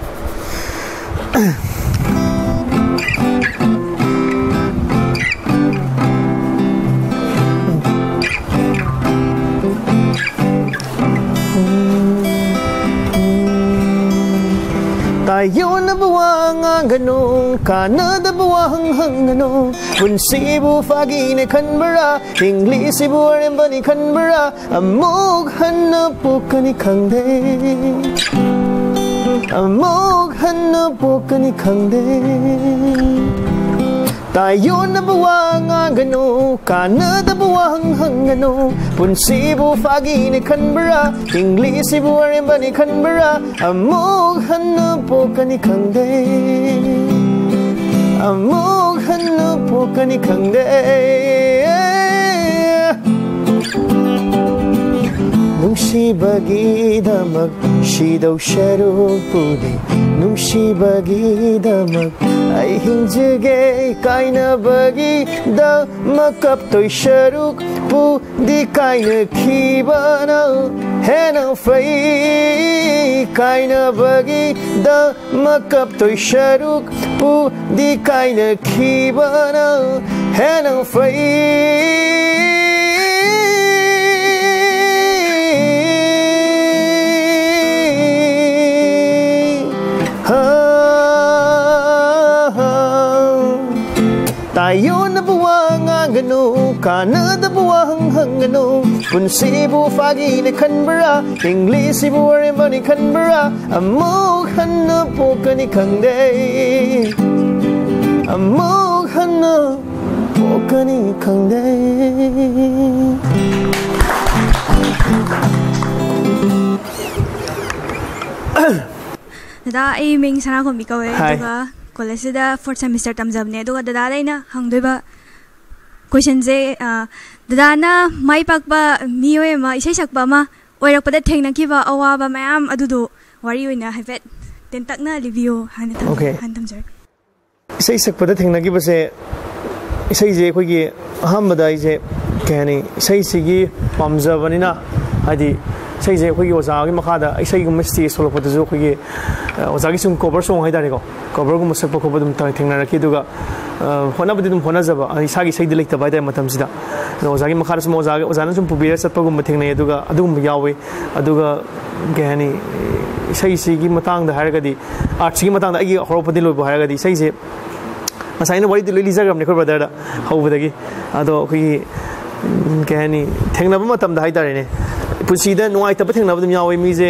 ꯇꯥꯏꯌꯣꯟꯅꯕ ꯋꯥ ꯉꯥꯡꯒꯅꯨ, ꯀꯥꯟꯅꯗꯕ ꯋꯥꯍꯪ ꯍꯪꯒꯅꯨ꯫ ꯄꯨꯟꯁꯤꯕꯨ ꯐꯥꯒꯤꯅꯦ ꯈꯟꯕ꯭ꯔꯥ? ꯍꯤꯡꯂꯤꯁꯤꯕꯨ ꯑꯔꯦꯝꯕꯅꯤ ꯈꯟꯕ꯭ꯔꯥ? ꯑꯃꯨꯛ ꯍꯟꯅ ꯄꯣꯛꯀꯅꯤ ꯈꯪꯗꯦ, ꯑꯃꯨꯛ ꯍꯟꯅ ꯄꯣꯛꯀꯅꯤ ꯈꯪꯗꯦ꯫ ꯇꯥꯏꯌꯣꯟꯅꯕ ꯋꯥ ꯉꯥꯡꯒꯅꯨ, ꯀꯥꯟꯅꯗꯕ ꯋꯥꯍꯪ ꯍꯪꯒꯅꯨ꯫ ꯄꯨꯟꯁꯤꯕꯨ ꯐꯥꯒꯤꯅꯦ ꯈꯟꯕ꯭ꯔꯥ? ꯍꯤꯡꯂꯤꯁꯤꯕꯨ ꯑꯔꯦꯝꯕꯅꯤ ꯈꯟꯕ꯭ꯔꯥ? ꯑꯃꯨꯛ ꯍꯟꯅ ꯄꯣꯛꯀꯅꯤ ꯈꯪꯗꯦ, ꯑꯃꯨꯛ ꯍꯟꯅ ꯄꯣꯛꯀꯅꯤ ꯈꯪꯗꯦ꯫ ꯅꯨꯡꯁꯤꯕꯒꯤꯗꯃꯛ ꯁꯤꯗꯧ ꯁꯔꯨꯛꯄꯨꯗꯤ, ꯅꯨꯡꯁꯤꯕꯒꯤꯗꯃꯛ ꯑꯩ ꯍꯤꯡꯖꯒꯦ꯫ ꯀꯥꯏꯅꯕꯒꯤꯗꯃꯛ ꯀꯞꯇꯣꯏ ꯁꯔꯨꯛꯄꯨꯗꯤ, ꯀꯥꯏꯅꯈꯤꯕꯅ ꯍꯦꯟꯅ ꯐꯩ꯫ ꯀꯥꯏꯅꯕꯒꯤꯗꯃꯛ ꯀꯞꯇꯣꯏ ꯁꯔꯨꯛꯄꯨꯗꯤ, ꯀꯥꯏꯅꯈꯤꯕꯅ ꯍꯦꯟꯅ ꯐꯩ꯫ ꯍꯥ, ꯍꯥ꯫ ꯇꯥꯏꯌꯣꯟꯅꯕ ꯋꯥ ꯉꯥꯡꯒꯅꯨ, ꯀꯥꯟꯅꯗꯕ ꯋꯥꯍꯪ ꯍꯪꯒꯅꯨ꯫ ꯄꯨꯟꯁꯤꯕꯨ ꯐꯥꯒꯤꯅꯦ ꯈꯟꯕ꯭ꯔꯥ? ꯍꯤꯡꯂꯤꯁꯤꯕꯨ ꯑꯔꯦꯝꯕꯅꯤ ꯈꯟꯕ꯭ꯔꯥ? ꯑꯃꯨꯛ ꯍꯟꯅ ꯄꯣꯛꯀꯅꯤ ꯈꯪꯗꯦ, ꯑꯃꯨꯛ ꯍꯟꯅ ꯄꯣꯛꯀꯅꯤ ꯈꯪꯗꯦ꯫ ꯗꯗꯥ, ꯑꯩ ꯃꯤꯡ ꯁꯅꯥꯈꯣꯝꯕꯤ ꯀꯧꯋꯦ꯫ ꯍꯥꯏ꯫ ꯑꯗꯨꯒ ꯀꯣꯂꯦꯖꯁꯤꯗ ꯐꯣꯔꯠ ꯁꯦꯃꯤꯁꯇꯔ ꯇꯝꯖꯕꯅꯦ꯫ ꯑꯗꯨꯒ ꯗꯗꯥꯗ ꯑꯩꯅ ꯍꯪꯗꯣꯏꯕ ꯀꯣꯏꯁꯟꯁꯦ, ꯑ, ꯗꯗꯥꯅ ꯃꯥꯏ ꯄꯥꯛꯄ ꯃꯤꯑꯣꯏ ꯑꯃ, ꯏꯁꯩ ꯁꯛꯄ ꯑꯃ ꯑꯣꯏꯔꯛꯄꯗ ꯊꯦꯡꯅꯈꯤꯕ ꯑꯋꯥꯕ ꯃꯌꯥꯝ ꯑꯗꯨꯗꯣ ꯋꯥꯔꯤ ꯑꯣꯏꯅ ꯍꯥꯏꯐꯦꯠ ꯇꯦꯟꯇꯛꯅ ꯂꯤꯕꯤꯌꯨ ꯍꯥꯏꯅ ꯊꯝ-, Okay. ꯍꯥꯏꯅ ꯊꯝꯖꯔꯒꯦ꯫ ꯏꯁꯩ ꯁꯛꯄꯗ ꯊꯦꯡꯅꯈꯤꯕꯁꯦ, ꯏꯁꯩꯁꯦ ꯑꯩꯈꯣꯏꯒꯤ ꯑꯍꯥꯟꯕꯗ ꯑꯩꯁꯦ, ꯀꯩ ꯍꯥꯏꯅꯤ, ꯏꯁꯩꯁꯤꯒꯤ ꯄꯥꯝꯖꯕꯅꯤꯅ, ꯍꯥꯏꯗꯤ ꯏꯁꯩꯁꯦ ꯑꯩꯈꯣꯏꯒꯤ ꯑꯣꯖꯥꯒꯤ ꯃꯈꯥꯗ ꯏꯁꯩꯒꯨꯝꯕ ꯁ꯭ꯇꯦꯖ ꯊꯣꯛꯂꯛꯄꯗꯁꯨ ꯑꯩꯈꯣꯏꯒꯤ, ꯑ, ꯑꯣꯖꯥꯒꯤ ꯁꯨꯝ ꯀꯣꯕꯔ ꯁꯣꯡ ꯍꯥꯏꯇꯥꯔꯦꯀꯣ, ꯀꯣꯕꯔꯒꯨꯝꯕ ꯁꯛꯄ ꯈꯣꯠꯄ ꯑꯗꯨꯝ ꯊꯦꯡꯅꯔꯛꯈꯤ꯫ ꯑꯗꯨꯒ, ꯑ, ꯍꯣꯠꯅꯕꯗꯤ ꯑꯗꯨꯝ ꯍꯣꯠꯅꯖꯕ, ꯑꯗ ꯏꯁꯥꯒꯤ ꯏꯁꯩꯗꯤ ꯂꯩꯇꯕ ꯍꯥꯏꯇꯥꯔꯦ ꯃꯇꯝꯁꯤꯗ꯫ ꯑꯗꯣ ꯑꯣꯖꯥꯒꯤ ꯃꯈꯥꯗ ꯁꯨꯝ ꯑꯣꯖꯥꯒ, ꯑꯣꯖꯥꯅ ꯁꯨꯝ ꯄꯨꯕꯤꯔ ꯆꯠꯄꯒꯨꯝꯕ ꯊꯦꯡꯅꯩ꯫ ꯑꯗꯨꯒ ꯑꯗꯨꯒꯨꯝꯕ ꯌꯥꯎꯋꯤ꯫ ꯑꯗꯨꯒ ꯀꯩ ꯍꯥꯏꯅꯤ, ꯏꯁꯩꯁꯤꯒꯤ ꯃꯇꯥꯡꯗ ꯍꯥꯏꯔꯒꯗꯤ, ꯑꯥꯔꯠꯁꯤꯒꯤ ꯃꯇꯥꯡꯗ ꯑꯩꯒꯤ ꯍꯧꯔꯛꯄꯗꯤ ꯂꯣꯏꯕ ꯍꯥꯏꯔꯒꯗꯤ, ꯏꯁꯩꯁꯦ ꯉꯁꯥꯏ ꯑꯩꯅ ꯋꯥꯔꯤꯗꯤ ꯂꯣꯏ ꯂꯤꯖꯈ꯭ꯔꯕꯅꯦ ꯑꯩꯈꯣꯏ ꯕ꯭ꯔꯗꯔꯗ ꯍꯧꯕꯗꯒꯤ꯫ ꯑꯗꯣ ꯑꯩꯈꯣꯏꯒꯤ, ꯎꯝ, ꯀꯩ ꯍꯥꯏꯅꯤ, ꯊꯦꯡꯅꯕ ꯃꯇꯝꯗ ꯍꯥꯏꯇꯥꯔꯦꯅꯦ, ꯄꯨꯟꯁꯤꯗ ꯅꯨꯡꯉꯥꯏꯇꯕ ꯊꯦꯡꯅꯕ ꯑꯗꯨꯝ ꯌꯥꯎꯋꯦ꯫ ꯃꯤꯁꯦ,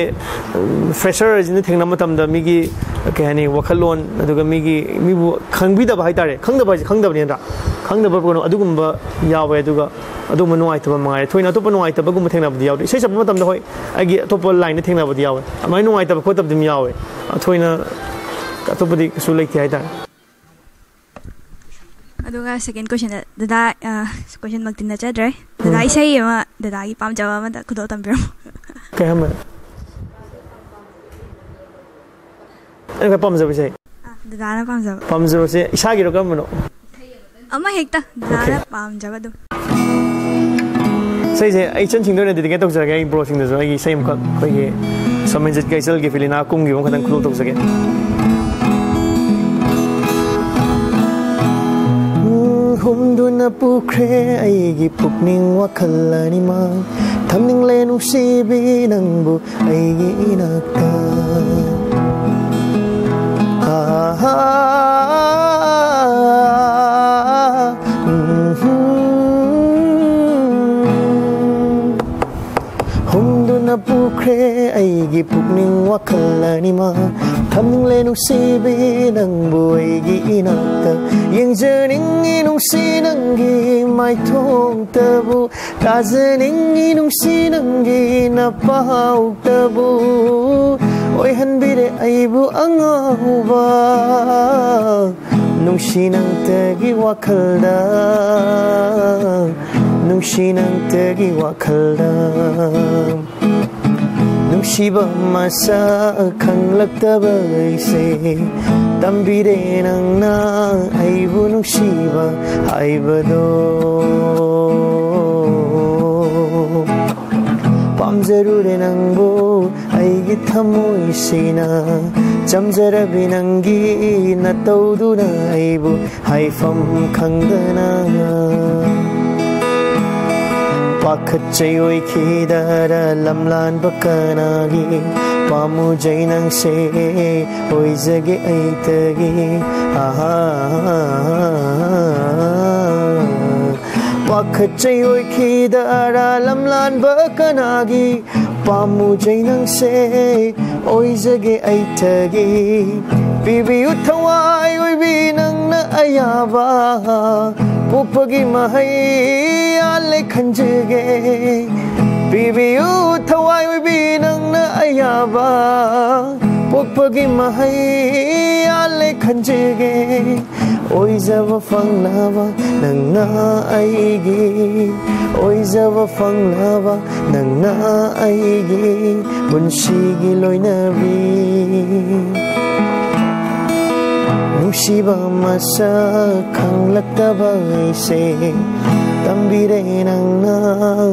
ꯎꯝ, ꯐ꯭ꯔꯦꯁꯔ ꯍꯥꯏꯁꯤꯅ ꯊꯦꯡꯅꯕ ꯃꯇꯝꯗ ꯃꯤꯒꯤ, ꯀꯩ ꯍꯥꯏꯅꯤ, ꯋꯥꯈꯜꯂꯣꯟ, ꯑꯗꯨꯒ ꯃꯤꯒꯤ, ꯃꯤꯕꯨ ꯈꯪꯕꯤꯗꯕ ꯍꯥꯏꯇꯥꯔꯦ, ꯈꯪꯗꯕ ꯍꯥꯏꯁꯦ ꯈꯪꯗꯕꯅꯤ ꯅꯠꯇ꯭ꯔꯥ, ꯈꯪꯗꯕ ꯀꯩꯅꯣ ꯑꯗꯨꯒꯨꯝꯕ ꯌꯥꯎꯋꯦ꯫ ꯑꯗꯨꯒ ꯑꯗꯨꯒꯨꯝꯕ ꯅꯨꯡꯉꯥꯏꯇꯕ ꯃꯉꯥꯏꯔꯦ, ꯊꯣꯏꯅ ꯑꯇꯣꯞꯄ ꯅꯨꯡꯉꯥꯏꯇꯕꯒꯨꯝꯕ ꯊꯦꯡꯅꯕꯗꯤ ꯌꯥꯎꯗꯦ꯫ ꯏꯁꯩ ꯁꯛꯄ ꯃꯇꯝꯗ ꯍꯣꯏ, ꯑꯩꯒꯤ ꯑꯇꯣꯞꯄ ꯂꯥꯏꯟꯗ ꯊꯦꯡꯅꯕꯗꯤ ꯌꯥꯎꯋꯦ, ꯑꯗꯨꯃꯥꯏꯅ ꯅꯨꯡꯉꯥꯏꯇꯕ ꯈꯣꯠꯇꯕꯗꯤ ꯑꯗꯨꯝ ꯌꯥꯎꯋꯦ꯫ ꯊꯣꯏꯅ ꯑꯇꯣꯞꯄꯗꯤ ꯀꯩꯁꯨ ꯂꯩꯇꯦ ꯍꯥꯏꯇꯥꯔꯦ꯫ ꯑꯗꯨꯒ ꯁꯦꯀꯦꯟ ꯀꯣꯏꯁꯟꯗ, ꯗꯗꯥ, ꯑ, ꯀꯣꯏꯁꯟꯃꯛꯇꯤ ꯅꯠꯆꯗ꯭ꯔꯦ꯫ ꯗꯗꯥ, ꯎꯝ꯫ ꯏꯁꯩ ꯑꯃ ꯗꯗꯥꯒꯤ ꯄꯥꯝꯖꯕ ꯑꯃꯗ ꯈꯨꯗꯣꯜ ꯇꯝꯕꯤꯔꯝꯃꯨ꯫ ꯀꯩ ꯍꯥꯏꯕ? ꯑꯩꯅ ꯈ꯭ꯋꯥꯏ ꯄꯥꯝꯖꯕ ꯏꯁꯩ? ꯑ, ꯗꯗꯥꯅ ꯄꯥꯝꯖꯕ꯫ ꯄꯥꯝꯖꯕꯁꯦ ꯏꯁꯥꯒꯤꯔꯣ, ꯀꯔꯝꯕꯅꯣ? ꯑꯃ ꯍꯦꯛꯇ ꯗꯗꯥꯅ ꯄꯥꯝꯖꯕ ꯑꯗꯨꯝ꯫ ꯏꯁꯩꯁꯦ ꯑꯩ ꯏꯆꯟꯁꯤꯡꯗ ꯑꯣꯏꯅ ꯗꯤꯗꯤꯀꯦꯠ ꯇꯧꯖꯔꯒꯦ, ꯑꯩ ꯕ꯭ꯔꯣꯁꯤꯡꯗꯁꯨ ꯑꯩꯒꯤ ꯏꯁꯩ ꯑꯃꯈꯛ, ꯑꯩꯈꯣꯏꯒꯤ ꯁꯣꯃꯦꯟꯖꯤꯠ ꯀꯩꯆꯦꯜꯒꯤ ꯐꯤꯂꯤꯅꯥ ꯀꯨꯝꯈꯤꯕ ꯑꯃꯈꯛꯇꯪ ꯈꯨꯗꯣꯜ ꯇꯧꯖꯒꯦ꯫ ꯍꯨꯝꯗꯨꯅ ꯄꯨꯈ꯭ꯔꯦ ꯑꯩꯒꯤ ꯄꯨꯛꯅꯤꯡ ꯋꯥꯈꯜ ꯑꯅꯤꯃꯛ, ꯊꯝꯅꯤꯡꯂꯦ ꯅꯨꯡꯁꯤꯕꯤ ꯅꯪꯕꯨ ꯑꯩꯒꯤ ꯏꯅꯥꯛꯇ꯫ ꯑꯥ, ꯎꯝ, ꯍꯨꯝꯗꯨꯅ ꯄꯨꯈ꯭ꯔꯦ ꯑꯩꯒꯤ ꯄꯨꯛꯅꯤꯡ ꯋꯥꯈꯜ ꯑꯅꯤꯃꯛ꯫ ꯊꯝꯅꯤꯡꯂꯦ ꯅꯨꯡꯁꯤꯕꯤ ꯅꯪꯕꯨ ꯑꯩꯒꯤ ꯏꯅꯥꯛꯇ꯫ ꯌꯦꯡꯖꯅꯤꯡꯉꯤ ꯅꯨꯡꯁꯤ ꯅꯪꯒꯤ ꯃꯥꯏꯊꯣꯡꯇꯕꯨ꯫ ꯇꯥꯖꯅꯤꯡꯉꯤ ꯅꯨꯡꯁꯤ ꯅꯪꯒꯤ ꯅꯄꯥꯎꯇꯕꯨ꯫ ꯑꯣꯏꯍꯟꯕꯤꯔꯦ ꯑꯩꯕꯨ ꯑꯉꯥꯎꯕ꯫ ꯅꯨꯡꯁꯤ ꯅꯪꯇꯒꯤ ꯋꯥꯈꯜꯗ꯫ ꯅꯨꯡꯁꯤ ꯅꯪꯇꯒꯤ ꯋꯥꯈꯜꯗ꯫ ꯅꯨꯡꯁꯤꯕ ꯃꯁꯛ ꯈꯪꯂꯛꯇꯕ ꯑꯩꯁꯦ꯫ ꯇꯝꯕꯤꯔꯦ ꯅꯪꯅ ꯑꯩꯕꯨ ꯅꯨꯡꯁꯤꯕ ꯍꯥꯏꯕꯗꯣ꯫ ꯄꯥꯝꯖꯔꯨꯔꯦ ꯅꯪꯕꯨ ꯑꯩꯒꯤ ꯊꯃꯣꯏꯁꯤꯅ꯫ ꯆꯝꯖꯔꯕꯤ ꯅꯪꯒꯤ ꯅꯇꯧꯗꯨꯅ ꯑꯩꯕꯨ ꯍꯥꯏꯐꯝ ꯈꯪꯗꯅ꯫ ꯄꯥꯈꯠꯆꯩ ꯑꯣꯏꯈꯤꯗꯔ ꯂꯝꯂꯥꯟꯕ ꯀꯅꯥꯒꯤ꯫ ꯄꯥꯝꯃꯨꯖꯩ ꯅꯪꯁꯦ ꯑꯣꯏꯖꯒꯦ ꯑꯩꯇꯒꯤ꯫ ꯑꯍꯥ꯫ ꯄꯥꯈꯠꯆꯩ ꯑꯣꯏꯈꯤꯗꯔ ꯂꯝꯂꯥꯟꯕ ꯀꯅꯥꯒꯤ꯫ ꯄꯥꯝꯃꯨꯖꯩ ꯅꯪꯁꯦ ꯑꯣꯏꯖꯒꯦ ꯑꯩꯇꯒꯤ꯫ ꯄꯤꯕꯤꯌꯨ ꯊꯋꯥꯏ ꯑꯣꯏꯕꯤ ꯅꯪꯅ ꯑꯌꯥꯕ꯫ ꯄꯣꯛꯄꯒꯤ ꯃꯍꯩ ꯌꯥꯜꯂꯦ ꯈꯟꯖꯒꯦ꯫ ꯄꯤꯕꯤꯌꯨ ꯊꯋꯥꯏ ꯑꯣꯏꯕꯤ ꯅꯪꯅ ꯑꯌꯥꯕ꯫ ꯄꯣꯛꯄꯒꯤ ꯃꯍꯩ ꯌꯥꯜꯂꯦ ꯈꯟꯖꯒꯦ꯫ ꯑꯣꯏꯖꯕ ꯐꯪꯂꯕ ꯅꯪꯅ ꯑꯩꯒꯤ꯫ ꯑꯣꯏꯖꯕ ꯐꯪꯂꯕ ꯅꯪꯅ ꯑꯩꯒꯤ ꯄꯨꯟꯁꯤꯒꯤ ꯂꯣꯏꯅꯕꯤ꯫ ꯅꯨꯡꯁꯤꯕ ꯃꯁꯛ ꯈꯪꯂꯛꯇꯕ ꯑꯩꯁꯦ꯫ ꯇꯝꯕꯤꯔꯦ ꯅꯪꯅ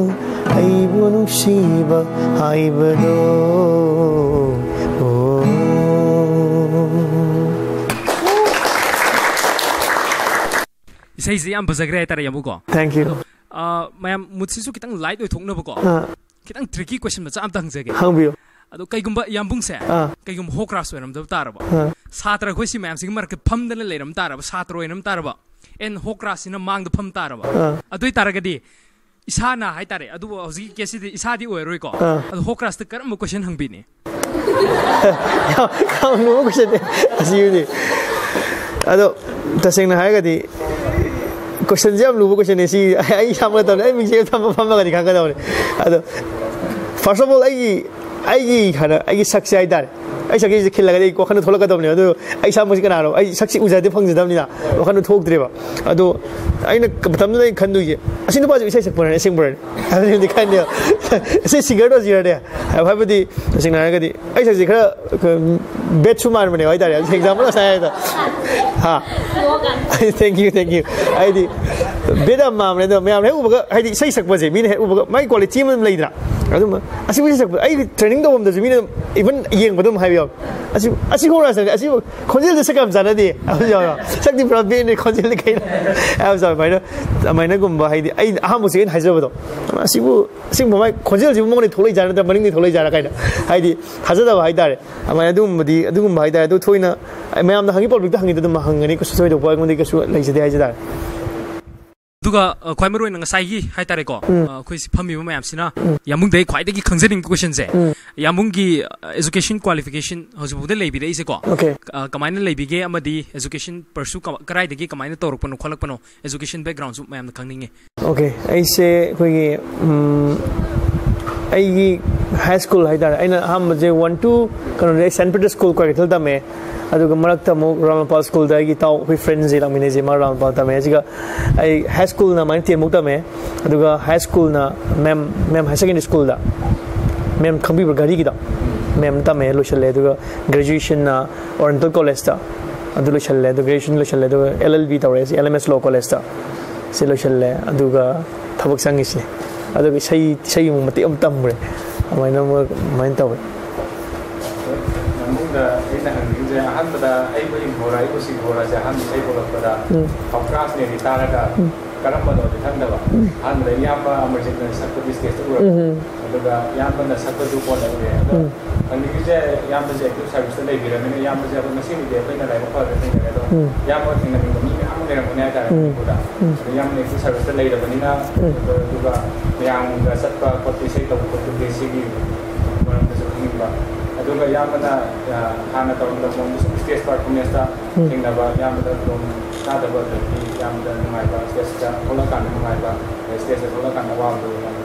ꯑꯩꯕꯨ ꯅꯨꯡꯁꯤꯕ ꯍꯥꯏꯕꯗꯣ꯫ ꯑꯣ꯫ ꯏꯁꯩꯁꯦ ꯌꯥꯝ ꯐꯖꯈ꯭ꯔꯦ ꯍꯥꯏꯇꯥꯔꯦ, ꯌꯥꯝꯕꯨꯀꯣ꯫ Thank you. ꯑ, ꯃꯌꯥꯝ ꯃꯨꯠꯁꯤꯁꯨ ꯈꯤꯇꯪ ꯂꯥꯏꯠ ꯑꯣꯏꯊꯣꯛꯅꯕꯀꯣ, ꯑꯥ, ꯈꯤꯇꯪ ꯇ꯭ꯔꯤꯀꯤ ꯀꯣꯏꯁꯟ ꯃꯆꯥ ꯑꯝꯇ ꯍꯪꯖꯒꯦ꯫ ꯍꯪꯕꯤꯌꯨ꯫ ꯑꯗꯣ ꯀꯩꯒꯨꯝꯕ ꯌꯥꯝꯕꯨꯡꯁꯦ, ꯑꯥ, ꯀꯩꯒꯨꯝꯕ ꯍꯣ ꯀ꯭ꯂꯥꯁ ꯑꯣꯏꯔꯝꯗꯕ ꯇꯥꯔꯕ, ꯑꯥ, ꯁꯥꯇ꯭ꯔ ꯑꯩꯈꯣꯏ ꯁꯤ ꯃꯌꯥꯝꯁꯤꯒꯤ ꯃꯔꯛꯇ ꯐꯝꯗꯅ ꯂꯩꯔꯝ ꯇꯥꯔꯕ, ꯁꯥꯇ꯭ꯔ ꯑꯣꯏꯔꯝ ꯇꯥꯔꯕ, ꯑꯦꯟ ꯍꯣ ꯀ꯭ꯂꯥꯁꯁꯤꯅ ꯃꯥꯡꯗ ꯐꯝ ꯇꯥꯔꯕ, ꯑꯥ, ꯑꯗꯨ ꯑꯣꯏ ꯇꯥꯔꯒꯗꯤ ꯏꯁꯥꯅ ꯍꯥꯏꯇꯥꯔꯦ, ꯑꯗꯨꯕꯨ ꯍꯧꯖꯤꯛꯀꯤ ꯀꯦꯁꯁꯤꯗꯤ ꯏꯁꯥꯗꯤ ꯑꯣꯏꯔꯣꯏꯀꯣ꯫ ꯑꯥ꯫ ꯑꯗꯣ ꯍꯣ ꯀ꯭ꯂꯥꯁꯇ ꯀꯔꯝꯕ ꯀꯣꯏꯁꯟ ꯍꯪꯕꯤꯅꯤ? ꯌꯥꯝ ꯂꯨꯕ ꯀꯣꯏꯁꯟꯅꯦ ꯑꯁꯤꯕꯨꯗꯤ꯫ ꯑꯗꯣ ꯇꯁꯦꯡꯅ ꯍꯥꯏꯔꯒꯗꯤ ꯀꯣꯏꯁꯟꯁꯦ ꯌꯥꯝ ꯂꯨꯕ ꯀꯣꯏꯁꯟꯅꯦ꯫ ꯁꯤ ꯑꯩ ꯏꯁꯥꯃꯛ ꯅꯠꯇꯕꯅꯤ, ꯑꯩ ꯃꯤꯡꯁꯦꯜ ꯊꯝꯃ ꯐꯝꯃꯒꯗꯤ ꯈꯪꯒꯗꯕꯅꯤ꯫ ꯑꯗꯣ first of all ꯑꯩꯒꯤ ꯑꯩꯒꯤ ꯍꯥꯟꯅ ꯑꯩꯒꯤ ꯁꯛꯁꯦ ꯍꯥꯏꯇꯥꯔꯦ꯫ ꯑꯩ ꯁꯛꯁꯦ ꯈꯤꯜꯂꯒꯗꯤ ꯑꯩ ꯋꯥꯈꯜꯗ ꯊꯣꯛꯂꯛꯀꯗꯕꯅꯦ꯫ ꯑꯗꯨ ꯑꯩ ꯏꯁꯥꯃꯛꯁꯦ ꯀꯅꯥꯅꯣ? ꯑꯩ ꯁꯛꯁꯦ ꯎꯖꯗꯦ, ꯐꯪꯖꯗꯕꯅꯤꯅ ꯋꯥꯈꯜꯗ ꯊꯣꯛꯇ꯭ꯔꯦꯕ꯫ ꯑꯗꯣ ꯑꯩꯅ ꯃꯇꯝꯗꯨꯗ ꯑꯩꯅ ꯈꯟꯗꯣꯏꯁꯦ, "ꯑꯁꯤ ꯅꯨꯄꯥꯁꯦ ꯏꯁꯩ ꯁꯛꯄ꯭ꯔꯅꯦ, ꯑꯁꯦꯡꯕ꯭ꯔꯅꯦ?" ꯍꯥꯏꯕꯗꯤ ꯈꯟꯗꯦꯕ꯫ "ꯑꯁꯤ ꯁꯤꯡꯒꯔꯗꯣ ꯁꯤꯔꯅꯦ?" ꯍꯥꯏꯕꯗꯤ ꯇꯁꯦꯡꯅ ꯍꯥꯏꯔꯒꯗꯤ ꯑꯩ ꯁꯛꯁꯦ ꯈꯔ ꯕꯦꯠꯁꯨ ꯃꯥꯟꯕꯅꯦꯕ ꯍꯥꯏꯇꯥꯔꯦ꯫ ꯑꯦꯛꯖꯥꯝꯄꯜ ꯉꯁꯥꯏ ꯍꯥꯏꯗꯣ꯫ ꯍꯥ? Thank you, thank you꯫ ꯍꯥꯏꯗꯤ ꯕꯦꯠ ꯌꯥꯝ ꯃꯥꯟꯕꯅꯦ꯫ ꯑꯗꯣ ꯃꯌꯥꯝꯅ ꯍꯦꯛ ꯎꯕꯒ, ꯍꯥꯏꯗꯤ ꯏꯁꯩ ꯁꯛꯄꯁꯦ ꯃꯤꯅ ꯍꯦꯛ ꯎꯕꯒ ꯃꯥꯒꯤ ꯀ꯭ꯋꯥꯂꯤꯇꯤ ꯑꯃ ꯑꯗꯨꯝ ꯂꯩꯗꯅ꯫ ꯑꯗꯨꯝ ꯑꯁꯤꯕꯨ ꯏꯁꯩ ꯁꯛꯄ, ꯑꯩ ꯇ꯭ꯔꯦꯅꯤꯡ ꯇꯧꯐꯝꯗꯁꯨ ꯃꯤꯅ ꯑꯗꯨꯝ ꯏꯚꯟ ꯌꯦꯡꯕꯗ ꯑꯗꯨꯝ ꯍꯥꯏꯕ ꯌꯥꯎꯋꯦ, "ꯑꯁꯤ ꯑꯁꯤ ꯈꯣꯡ ꯔꯥꯁꯅꯗꯤ ꯑꯁꯤꯕꯨ ꯈꯣꯟꯖꯦꯜꯗꯤ ꯁꯛ ꯌꯥꯝ ꯆꯥꯟꯅꯗꯦ" ꯍꯥꯏꯕꯁꯨ ꯌꯥꯎꯋꯦ꯫ "ꯁꯛꯇꯤ ꯄꯨꯔꯥ ꯕꯦꯠꯅꯤ, ꯈꯣꯟꯖꯦꯜꯗꯤ ꯀꯩꯅꯣ?" ꯍꯥꯏꯕꯁꯨ ꯌꯥꯎꯋꯦ꯫ ꯑꯗꯨꯃꯥꯏꯅ ꯑꯗꯨꯃꯥꯏꯅꯒꯨꯝꯕ, ꯍꯥꯏꯗꯤ ꯑꯩ ꯑꯍꯥꯟꯕꯁꯨ ꯑꯩꯅ ꯍꯥꯏꯖꯕꯗꯣ, "ꯑꯁꯤꯕꯨ ꯑꯁꯤꯒꯨꯝꯕ ꯃꯥꯏ ꯈꯣꯟꯖꯦꯜꯁꯤꯕꯨ ꯃꯉꯣꯟꯗ ꯊꯣꯛꯂꯛꯏꯖꯥꯠ ꯅꯠꯇ꯭ꯔ ꯃꯅꯤꯡꯗꯒꯤ ꯊꯣꯛꯂꯛꯏꯖꯥꯠꯔ?" ꯀꯥꯏꯅ ꯍꯥꯏꯗꯤ ꯊꯥꯖꯗꯕ ꯍꯥꯏꯇꯥꯔꯦ꯫ ꯑꯗꯨꯃꯥꯏꯅ ꯑꯗꯨꯒꯨꯝꯕꯗꯤ ꯑꯗꯨꯒꯨꯝꯕ ꯍꯥꯏꯇꯥꯔꯦ꯫ ꯑꯗꯨ ꯊꯣꯏꯅ ꯃꯌꯥꯝꯅ ꯍꯪꯉꯤ ꯄꯕ꯭ꯂꯤꯛꯇ ꯍꯪꯉꯤꯗ ꯑꯗꯨꯝ ꯍꯪꯒꯅꯤ, ꯀꯩꯁꯨ ꯊꯣꯏꯗꯣꯛꯄ ꯑꯩꯉꯣꯟꯗꯒꯤ ꯀꯩꯁꯨ ꯂꯩꯖꯗꯦ ꯍꯥꯏꯖ ꯇꯥꯔꯦ꯫ ꯑꯗꯨꯒ ꯑ, ꯈ꯭ꯋꯥꯏ ꯃꯔꯨ ꯑꯣꯏꯅ ꯉꯁꯥꯏꯒꯤ ꯍꯥꯏꯇꯥꯔꯦꯀꯣ, ꯑ, ꯑꯩꯈꯣꯏ ꯁꯤ ꯐꯝꯃꯤꯕ ꯃꯌꯥꯝꯁꯤꯅ ꯌꯥꯝꯕꯨꯡꯗ ꯑꯩ ꯈ꯭ꯋꯥꯏꯗꯒꯤ ꯈꯪꯖꯅꯤꯡꯕ ꯀꯣꯏꯁꯟꯁꯦ, ꯌꯥꯝꯕꯨꯡꯒꯤ ꯑꯦꯖꯨꯀꯦꯁꯟ ꯀ꯭ꯋꯥꯂꯤꯐꯤꯀꯦꯁꯟ ꯍꯧꯖꯤꯛꯐꯥꯎꯗ ꯂꯩꯕꯤꯔꯛꯏꯁꯦꯀꯣ, Okay. ꯑ, ꯀꯃꯥꯏꯅ ꯂꯩꯕꯤꯒꯦ ꯑꯃꯗꯤ ꯑꯦꯖꯨꯀꯦꯁꯟ ꯄꯔꯁꯨ ꯀꯃꯥꯏꯅ ꯇꯧꯔꯛꯄꯅꯣ ꯈꯣꯠꯂꯛꯄꯅꯣ, ꯑꯦꯖꯨꯀꯦꯁꯟ ꯕꯦꯛꯒ꯭ꯔꯥꯎꯟꯁꯨ ꯃꯌꯥꯝꯅ ꯈꯪꯅꯤꯡꯉꯤ꯫ Okay, ꯑꯩꯁꯦ ꯑꯩꯈꯣꯏꯒꯤ ꯎꯝ, ꯑꯩꯒꯤ ꯍꯥꯏ ꯁ꯭ꯀꯨꯜ ꯍꯥꯏꯇꯥꯔꯦ, ꯑꯩꯅ ꯑꯍꯥꯟꯕꯁꯦ ꯋꯥꯟ ꯇꯨ ꯀꯩꯅꯣꯗ ꯁꯦꯟ ꯄꯤꯇꯔ ꯁ꯭ꯀꯨꯜ ꯀ꯭ꯋꯥꯀꯩꯊꯦꯜ ꯇꯝꯃꯦ꯫ ꯑꯗꯨꯒ ꯃꯔꯛꯇ ꯑꯃꯨꯛ ꯔꯥꯝꯂꯝꯄꯥꯜ ꯁ꯭ꯀꯨꯜꯗ ꯑꯩꯒꯤ ꯏꯇꯥꯎ, ꯑꯩꯈꯣꯏ ꯐ꯭ꯔꯦꯟꯁꯦ ꯂꯥꯛꯃꯤꯟꯅꯩꯁꯦ, ꯃꯥ ꯔꯥꯝꯂꯝꯄꯥꯜ ꯇꯝꯃꯦ꯫ ꯑꯁꯤꯒ ꯑꯩ ꯍꯥꯏ ꯁ꯭ꯀꯨꯜꯅ ꯑꯗꯨꯃꯥꯏꯅ ꯇꯦꯟꯐꯧ ꯇꯝꯃꯦ꯫ ꯑꯗꯨꯒ ꯍꯥꯏ ꯁ꯭ꯀꯨꯜꯅ ꯃꯦꯝ, ꯃꯦꯝ ꯍꯥꯌꯔ ꯁꯦꯀꯦꯟꯗꯔꯤ ꯁ꯭ꯀꯨꯜꯗ, ꯃꯦꯝ ꯈꯪꯕꯤꯕ꯭ꯔꯥ, ꯘꯔꯤꯒꯤꯗꯣ? ꯃꯦꯝ ꯇꯝꯃꯦ, ꯂꯣꯏꯁꯤꯜꯂꯦ꯫ ꯑꯗꯨꯒ ꯒ꯭ꯔꯦꯖꯨꯑꯦꯁꯟꯅ ꯑꯣꯔꯤꯌꯦꯟꯇꯦꯜ ꯀꯣꯂꯦꯖꯇ ꯑꯗꯨ ꯂꯣꯏꯁꯤꯜꯂꯦ꯫ ꯑꯗꯨ ꯒ꯭ꯔꯦꯖꯨꯑꯦꯁꯟ ꯂꯣꯏꯁꯤꯜꯂꯦ꯫ ꯑꯗꯨꯒ ꯑꯦꯜ ꯑꯦꯜ ꯕꯤ ꯇꯧꯔꯦ ꯁꯤ ꯑꯦꯜ ꯑꯦꯝ ꯑꯦꯁ ꯂꯣ ꯀꯣꯂꯦꯖꯇ꯫ ꯁꯤ ꯂꯣꯏꯁꯤꯜꯂꯦ꯫ ꯑꯗꯨꯒ ꯊꯕꯛ ꯆꯪꯉꯤꯁꯤꯅꯦ꯫ ꯑꯗꯨꯒ ꯏꯁꯩ, ꯏꯁꯩ ꯑꯃꯨꯛ ꯃꯇꯦꯛ ꯑꯃ ꯇꯝꯃꯨꯔꯦ꯫ ꯑꯗꯨꯃꯥꯏꯅ ꯑꯃꯨꯛ, ꯑꯗꯨꯃꯥꯏꯅ ꯇꯧꯋꯦ꯫ ꯃꯅꯨꯡꯗ ꯑꯩꯅ ꯍꯪꯅꯤꯡꯉꯤꯁꯦ, ꯑꯍꯥꯟꯕꯗ ꯑꯩꯕꯨ ꯍꯤꯡꯍꯧꯔ, ꯑꯩꯕꯨ ꯁꯤꯍꯧꯔꯁꯦ ꯑꯍꯥꯟꯕ ꯏꯁꯩ ꯊꯣꯛꯂꯛꯄꯗ ꯎꯝ꯫ ꯐꯥꯎꯀ꯭ꯔꯥꯁꯅꯦꯗꯤ ꯇꯥꯔꯒ ꯀꯔꯝꯕꯅꯣꯗꯤ ꯈꯪꯗꯕ꯫ ꯎꯝ꯫ ꯑꯍꯥꯟꯕꯗ ꯏꯌꯥꯝꯕ ꯑꯃꯔꯖꯤꯠꯅ ꯁꯛꯄꯗꯤ ꯁ꯭ꯇꯦꯖꯇ ꯎꯔꯕ꯫ ꯎꯝ꯫ ꯑꯗꯨꯒ ꯏꯌꯥꯝꯕꯅ ꯁꯛꯄꯁꯨ ꯀꯣꯟꯅ ꯎꯔꯦ꯫ ꯑꯗꯣ ꯎꯝ꯫ ꯍꯪꯅꯤꯡꯉꯤꯁꯦ, ꯏꯌꯥꯝꯕꯁꯦ ꯑꯦꯛꯇꯤꯚ ꯁꯥꯔꯚꯤꯁꯇ ꯂꯩꯕꯤꯔꯕꯅꯤꯅ ꯏꯌꯥꯝꯕꯁꯦ ꯑꯩꯈꯣꯏ ꯉꯁꯤꯕꯨꯗꯤ ꯑꯩꯈꯣꯏꯅ ꯂꯥꯏꯕꯛ ꯐꯕ ꯊꯦꯡꯅꯔꯦ꯫ ꯑꯗꯣ ꯎꯝ꯫ ꯏꯌꯥꯝꯕ ꯊꯦꯡꯅꯅꯤꯡꯕ ꯃꯤ ꯃꯌꯥꯝ ꯑꯃ ꯂꯩꯔꯝꯒꯅꯤ ꯍꯥꯏꯇꯥꯔꯦ ꯃꯅꯤꯄꯨꯔꯗ꯫ ꯑꯗꯣ ꯏꯌꯥꯝꯕꯅ ꯑꯦꯛꯇꯤꯡ ꯁꯥꯔꯚꯤꯁꯇ ꯂꯩꯔꯕꯅꯤꯅ, ꯑꯗꯨꯒ ꯃꯌꯥꯝꯒ ꯆꯠꯄ ꯈꯣꯠꯄ, ꯏꯁꯩ ꯇꯧꯕ ꯈꯣꯠꯄꯒꯤ ꯁꯤꯒꯤ ꯃꯔꯝꯗꯁꯨ ꯈꯪꯅꯤꯡꯕ꯫ ꯑꯗꯨꯒ ꯏꯌꯥꯝꯕꯅ, ꯑ, ꯍꯥꯟꯅ ꯇꯧꯔꯝꯕ ꯃꯑꯣꯡꯗ ꯁꯨꯝ ꯁ꯭ꯇꯦꯖ ꯄꯔꯐꯣꯔꯃꯦꯟꯁꯇ ꯊꯦꯡꯅꯕ, ꯏꯌꯥꯝꯕꯗ ꯈꯨꯗꯣꯡ ꯆꯥꯗꯕ, ꯑꯗꯒꯤ ꯏꯌꯥꯝꯕꯗ ꯅꯨꯡꯉꯥꯏꯕ, ꯁ꯭ꯇꯦꯖꯇ ꯊꯣꯛꯂꯛꯑꯀꯥꯟꯗ ꯅꯨꯡꯉꯥꯏꯕ, ꯑꯗꯩ ꯁ꯭ꯇꯦꯖꯇ ꯊꯣꯛꯂꯛꯑꯀꯥꯟꯗ ꯑꯋꯥꯕꯗꯣ ꯏꯌꯥꯝꯕ꯫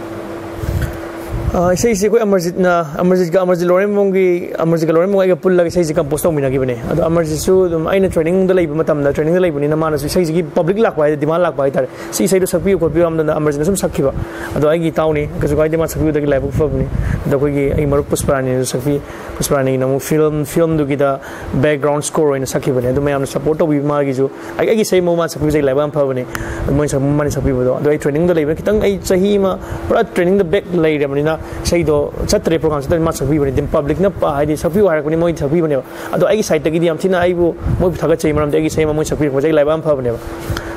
ꯑ, ꯏꯁꯩꯁꯤ ꯑꯩꯈꯣꯏ ꯑꯃꯔꯖꯤꯠꯅ, ꯑꯃꯔꯖꯤꯠꯀ, ꯑꯃꯔꯖꯤꯠ ꯂꯣꯔꯦꯟꯕꯝꯒꯤ, ꯑꯃꯔꯖꯤꯠꯀ ꯂꯣꯔꯦꯟꯕꯝꯒ ꯑꯩꯒ ꯄꯨꯜꯂꯒ ꯏꯁꯩꯁꯦ ꯀꯝꯄꯣꯖ ꯇꯧꯃꯤꯟꯅꯈꯤꯕꯅꯦ꯫ ꯑꯗꯣ ꯑꯃꯔꯖꯤꯠꯁꯨ ꯑꯗꯨꯝ ꯑꯩꯅ ꯇ꯭ꯔꯦꯅꯤꯡꯗ ꯂꯩꯕ ꯃꯇꯝꯗ, ꯇ꯭ꯔꯦꯅꯤꯡꯗ ꯂꯩꯕꯅꯤꯅ ꯃꯥꯅꯁꯨ ꯏꯁꯩꯁꯤꯒꯤ ꯄꯕ꯭ꯂꯤꯛ ꯂꯥꯛꯄ ꯍꯥꯏꯗꯤ, ꯗꯤꯃꯥꯟ ꯂꯥꯛꯄ ꯍꯥꯏꯇꯥꯔꯦ, "ꯁꯤ ꯏꯁꯩꯗꯣ ꯁꯛꯄꯤꯌꯨ ꯈꯣꯠꯄꯤꯌꯨ" ꯍꯥꯏꯕꯗ ꯑꯃꯔꯖꯤꯠꯅ ꯁꯨꯝ ꯁꯛꯈꯤꯕ꯫ ꯑꯗꯣ ꯑꯩꯒꯤ ꯏꯇꯥꯎꯅꯤ, ꯀꯩꯁꯨ ꯀꯥꯏꯗꯦ, ꯃꯥ ꯁꯛꯄꯤꯕꯗꯒꯤ ꯂꯥꯏꯕꯛ ꯐꯕꯅꯤ꯫ ꯑꯗꯣ ꯑꯩꯈꯣꯏꯒꯤ, ꯑꯩ ꯃꯔꯨꯞ ꯄꯨꯁꯄꯔꯥꯅꯤꯅꯁꯨ ꯁꯛꯄꯤ, ꯄꯨꯁꯄꯔꯥꯅꯤꯅ ꯑꯃꯨꯛ ꯐꯤꯂꯝ, ꯐꯤꯂꯝꯗꯨꯒꯤꯗ ꯕꯦꯛꯒ꯭ꯔꯥꯎꯟ ꯁ꯭ꯀꯣꯔ ꯑꯣꯏꯅ ꯁꯛꯈꯤꯕꯅꯦ꯫ ꯑꯗꯨ ꯃꯌꯥꯝꯅ ꯁꯞꯄꯣꯔꯠ ꯇꯧꯕꯤꯕ ꯃꯥꯒꯤꯁꯨ꯫ ꯑꯩ, ꯑꯩꯒꯤ ꯏꯁꯩ ꯑꯃ ꯃꯥ ꯁꯛꯄꯤꯕꯁꯦ ꯑꯩ ꯂꯥꯏꯕꯛ ꯌꯥꯝ ꯐꯕꯅꯦ꯫ ꯃꯣꯏ ꯁꯛ-, ꯃꯥꯅ ꯁꯛꯄꯤꯕꯗꯣ꯫ ꯑꯗꯣ ꯑꯩ ꯇ꯭ꯔꯦꯅꯤꯡꯗ ꯂꯩꯕꯅ ꯈꯤꯇꯪ, ꯑꯩ ꯆꯍꯤ ꯑꯃ ꯄꯨꯔꯥ ꯇ꯭ꯔꯦꯅꯤꯡꯗ ꯕꯦꯛ ꯂꯩꯔꯕꯅꯤꯅ ꯏꯁꯩꯗꯣ ꯆꯠꯇ꯭ꯔꯦ, ꯄ꯭ꯔꯣꯒ꯭ꯔꯥꯝ ꯆꯠꯇ꯭ꯔꯦ꯫ ꯃꯥ ꯁꯛꯄꯤꯕꯅꯦ꯫ ꯑꯗꯨꯝ ꯄꯕ꯭ꯂꯤꯛꯅ ꯄ-, ꯍꯥꯏꯗꯤ ꯁꯛꯄꯤꯌꯨ ꯍꯥꯏꯔꯛꯄꯅꯤ, ꯃꯣꯏ ꯁꯛꯄꯤꯕꯅꯦꯕ꯫ ꯑꯗꯣ ꯑꯩꯒꯤ ꯁꯥꯏꯠꯇꯒꯤꯗꯤ ꯌꯥꯝ ꯊꯤꯅ ꯑꯩꯕꯨ ꯃꯣꯏꯕꯨ ꯊꯥꯒꯠꯆꯩ, ꯃꯔꯝꯗꯤ ꯑꯩꯒꯤ ꯏꯁꯩ ꯑꯃ ꯃꯣꯏ ꯁꯛꯄꯤꯔꯛꯄꯁꯦ ꯑꯩ ꯂꯥꯏꯕꯛ ꯌꯥꯝ ꯐꯕꯅꯦꯕ꯫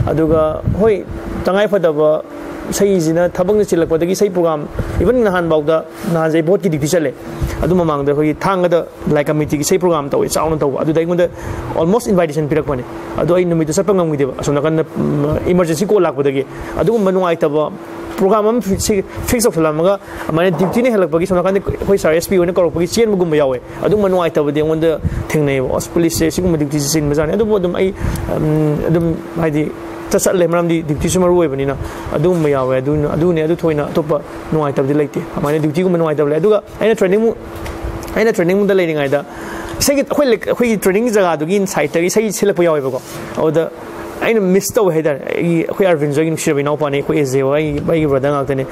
ꯑꯗꯨꯒ ꯍꯣꯏ, ꯇꯉꯥꯏ ꯐꯗꯕ ꯏꯁꯩꯁꯤꯅ ꯊꯕꯛꯅ ꯆꯤꯜꯂꯛꯄꯗꯒꯤ ꯏꯁꯩ ꯄ꯭ꯔꯣꯒ꯭ꯔꯥꯝ, ꯏꯚꯟ ꯅꯍꯥꯟꯐꯥꯎꯗ, ꯅꯍꯥꯟꯁꯦ ꯑꯩ ꯚꯣꯠꯀꯤ ꯗ꯭ꯌꯨꯇꯤ ꯆꯠꯂꯦ꯫ ꯑꯗꯨ ꯃꯃꯥꯡꯗ ꯑꯩꯈꯣꯏꯒꯤ ꯊꯥꯡꯒꯗ ꯂꯥꯏ ꯀꯃꯤꯇꯤꯒꯤ ꯏꯁꯩ ꯄ꯭ꯔꯣꯒ꯭ꯔꯥꯝ ꯇꯧꯋꯦ, ꯆꯥꯎꯅ ꯇꯧꯕ꯫ ꯑꯗꯨꯗ ꯑꯩꯉꯣꯟꯗ ꯑꯣꯜꯃꯣꯁ ꯏꯟꯚꯥꯏꯇꯦꯁꯟ ꯄꯤꯔꯛꯄꯅꯦ꯫ ꯑꯗꯣ ꯑꯩ ꯅꯨꯃꯤꯠꯇꯨ ꯆꯠꯄ ꯉꯝꯈꯤꯗꯦꯕ, ꯑꯁꯣꯝ ꯅꯥꯀꯟꯗ, ꯎꯝ, ꯏꯃꯔꯖꯦꯟꯁꯤ ꯀꯣꯜ ꯂꯥꯛꯄꯗꯒꯤ꯫ ꯑꯗꯨꯒꯨꯝꯕ ꯅꯨꯡꯉꯥꯏꯇꯕ ꯄ꯭ꯔꯣꯒ꯭ꯔꯥꯝ ꯑꯃ ꯐꯤ-, ꯁꯤ ꯐꯤꯛꯁ ꯇꯧꯁꯜꯂꯝꯃꯒ ꯑꯗꯨꯃꯥꯏꯅ ꯗ꯭ꯌꯨꯇꯤꯅ ꯍꯦꯜꯂꯛꯄꯒꯤ ꯁꯣꯝ ꯅꯥꯀꯟꯗ ꯑꯩꯈꯣꯏ ꯁꯥꯔ ꯑꯦꯁ ꯄꯤ ꯍꯣꯏꯅ ꯀꯧꯔꯛꯄꯒꯤ ꯆꯦꯟꯕꯒꯨꯝꯕ ꯌꯥꯎꯋꯦ꯫ ꯑꯗꯨꯒꯨꯝꯕ ꯅꯨꯡꯉꯥꯏꯇꯕꯗꯤ ꯑꯩꯉꯣꯟꯗ ꯊꯦꯡꯅꯩꯌꯦꯕ꯫ "ꯑꯁ, ꯄꯨꯂꯤꯁꯁꯦ ꯁꯤꯒꯨꯝꯕ ꯗ꯭ꯌꯨꯇꯤꯁꯦ ꯆꯤꯟꯕꯖꯥꯠꯅꯤ"꯫ ꯑꯗꯨꯕꯨ ꯑꯗꯨꯝ ꯑꯩ, ꯎꯝ, ꯑꯗꯨꯝ ꯍꯥꯏꯗꯤ ꯆꯠ-, ꯆꯠꯂꯦ, ꯃꯔꯝꯗꯤ ꯗ꯭ꯌꯨꯇꯤꯁꯨ ꯃꯔꯨ ꯑꯣꯏꯕꯅꯤꯅ꯫ ꯑꯗꯨꯒꯨꯝꯕ ꯌꯥꯎꯋꯦ꯫ ꯑꯗꯨꯅ, ꯑꯗꯨꯅꯦ, ꯑꯗꯨ ꯊꯣꯏꯅ ꯑꯇꯣꯞꯄ ꯅꯨꯡꯉꯥꯏꯇꯕꯗꯤ ꯂꯩꯇꯦ꯫ ꯑꯗꯨꯃꯥꯏꯅ ꯗ꯭ꯌꯨꯇꯤꯒꯨꯝꯕ ꯅꯨꯡꯉꯥꯏꯇꯕ ꯂꯩ꯫ ꯑꯗꯨꯒ ꯑꯩꯅ ꯇ꯭ꯔꯦꯅꯤꯡ, ꯑꯩꯅ ꯇ꯭ꯔꯦꯅꯤꯡꯗ ꯂꯩꯔꯤꯉꯩꯗ ꯏꯁꯩꯒꯤ, ꯑꯩꯈꯣꯏ ꯂꯩ-, ꯑꯩꯈꯣꯏꯒꯤ ꯇ꯭ꯔꯦꯅꯤꯡ ꯖꯒꯥꯗꯨꯒꯤ ꯁꯥꯏꯠꯇꯒꯤ ꯏꯁꯩ ꯁꯤꯜꯂꯛꯄ ꯌꯥꯎꯋꯦꯕꯀꯣ꯫ ꯑꯗꯨꯗ ꯑꯩꯅ ꯃꯤꯁ ꯇꯧꯋꯦ ꯍꯥꯏꯇꯥꯔꯦ꯫ ꯑꯩꯒꯤ, ꯑꯩꯈꯣꯏ ꯑꯔꯕꯤꯟꯁꯨ ꯑꯩꯒꯤ ꯅꯨꯡꯁꯤꯔꯕ ꯏꯅꯥꯎꯄꯥꯅꯤ, ꯑꯩꯈꯣꯏ ꯑꯦꯖꯦ ꯍꯣꯏ ꯑꯩꯒꯤ, ꯑꯩꯒꯤ ꯕ꯭ꯔꯗꯔ ꯉꯥꯛꯇꯅꯤ꯫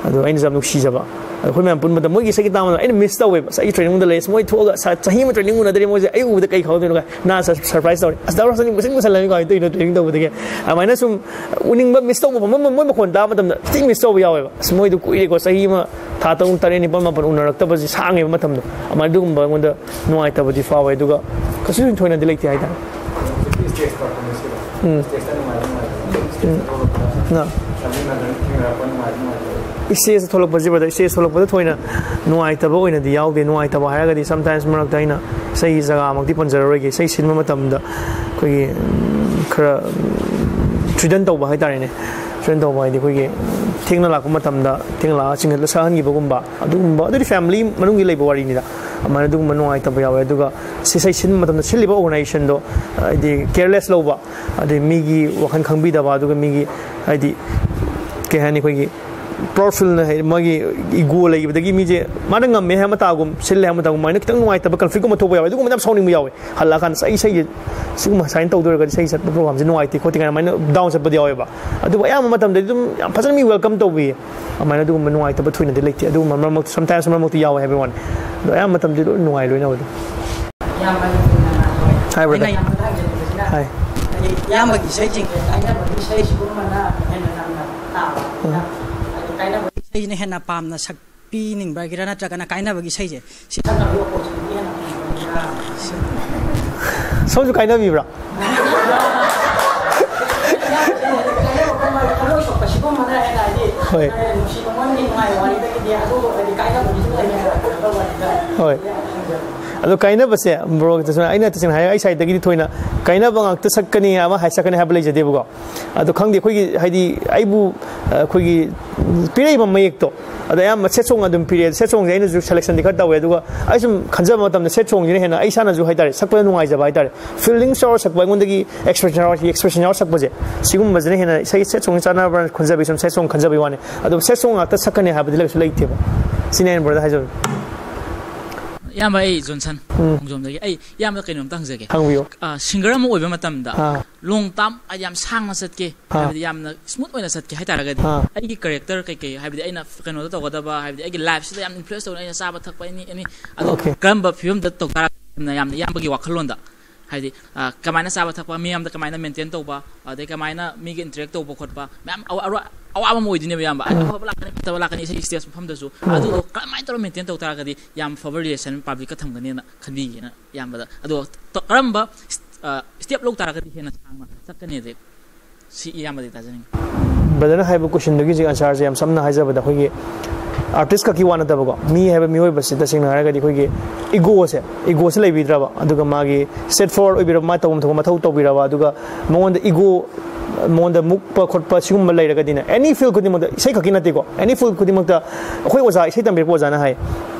ꯑꯗꯣ ꯑꯩꯅꯁꯨ ꯌꯥꯝ ꯅꯨꯡꯁꯤꯖꯕ꯫ ꯑꯗꯣ ꯑꯩꯈꯣꯏ ꯃꯌꯥꯝ ꯄꯨꯟꯕꯗ ꯃꯣꯏꯒꯤ ꯏꯁꯩꯒꯤ ꯇꯥꯕꯗ ꯑꯩꯅ ꯃꯤꯁ ꯇꯧꯋꯦꯕ꯫ ꯑꯁ, ꯑꯩ ꯇ꯭ꯔꯦꯅꯤꯡꯗ ꯂꯩ, ꯑꯁ, ꯃꯣꯏ ꯊꯣꯛꯑꯒ ꯁ-, ꯆꯍꯤ ꯑꯃ ꯇ꯭ꯔꯦꯅꯤꯡ ꯎꯅꯗ꯭ꯔꯦ ꯃꯣꯏꯁꯦ, ꯑꯩ ꯎꯕꯗ ꯀꯩ ꯐꯥꯎꯗꯣꯏꯅꯣ ꯀꯥꯏ꯫ ꯅꯥ ꯁ-, ꯁꯔꯄ꯭ꯔꯥꯏꯁ ꯇꯧꯔꯦ꯫ "ꯑꯁ, ꯗꯥ ꯔꯣꯁꯟ ꯃꯁꯤꯡ ꯃꯨꯁꯜꯂꯝꯃꯤ ꯀꯃꯥꯏꯅ ꯇꯧꯔꯤꯅꯣ ꯇ꯭ꯔꯦꯅꯤꯡ ꯇꯧꯕꯗꯒꯤ?" ꯑꯗꯨꯃꯥꯏꯅ ꯁꯨꯝ ꯎꯅꯤꯡꯕ, ꯃꯤꯁ ꯇꯧꯕ, ꯃꯣꯏ, ꯃꯣꯏ ꯃꯈꯣꯟ ꯇꯥꯕ ꯃꯇꯝꯗ ꯈꯤꯇꯪ ꯃꯤꯁ ꯇꯧꯕ ꯌꯥꯎꯋꯦꯕ꯫ "ꯑꯁ, ꯃꯣꯏꯗꯣ ꯀꯨꯏꯔꯦꯀꯣ, ꯆꯍꯤ ꯑꯃ, ꯊꯥ ꯇꯔꯨꯛ, ꯇꯔꯦꯠ, ꯅꯤꯄꯥꯜ, ꯃꯥꯄꯜ ꯎꯅꯔꯛꯇꯕꯁꯤ ꯁꯥꯡꯉꯦꯕ ꯃꯇꯝꯗꯣ"꯫ ꯑꯗꯨꯃꯥꯏꯅ ꯑꯗꯨꯒꯨꯝꯕ ꯑꯩꯉꯣꯟꯗ ꯅꯨꯡꯉꯥꯏꯇꯕꯗꯤ ꯐꯥꯎꯋꯦ, ꯑꯗꯨꯒ ꯀꯩꯁꯨ ꯊꯣꯏꯅꯗꯤ ꯂꯩꯇꯦ ꯍꯥꯏꯇꯥꯔꯦ꯫ ꯍꯧꯖꯤꯛꯀꯤ ꯁ꯭ꯇꯦꯖ ꯄꯔꯐꯣꯔꯃꯦꯟꯁꯀꯤꯗꯣ, ꯎꯝ꯫ ꯁ꯭ꯇꯦꯖꯇ ꯅꯨꯡꯉꯥꯏꯕ, ꯅꯨꯡꯉꯥꯏꯇꯕ, ꯁ꯭ꯇꯦꯖꯇ ꯎꯝ꯫ ꯊꯣꯛꯂꯛꯄꯗ ꯅ꯫ ꯆꯥꯃꯤꯟꯅꯗꯅ ꯊꯦꯡꯅꯔꯛꯄ ꯅꯨꯡꯉꯥꯏꯕ, ꯅꯨꯡꯉꯥꯏꯇꯕ꯫ ꯁ꯭ꯇꯦꯖꯇ ꯊꯣꯛꯂꯛꯄꯁꯤ, ꯕ꯭ꯔꯗꯔ, ꯁ꯭ꯇꯦꯖ ꯊꯣꯛꯂꯛꯄꯗ ꯊꯣꯏꯅ ꯅꯨꯡꯉꯥꯏꯇꯕ ꯑꯣꯏꯅꯗꯤ ꯌꯥꯎꯗꯦ꯫ ꯅꯨꯡꯉꯥꯏꯇꯕ ꯍꯥꯏꯔꯒꯗꯤ sometimes ꯃꯔꯛꯇ ꯑꯩꯅ ꯏꯁꯩ ꯖꯒꯥꯃꯛꯇꯤ ꯄꯟꯖꯔꯔꯣꯏꯒꯦ꯫ ꯏꯁꯩ ꯁꯤꯟꯕ ꯃꯇꯝꯗ ꯑꯩꯈꯣꯏꯒꯤ ꯎꯝ, ꯈꯔ ꯊ꯭ꯔꯤꯗꯟ ꯇꯧꯕ ꯍꯥꯏꯇꯥꯔꯦꯅꯦ꯫ ꯊ꯭ꯔꯤꯗꯟ ꯇꯧꯕ ꯍꯥꯏꯗꯤ ꯑꯩꯈꯣꯏꯒꯤ ꯊꯦꯡꯅ ꯂꯥꯛꯄ ꯃꯇꯝꯗ ꯊꯦꯡꯅ ꯂꯥꯛꯑꯒ ꯆꯤꯡꯈꯠꯂ ꯁꯛꯍꯟꯈꯤꯕꯒꯨꯝꯕ, ꯑꯗꯨꯒꯨꯝꯕ, ꯑꯗꯨꯗꯤ ꯐꯦꯃꯤꯂꯤ ꯃꯅꯨꯡꯒꯤ ꯂꯩꯕ ꯋꯥꯔꯤꯅꯤꯗ꯫ ꯑꯗꯨꯃꯥꯏꯅ ꯑꯗꯨꯒꯨꯝꯕ ꯅꯨꯡꯉꯥꯏꯇꯕ ꯌꯥꯎꯋꯦ꯫ ꯑꯗꯨꯒ ꯁꯤ ꯏꯁꯩ ꯁꯤꯟꯕ ꯃꯇꯝꯗ ꯁꯤꯜꯂꯤꯕ ꯑꯣꯔꯒꯅꯥꯏꯖꯦꯁꯟꯗꯣ ꯍꯥꯏꯗꯤ ꯀꯦꯌꯔꯂꯦꯁ ꯂꯧꯕ, ꯑꯗꯩ ꯃꯤꯒꯤ ꯋꯥꯈꯜ ꯈꯪꯕꯤꯗꯕ, ꯑꯗꯨꯒ ꯃꯤꯒꯤ ꯍꯥꯏꯗꯤ ꯀꯩ ꯍꯥꯏꯅꯤ, ꯑꯩꯈꯣꯏꯒꯤ ꯄ꯭ꯔꯥꯎꯗ ꯐꯤꯜꯅ ꯍꯥꯏꯗꯤ ꯃꯥꯒꯤ ꯏꯒꯣ ꯂꯩꯈꯤꯕꯗꯒꯤ ꯃꯤꯁꯦ ꯃꯥꯅ ꯉꯝꯃꯦ ꯍꯥꯏꯕ ꯃꯇꯥꯒꯨꯝ, ꯁꯤꯜꯂꯦ ꯍꯥꯏꯕ ꯃꯇꯥꯒꯨꯝ, ꯑꯗꯨꯃꯥꯏꯅ ꯈꯤꯇꯪ ꯅꯨꯡꯉꯥꯏꯇꯕ ꯀꯟꯐ꯭ꯂꯤꯛꯀꯨꯝꯕ ꯊꯣꯛꯄ ꯌꯥꯎꯋꯦ꯫ ꯑꯗꯨꯒꯨꯝꯕ ꯌꯥꯝ ꯁꯥꯎꯅꯤꯡꯕ ꯌꯥꯎꯋꯦ꯫ ꯍꯜꯂꯛꯑꯀꯥꯟꯗ ꯑꯩ ꯏꯁꯩꯁꯦ ꯁꯤꯒꯨꯝꯕ ꯁꯨꯃꯥꯏꯅ ꯇꯧꯗꯣꯏꯔꯒꯗꯤ ꯏꯁꯩ ꯁꯛꯄ ꯄ꯭ꯔꯣꯒ꯭ꯔꯥꯝꯁꯦ ꯅꯨꯡꯉꯥꯏꯇꯦ ꯈꯣꯠꯇꯦ ꯀꯥꯏꯅ ꯑꯗꯨꯃꯥꯏꯅ ꯗꯥꯎꯟ ꯆꯠꯄꯗꯤ ꯌꯥꯎꯋꯦꯕ꯫ ꯑꯗꯨꯕꯨ ꯑꯌꯥꯝꯕ ꯃꯇꯝꯗꯗꯤ ꯑꯗꯨꯝ ꯌꯥꯝ ꯐꯖꯅ ꯃꯤ ꯋꯦꯜꯀꯝ ꯇꯧꯕꯤꯌꯦ꯫ ꯑꯗꯨꯃꯥꯏꯅ ꯑꯗꯨꯒꯨꯝꯕ ꯅꯨꯡꯉꯥꯏꯇꯕ ꯊꯣꯏꯅꯗꯤ ꯂꯩꯇꯦ꯫ ꯑꯗꯨꯒꯨꯝꯕ ꯃꯔꯛ ꯃꯔꯛꯇ, ꯁꯝꯇꯥꯏꯝꯁ ꯃꯔꯛ ꯃꯔꯛꯇ ꯌꯥꯎꯋꯦ ꯍꯥꯏꯕꯒꯤ ꯋꯥꯅꯤ꯫ ꯑꯗꯣ ꯑꯌꯥꯝꯕ ꯃꯇꯝꯗꯤ ꯂꯣꯏ ꯅꯨꯡꯉꯥꯏ ꯂꯣꯏꯅꯕꯗꯤ꯫ ꯏꯌꯥꯝꯕꯒꯤ ꯍꯥꯏ, ꯕ꯭ꯔꯗꯔ꯫ ꯑꯩꯅ ꯏꯌꯥꯝꯕꯗ ꯍꯪꯖꯅꯤꯡꯕꯁꯤꯅ, ꯍꯥꯏ꯫ ꯍꯥꯏꯗꯤ ꯏꯌꯥꯝꯕꯒꯤ ꯏꯁꯩꯁꯤꯡꯁꯦ ꯀꯥꯏꯅꯕꯒꯤ ꯏꯁꯩꯁꯤꯒꯨꯝꯕꯅ ꯍꯦꯟꯅ ꯅꯝꯅ ꯇꯥꯕ꯫ ꯎꯝ꯫ ꯍꯥꯏꯗꯤ ꯀꯥꯏꯅꯕꯒꯤ ꯏꯁꯩꯁꯤꯅ ꯍꯦꯟꯅ ꯄꯥꯝꯅ ꯁꯛꯄꯤꯅꯤꯡꯕ꯭ꯔꯥꯒꯤꯔꯥ ꯅꯠꯇ꯭ꯔꯒꯅ ꯀꯥꯏꯅꯕꯒꯤ ꯏꯁꯩꯁꯦ ꯁꯤ ꯁꯛꯅꯕꯒꯤ ꯑꯣꯄꯣꯔꯆꯨꯅꯤꯇꯤ ꯍꯦꯟꯅ ꯐꯪꯕ꯭ꯔꯥ? ꯁꯣꯝꯁꯨ ꯀꯥꯏꯅꯕꯤꯕ꯭ꯔꯥ? ꯀꯥꯏꯅꯕꯒꯨꯝꯕ, ꯊꯃꯣꯏ ꯁꯣꯛꯄ ꯁꯤꯒꯨꯝꯕꯅ ꯍꯦꯟꯅ ꯍꯥꯏꯗꯤ ꯍꯣꯏ꯫ ꯅꯨꯡꯁꯤ ꯅꯨꯡꯉꯣꯟꯒꯤ ꯅꯨꯡꯉꯥꯏꯕ ꯋꯥꯔꯤꯗꯒꯤꯗꯤ ꯑꯗꯨꯒꯨꯝꯕꯗꯤ ꯀꯥꯏꯅꯕꯒꯤꯁꯨ ꯂꯩ ꯍꯥꯏꯕ ꯋꯥꯔꯤꯗ꯫ ꯍꯣꯏ꯫ ꯑꯗꯣ ꯀꯥꯏꯅꯕꯁꯦ, ꯕ꯭ꯔꯣ, ꯇꯁꯦꯡꯅ, ꯑꯩꯅ ꯇꯁꯦꯡꯅ ꯍꯥꯏꯔꯒ ꯑꯩ ꯁꯥꯏꯠꯇꯒꯤꯗꯤ ꯊꯣꯏꯅ ꯀꯥꯏꯅꯕ ꯉꯥꯛꯇ ꯁꯛꯀꯅꯤ, ꯑꯃ ꯍꯥꯏ ꯁꯛꯀꯅꯤ ꯍꯥꯏꯕ ꯂꯩꯖꯗꯦꯕꯀꯣ꯫ ꯑꯗꯣ ꯈꯪꯗꯦ, ꯑꯩꯈꯣꯏꯒꯤ ꯍꯥꯏꯗꯤ ꯑꯩꯕꯨ, ꯑ, ꯑꯩꯈꯣꯏꯒꯤ ꯄꯤꯔꯛꯏꯕ ꯃꯌꯦꯛꯇꯣ, ꯑꯗꯣ ꯑꯌꯥꯝꯕ ꯁꯦꯠ ꯁꯣꯡ ꯑꯗꯨꯝ ꯄꯤꯔꯛꯑꯦ꯫ ꯁꯦꯠ ꯁꯣꯡꯁꯦ ꯑꯩꯅꯁꯨ ꯁꯦꯂꯦꯛꯁꯟꯗꯤ ꯈꯔ ꯇꯧꯋꯦ꯫ ꯑꯗꯨꯒ ꯑꯩ ꯁꯨꯝ ꯈꯟꯖꯕ ꯃꯇꯝꯗ ꯁꯦꯠ ꯁꯣꯡꯁꯤꯅ ꯍꯦꯟꯅ ꯑꯩ ꯏꯁꯥꯅꯁꯨ ꯍꯥꯏꯇꯥꯔꯦ, ꯁꯛꯄꯗ ꯅꯨꯡꯉꯥꯏꯖꯕ ꯍꯥꯏꯇꯥꯔꯦ, ꯐꯤꯂꯤꯡꯁ ꯌꯥꯎꯔ ꯁꯛꯄ, ꯑꯩꯉꯣꯟꯗꯒꯤ ꯑꯦꯛꯁꯄ꯭ꯔꯦꯁꯟ ꯌꯥꯎꯔ, ꯑꯦꯛꯁꯄ꯭ꯔꯦꯁꯟ ꯌꯥꯎꯔ ꯁꯛꯄꯁꯦ, ꯁꯤꯒꯨꯝꯕꯁꯤꯅ ꯍꯦꯟꯅ ꯏꯁꯩ ꯁꯦꯠ ꯁꯣꯡꯁꯦ ꯆꯥꯟꯅꯕ꯭ꯔꯥꯅ ꯈꯟꯖꯕꯒꯤ ꯁꯨꯝ ꯁꯦꯠ ꯁꯣꯡ ꯈꯟꯖꯕꯒꯤ ꯋꯥꯅꯤ꯫ ꯑꯗꯣ ꯁꯦꯠ ꯁꯣꯡ ꯉꯥꯛꯇ ꯁꯛꯀꯅꯤ ꯍꯥꯏꯕꯗꯤ ꯀꯩꯁꯨ ꯂꯩꯇꯦꯕ꯫ ꯁꯤꯅꯦ ꯑꯩꯅ ꯕ꯭ꯔꯗꯔ ꯍꯥꯏꯖꯕ꯫ ꯏꯌꯥꯝꯕ, ꯑꯩ ꯖꯣꯟꯁꯟ ꯎꯝ꯫ ꯈꯣꯡꯖꯣꯝꯗꯒꯤ꯫ ꯑꯩ ꯏꯌꯥꯝꯕꯗ ꯀꯩꯅꯣꯝꯇ ꯍꯪꯖꯒꯦ꯫ ꯍꯪꯕꯤꯌꯨ꯫ ꯑ, ꯁꯤꯡꯒꯔ ꯑꯃ ꯑꯣꯏꯕ ꯃꯇꯝꯗ ꯑꯥ꯫ ꯂꯣꯡ ꯇꯥꯝ, ꯍꯥꯏꯗꯤ ꯌꯥꯝ ꯁꯥꯡꯅ ꯆꯠꯀꯦ, ꯑꯥ꯫ ꯍꯥꯏꯕꯗꯤ ꯌꯥꯝꯅ ꯁ꯭ꯃꯨꯠ ꯑꯣꯏꯅ ꯆꯠꯀꯦ ꯍꯥꯏꯇꯥꯔꯒꯗꯤ, ꯑꯥ꯫ ꯑꯩꯒꯤ ꯀꯦꯔꯦꯛꯇꯔ ꯀꯩꯀꯩ, ꯍꯥꯏꯕꯗꯤ ꯑꯩꯅ ꯀꯩꯅꯣꯗ ꯇꯧꯒꯗꯕ, ꯍꯥꯏꯕꯗꯤ ꯑꯩꯒꯤ ꯂꯥꯏꯐꯁꯤꯗ ꯌꯥꯝ ꯏꯟꯐ꯭ꯂꯨꯌꯦꯟꯁ ꯇꯧꯅ ꯑꯩꯅ ꯆꯥꯕ ꯊꯛꯄ ꯑꯦꯅꯤ, ꯑꯦꯅꯤ, ꯑꯗꯣ ꯑꯣꯀꯦ꯫ ꯀꯔꯝꯕ ꯐꯤꯕꯝꯗ ꯇꯧ ꯇꯥꯔꯒꯗꯤ ꯌꯥꯝꯅ, ꯌꯥꯝꯅ ꯏꯌꯥꯝꯕꯒꯤ ꯋꯥꯈꯜꯂꯣꯟꯗ ꯍꯥꯏꯗꯤ, ꯑ, ꯀꯃꯥꯏꯅ ꯆꯥꯕ ꯊꯛꯄ, ꯃꯤꯌꯥꯝꯗ ꯀꯃꯥꯏꯅ ꯃꯦꯟꯇꯦꯟ ꯇꯧꯕ, ꯑꯗꯩ ꯀꯃꯥꯏꯅ ꯃꯤꯒ ꯏꯟꯇꯔꯦꯛ ꯇꯧꯕ ꯈꯣꯠꯄ, ꯃꯌꯥꯝ ꯑꯋꯥ-, ꯑꯔꯨ-, ꯑꯋꯥꯕ ꯑꯃ ꯑꯣꯏꯗꯣꯏꯅꯦꯕ, ꯏꯌꯥꯝꯕ꯫ ꯍꯥꯏꯗꯤ ꯎꯝ꯫ ꯑꯐꯕ ꯂꯥꯛꯀꯅꯤ, ꯐꯠꯇꯕ ꯂꯥꯛꯀꯅꯤ, ꯏꯁꯩ ꯁ꯭ꯇꯦꯖ ꯃꯐꯝꯗꯁꯨ꯫ ꯎꯝ꯫ ꯑꯗꯨꯗꯣ ꯀꯔꯝꯍꯥꯏꯅ ꯇꯧꯔꯒ ꯃꯦꯟꯇꯦꯟ ꯇꯧ ꯇꯥꯔꯒꯗꯤ ꯌꯥꯝ ꯐꯕ ꯔꯤꯂꯦꯁꯟ ꯄꯕ꯭ꯂꯤꯛꯀ ꯊꯝꯒꯅꯤꯅ ꯈꯟꯕꯤꯒꯦꯅ ꯏꯌꯥꯝꯕꯗ? ꯑꯗꯣ ꯇ-, ꯀꯔꯝꯕ ꯏꯁ-, ꯑ, ꯁ꯭ꯇꯦꯞ ꯂꯧ ꯇꯥꯔꯒꯗꯤ ꯍꯦꯟꯅ ꯁꯥꯡꯅ ꯆꯠꯀꯅꯤ? ꯑꯗꯩ ꯁꯤ ꯏꯌꯥꯝꯕꯗꯤ ꯇꯥꯖꯅꯤꯡꯉꯤ꯫ ꯕ꯭ꯔꯗꯔꯅ ꯍꯥꯏꯕ ꯀꯣꯏꯁꯟꯗꯨꯒꯤ ꯍꯧꯖꯤꯛ ꯑꯟꯁꯥꯔꯁꯦ ꯌꯥꯝ ꯁꯝꯅ ꯍꯥꯏꯖꯕꯗ, ꯑꯩꯈꯣꯏꯒꯤ ꯑꯥꯔꯇꯤꯁ ꯈꯛꯀꯤ ꯋꯥ ꯅꯠꯇꯕꯀꯣ, ꯃꯤ ꯍꯥꯏꯕ ꯃꯤꯑꯣꯏꯕꯁꯤ ꯇꯁꯦꯡꯅ ꯍꯥꯏꯔꯒꯗꯤ ꯑꯩꯈꯣꯏꯒꯤ ꯏꯒꯣꯁꯦ, ꯏꯒꯣꯁꯦ ꯂꯩꯕꯤꯗ꯭ꯔꯕ, ꯑꯗꯨꯒ ꯃꯥꯒꯤ ꯁ꯭ꯇ꯭ꯔꯦꯠ ꯐꯣꯔꯋꯥꯔꯗ ꯑꯣꯏꯕꯤꯔꯕ, ꯃꯥ ꯇꯧꯐꯝ ꯊꯣꯛꯄ ꯃꯊꯧ ꯇꯧꯕꯤꯔꯕ, ꯑꯗꯨꯒ ꯃꯉꯣꯟꯗ ꯏꯒꯣ, ꯃꯉꯣꯟꯗ ꯃꯨꯛꯄ ꯈꯣꯠꯄ ꯁꯤꯒꯨꯝꯕ ꯂꯩꯔꯒꯗꯤꯅꯦ, ꯑꯦꯅꯤ ꯐꯤꯜ ꯈꯨꯗꯤꯡꯃꯛꯇ, ꯏꯁꯩ ꯈꯛꯀꯤ ꯅꯠꯇꯦꯀꯣ, ꯑꯦꯅꯤ ꯐꯤꯜ ꯈꯨꯗꯤꯡꯃꯛꯇ, ꯑꯩꯈꯣꯏ ꯑꯣꯖꯥ, ꯏꯁꯩ ꯇꯝꯕꯤꯔꯛꯄ ꯑꯣꯖꯥꯅ ꯍꯥꯏ,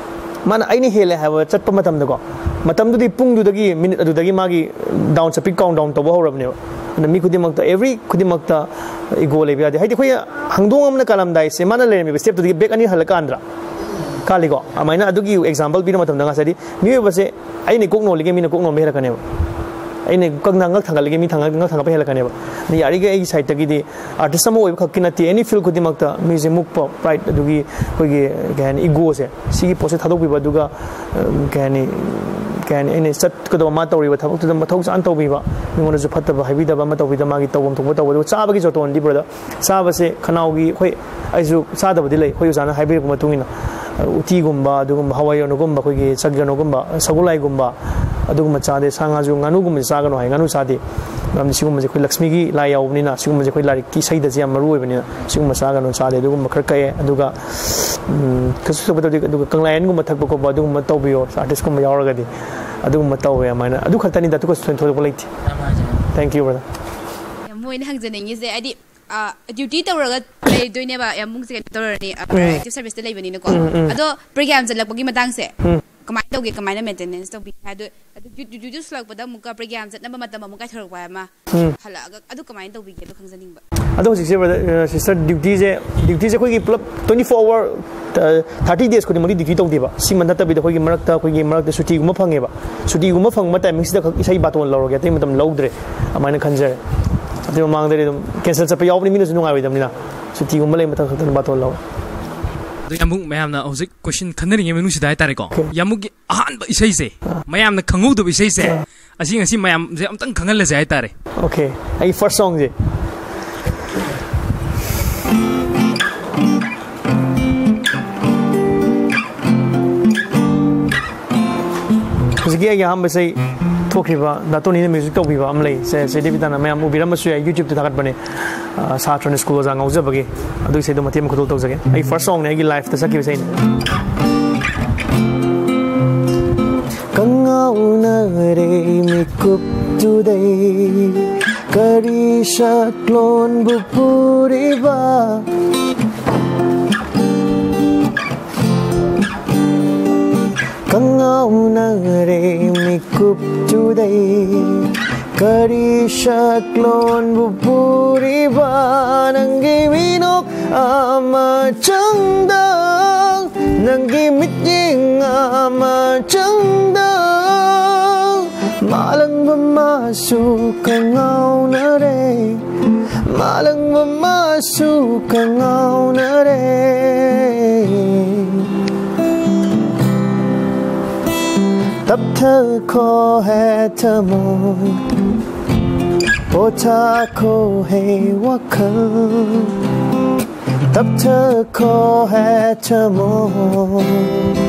ꯃꯥꯅ ꯑꯩꯅ ꯍꯦꯜꯂꯦ ꯍꯥꯏꯕ ꯆꯠꯄ ꯃꯇꯝꯗꯀꯣ, ꯃꯇꯝꯗꯨꯗꯤ, ꯄꯨꯡꯗꯨꯗꯒꯤ, ꯃꯤꯅꯤꯠ ꯑꯗꯨꯗꯒꯤ ꯃꯥꯒꯤ ꯗꯥꯎꯟ ꯆꯠꯄꯤ, ꯀꯥꯎꯟ ꯗꯥꯎꯟ ꯇꯧꯕ ꯍꯧꯔꯕꯅꯦꯕ꯫ ꯑꯗꯨꯅ ꯃꯤ ꯈꯨꯗꯤꯡꯃꯛꯇ, ꯑꯦꯚ꯭ꯔꯤ ꯈꯨꯗꯤꯡꯃꯛꯇ ꯏꯒꯣ ꯂꯩꯕ ꯌꯥꯗꯦ꯫ ꯍꯥꯏꯗꯤ ꯑꯩꯈꯣꯏ ꯍꯪꯗꯣꯡ ꯑꯃꯅ ꯀꯥꯜꯂꯝꯗꯥꯏꯁꯦ, ꯃꯥꯅ ꯂꯩꯔꯝꯃꯤꯕ ꯁ꯭ꯇꯦꯞꯇꯨꯗꯒꯤ ꯕꯦꯛ ꯑꯅꯤ ꯍꯜꯂ ꯀꯥꯟꯗ꯭ꯔꯥ? ꯀꯥꯜꯂꯤꯀꯣ? ꯑꯗꯨꯃꯥꯏꯅ ꯑꯗꯨꯒꯤ ꯑꯦꯛꯖꯥꯝꯄꯜ ꯄꯤꯕ ꯃꯇꯝꯗ ꯉꯁꯥꯏꯗꯤ ꯃꯤꯑꯣꯏꯕꯁꯦ, "ꯑꯩꯅ ꯀꯣꯛ ꯅꯣꯜꯂꯤꯒꯦ, ꯃꯤꯅ ꯀꯣꯛ ꯅꯣꯟꯕ ꯍꯦꯜꯂꯛꯀꯅꯦꯕ꯫ ꯑꯩꯅ ꯉꯛ ꯊꯥꯡꯒꯠꯂꯤꯒꯦ, ꯃꯤ ꯊꯥꯡꯒꯠ-, ꯉꯛ ꯊꯥꯡꯒꯠꯄ ꯍꯦꯜꯂꯛꯀꯅꯦꯕ"꯫ ꯑꯗꯨꯅ ꯌꯥꯔꯤꯈꯩ ꯑꯩꯒꯤ ꯁꯥꯏꯠꯇꯒꯤꯗꯤ ꯑꯥꯔꯇꯤꯁ ꯑꯃ ꯑꯣꯏꯕ ꯈꯛꯀꯤ ꯅꯠꯇꯦ, ꯑꯦꯅꯤ ꯐꯤꯜ ꯈꯨꯗꯤꯡꯃꯛꯇ ꯃꯤꯁꯦ ꯃꯨꯛꯄ, ꯄ꯭ꯔꯥꯏꯗ, ꯑꯗꯨꯒꯤ ꯑꯩꯈꯣꯏꯒꯤ, ꯀꯩ ꯍꯥꯏꯅꯤ, ꯏꯒꯣꯁꯦ, ꯁꯤꯒꯤ ꯄꯣꯠꯁꯦ ꯊꯥꯗꯣꯛꯄꯤꯕ, ꯑꯗꯨꯒ, ꯎꯝ, ꯀꯩ ꯍꯥꯏꯅꯤ, ꯀꯩ ꯍꯥꯏꯅꯤ, ꯑꯩꯅ ꯆꯠꯀꯗꯕ, ꯃꯥ ꯇꯧꯔꯤꯕ ꯊꯕꯛꯇꯨꯗ ꯃꯊꯧ ꯆꯥꯅ ꯇꯧꯕꯤꯕ, ꯃꯤꯉꯣꯟꯗꯁꯨ ꯐꯠꯇꯕ ꯍꯥꯏꯕꯤꯗꯕ, ꯑꯃ ꯇꯧꯕꯤꯗꯕ, ꯃꯥꯒꯤ ꯇꯧꯐꯝ ꯊꯣꯛꯄ ꯇꯧꯕ꯫ ꯑꯗꯨꯒ ꯆꯥꯕꯒꯤ ꯖꯣꯇꯣꯟꯗꯤ, ꯕ꯭ꯔꯗꯔ, ꯆꯥꯕꯁꯦ ꯈꯅꯥꯎꯒꯤ, ꯑꯩꯈꯣꯏ, ꯑꯩꯁꯨ ꯆꯥꯗꯕꯗꯤ ꯂꯩ, ꯑꯩꯈꯣꯏ ꯑꯣꯖꯥꯅ ꯍꯥꯏꯕꯤꯔꯛꯄ ꯃꯇꯨꯡ ꯏꯟꯅ, ꯎꯇꯤꯒꯨꯝꯕ, ꯑꯗꯨꯒꯨꯝꯕ ꯍꯋꯥꯏ ꯀꯩꯅꯣꯒꯨꯝꯕ, ꯑꯩꯈꯣꯏꯒꯤ ꯆꯒꯦꯝꯒꯨꯝꯕ, ꯁꯒꯣꯜꯍꯋꯥꯏꯒꯨꯝꯕ, ꯑꯗꯨꯒꯨꯝꯕ ꯆꯥꯗꯦ꯫ ꯁꯥ ꯉꯥꯁꯨ, ꯉꯥꯅꯨꯒꯨꯝꯕꯁꯦ ꯆꯥꯒꯅꯨ ꯍꯥꯏ, ꯉꯥꯅꯨ ꯆꯥꯗꯦ꯫ ꯃꯔꯝꯗꯤ ꯁꯤꯒꯨꯝꯕꯁꯦ ꯑꯩꯈꯣꯏ ꯂꯛꯁꯃꯤꯒꯤ ꯂꯥꯏ ꯌꯥꯎꯕꯅꯤꯅ, ꯁꯤꯒꯨꯝꯕꯁꯦ ꯑꯩꯈꯣꯏ ꯂꯥꯏꯔꯤꯛꯀꯤ ꯏꯁꯩꯗꯁꯦ ꯌꯥꯝ ꯃꯔꯨ ꯑꯣꯏꯕꯅꯤꯅ, ꯁꯤꯒꯨꯝꯕ ꯆꯥꯒꯅꯨ, ꯆꯥꯗꯦ꯫ ꯑꯗꯨꯒꯨꯝꯕ ꯈꯔ ꯀꯛꯑꯦ꯫ ꯑꯗꯨꯒ, ꯎꯝ, ꯀꯩꯁꯨ ꯊꯣꯏꯗꯣꯛꯄ ꯇꯧꯗꯦ꯫ ꯑꯗꯨꯒ ꯀꯪꯂꯥꯌꯦꯟꯒꯨꯝꯕ ꯊꯛꯄ ꯈꯣꯠꯄ ꯑꯗꯨꯒꯨꯝꯕ ꯇꯧꯕꯤꯌꯣ, ꯑꯥꯔꯇꯤꯁꯀꯨꯝꯕ ꯌꯥꯎꯔꯒꯗꯤ꯫ ꯑꯗꯨꯒꯨꯝꯕ ꯇꯧꯋꯦ ꯑꯗꯨꯃꯥꯏꯅ꯫ ꯑꯗꯨ ꯈꯛꯇꯅꯤꯗ, ꯑꯗꯨꯒ ꯊꯣꯏꯗꯣꯛꯄ ꯂꯩꯇꯦ꯫ Thank you, brother. ꯌꯥꯝ ꯃꯣꯏꯅ ꯍꯪꯖꯅꯤꯡꯉꯤꯁꯦ, ꯍꯥꯏꯗꯤ, ꯑ, ꯗ꯭ꯌꯨꯇꯤ ꯇꯧꯔꯒ ꯂꯩꯗꯣꯏꯅꯦꯕ, ꯌꯥꯝ ꯃꯨꯛꯁꯦ ꯀꯩꯅꯣ ꯇꯧꯔꯅꯤ, ꯑ, ꯎꯝ꯫ ꯑꯦꯛꯇꯤꯚ ꯁꯔꯚꯤꯁꯇ ꯂꯩꯕꯅꯤꯅꯀꯣ꯫ ꯎꯝ, ꯎꯝ꯫ ꯑꯗꯣ ꯄ꯭ꯔꯣꯒ꯭ꯔꯥꯝ ꯆꯠꯂꯛꯄꯒꯤ ꯃꯇꯥꯡꯁꯦ ꯎꯝ꯫ ꯀꯃꯥꯏꯅ ꯇꯧꯒꯦ, ꯀꯃꯥꯏꯅ ꯃꯦꯟꯇꯦꯅꯦꯟꯁ ꯇꯧꯕꯤ? ꯑꯗꯣ, ꯑꯗꯨ ꯗ꯭ꯌꯨ-, ꯗ꯭ꯌꯨꯇꯤꯗꯨ ꯁꯨꯂꯛꯄꯗ ꯑꯃꯨꯛꯀ ꯄ꯭ꯔꯣꯒ꯭ꯔꯥꯝ ꯆꯠꯅꯕ ꯃꯇꯝ ꯑꯃꯨꯛ ꯀꯥꯏꯊꯣꯔꯛꯄ ꯑꯃ ꯎꯝ꯫ ꯍꯜꯂꯛꯑꯒ, ꯑꯗꯨ ꯀꯃꯥꯏꯅ ꯇꯧꯕꯤꯒꯦ? ꯑꯗꯨ ꯈꯪꯖꯅꯤꯡꯕ꯫ ꯑꯗꯣ ꯍꯧꯖꯤꯛꯁꯦ, ꯕ꯭ꯔꯗꯔ, ꯑ, ꯁꯤꯁꯇꯔ, ꯗ꯭ꯌꯨꯇꯤꯁꯦ, ꯗ꯭ꯌꯨꯇꯤꯁꯦ ꯑꯩꯈꯣꯏꯒꯤ ꯄꯨꯂꯞ twenty four hour, ꯑ, thirty days ꯈꯨꯗꯤꯡꯃꯛꯇꯤ ꯗ꯭ꯌꯨꯇꯤ ꯇꯧꯗꯦꯕ꯫ ꯁꯤꯃ ꯅꯠꯇꯕꯤꯗ ꯑꯩꯈꯣꯏꯒꯤ ꯃꯔꯛꯇ, ꯑꯩꯈꯣꯏꯒꯤ ꯃꯔꯛꯇ ꯁꯨꯇꯤꯒꯨꯝꯕ ꯐꯪꯉꯦꯕ꯫ ꯁꯨꯇꯤꯒꯨꯝꯕ ꯐꯪꯕ ꯇꯥꯏꯃꯤꯡꯁꯤꯗ ꯈꯛ ꯏꯁꯩ ꯕꯥꯇꯣꯟ ꯂꯧꯔꯒꯦ, ꯑꯇꯩ ꯃꯇꯝ ꯂꯧꯗ꯭ꯔꯦ, ꯑꯗꯨꯃꯥꯏꯅ ꯈꯟꯖꯔꯦ꯫ ꯑꯗꯨ ꯃꯃꯥꯡꯗꯗꯤ ꯑꯗꯨꯝ ꯀꯦꯟꯁꯦꯜ ꯆꯠꯄ ꯌꯥꯎꯕꯅꯤ, ꯃꯤꯅꯁꯨ ꯅꯨꯡꯉꯥꯏꯔꯣꯏꯗꯕꯅꯤꯅ, ꯁꯨꯇꯤꯒꯨꯝꯕ ꯂꯩꯕ ꯃꯇꯝ ꯈꯛꯇꯅꯤ ꯕꯥꯇꯣꯟ ꯂꯧꯋꯦ꯫ ꯑꯗꯣ ꯌꯥꯝꯕꯨꯡ, ꯃꯌꯥꯝꯅ ꯍꯧꯖꯤꯛ ꯀꯣꯏꯁꯟ ꯈꯟꯅꯔꯤꯉꯩ ꯃꯅꯨꯡꯁꯤꯗ ꯍꯥꯏꯇꯥꯔꯦꯀꯣ, ꯑꯣꯀꯦ꯫ ꯌꯥꯝꯕꯨꯡꯒꯤ ꯑꯍꯥꯟꯕ ꯏꯁꯩꯁꯦ, ꯑꯥ꯫ ꯃꯌꯥꯝꯅ ꯈꯪꯍꯧꯗꯕ ꯏꯁꯩꯁꯦ, ꯑꯥ꯫ ꯑꯁꯤ ꯉꯁꯤ ꯃꯌꯥꯝꯁꯦ ꯑꯝꯇꯪ ꯈꯪꯍꯜꯂꯁꯦ ꯍꯥꯏꯇꯥꯔꯦ꯫ ꯑꯣꯀꯦ, ꯑꯩ ꯐꯥꯔꯁ ꯁꯣꯡꯁꯦ꯫ ꯍꯧꯖꯤꯛꯀꯤ ꯑꯩꯒꯤ ꯑꯍꯥꯟꯕ ꯏꯁꯩ ꯊꯣꯛꯈꯤꯕ ꯗꯥꯇꯣꯅꯤꯅ ꯃ꯭ꯌꯨꯖꯤꯛ ꯇꯧꯕꯤꯕ ꯑꯃ ꯂꯩ, ꯆꯦ ꯆꯦ ꯗꯦꯕꯤꯇꯥꯅ ꯃꯌꯥꯝ ꯎꯕꯤꯔꯝꯕꯁꯨ ꯌꯥꯏ, ꯌꯨꯇ꯭ꯌꯨꯕꯇ ꯊꯥꯒꯠꯄꯅꯦ꯫ ꯑ, ꯁꯥꯇ꯭ꯔꯅ ꯁ꯭ꯀꯨꯜ ꯑꯣꯖꯥ ꯉꯥꯎꯖꯕꯒꯤ꯫ ꯑꯗꯨꯒꯤ ꯏꯁꯩꯗꯣ ꯃꯇꯦꯛ ꯑꯃ ꯈꯨꯗꯣꯜ ꯇꯧꯖꯒꯦ꯫ ꯑꯩ ꯐꯥꯔꯁ ꯁꯣꯡꯅꯦ, ꯑꯩꯒꯤ ꯂꯥꯏꯐꯇ ꯆꯠꯈꯤꯕ ꯏꯁꯩꯅꯤ꯫ ꯀꯉꯥꯎꯅꯔꯦ ꯃꯤꯀꯨꯞꯇꯨꯗꯩ ꯀꯔꯤ ꯁꯛꯂꯣꯟꯕꯨ ꯄꯨꯔꯤꯕ? ꯀꯉꯥꯎꯅꯔꯦ ꯃꯤꯀꯨꯞꯇꯨꯗꯩ ꯀꯔꯤ ꯁꯛꯂꯣꯟꯕꯨ ꯄꯨꯔꯤꯕ? ꯅꯪꯒꯤ ꯃꯤꯅꯣꯛ ꯑꯃ ꯆꯪꯗ, ꯅꯪꯒꯤ ꯃꯤꯠꯌꯦꯡ ꯑꯃ ꯆꯪꯗ, ꯃꯥꯂꯪꯕ ꯃꯥꯁꯨ ꯀꯉꯥꯎꯅꯔꯦ, ꯃꯥꯂꯪꯕ ꯃꯥꯁꯨ ꯀꯉꯥꯎꯅꯔꯦ꯫ ꯇꯞꯊꯈꯣ ꯍꯦ ꯊꯃꯣꯏ, ꯄꯣꯊꯥꯈꯣ ꯍꯦ ꯋꯥꯈꯜ꯫ ꯇꯞꯊꯈꯣ ꯍꯦ ꯊꯃꯣꯏ,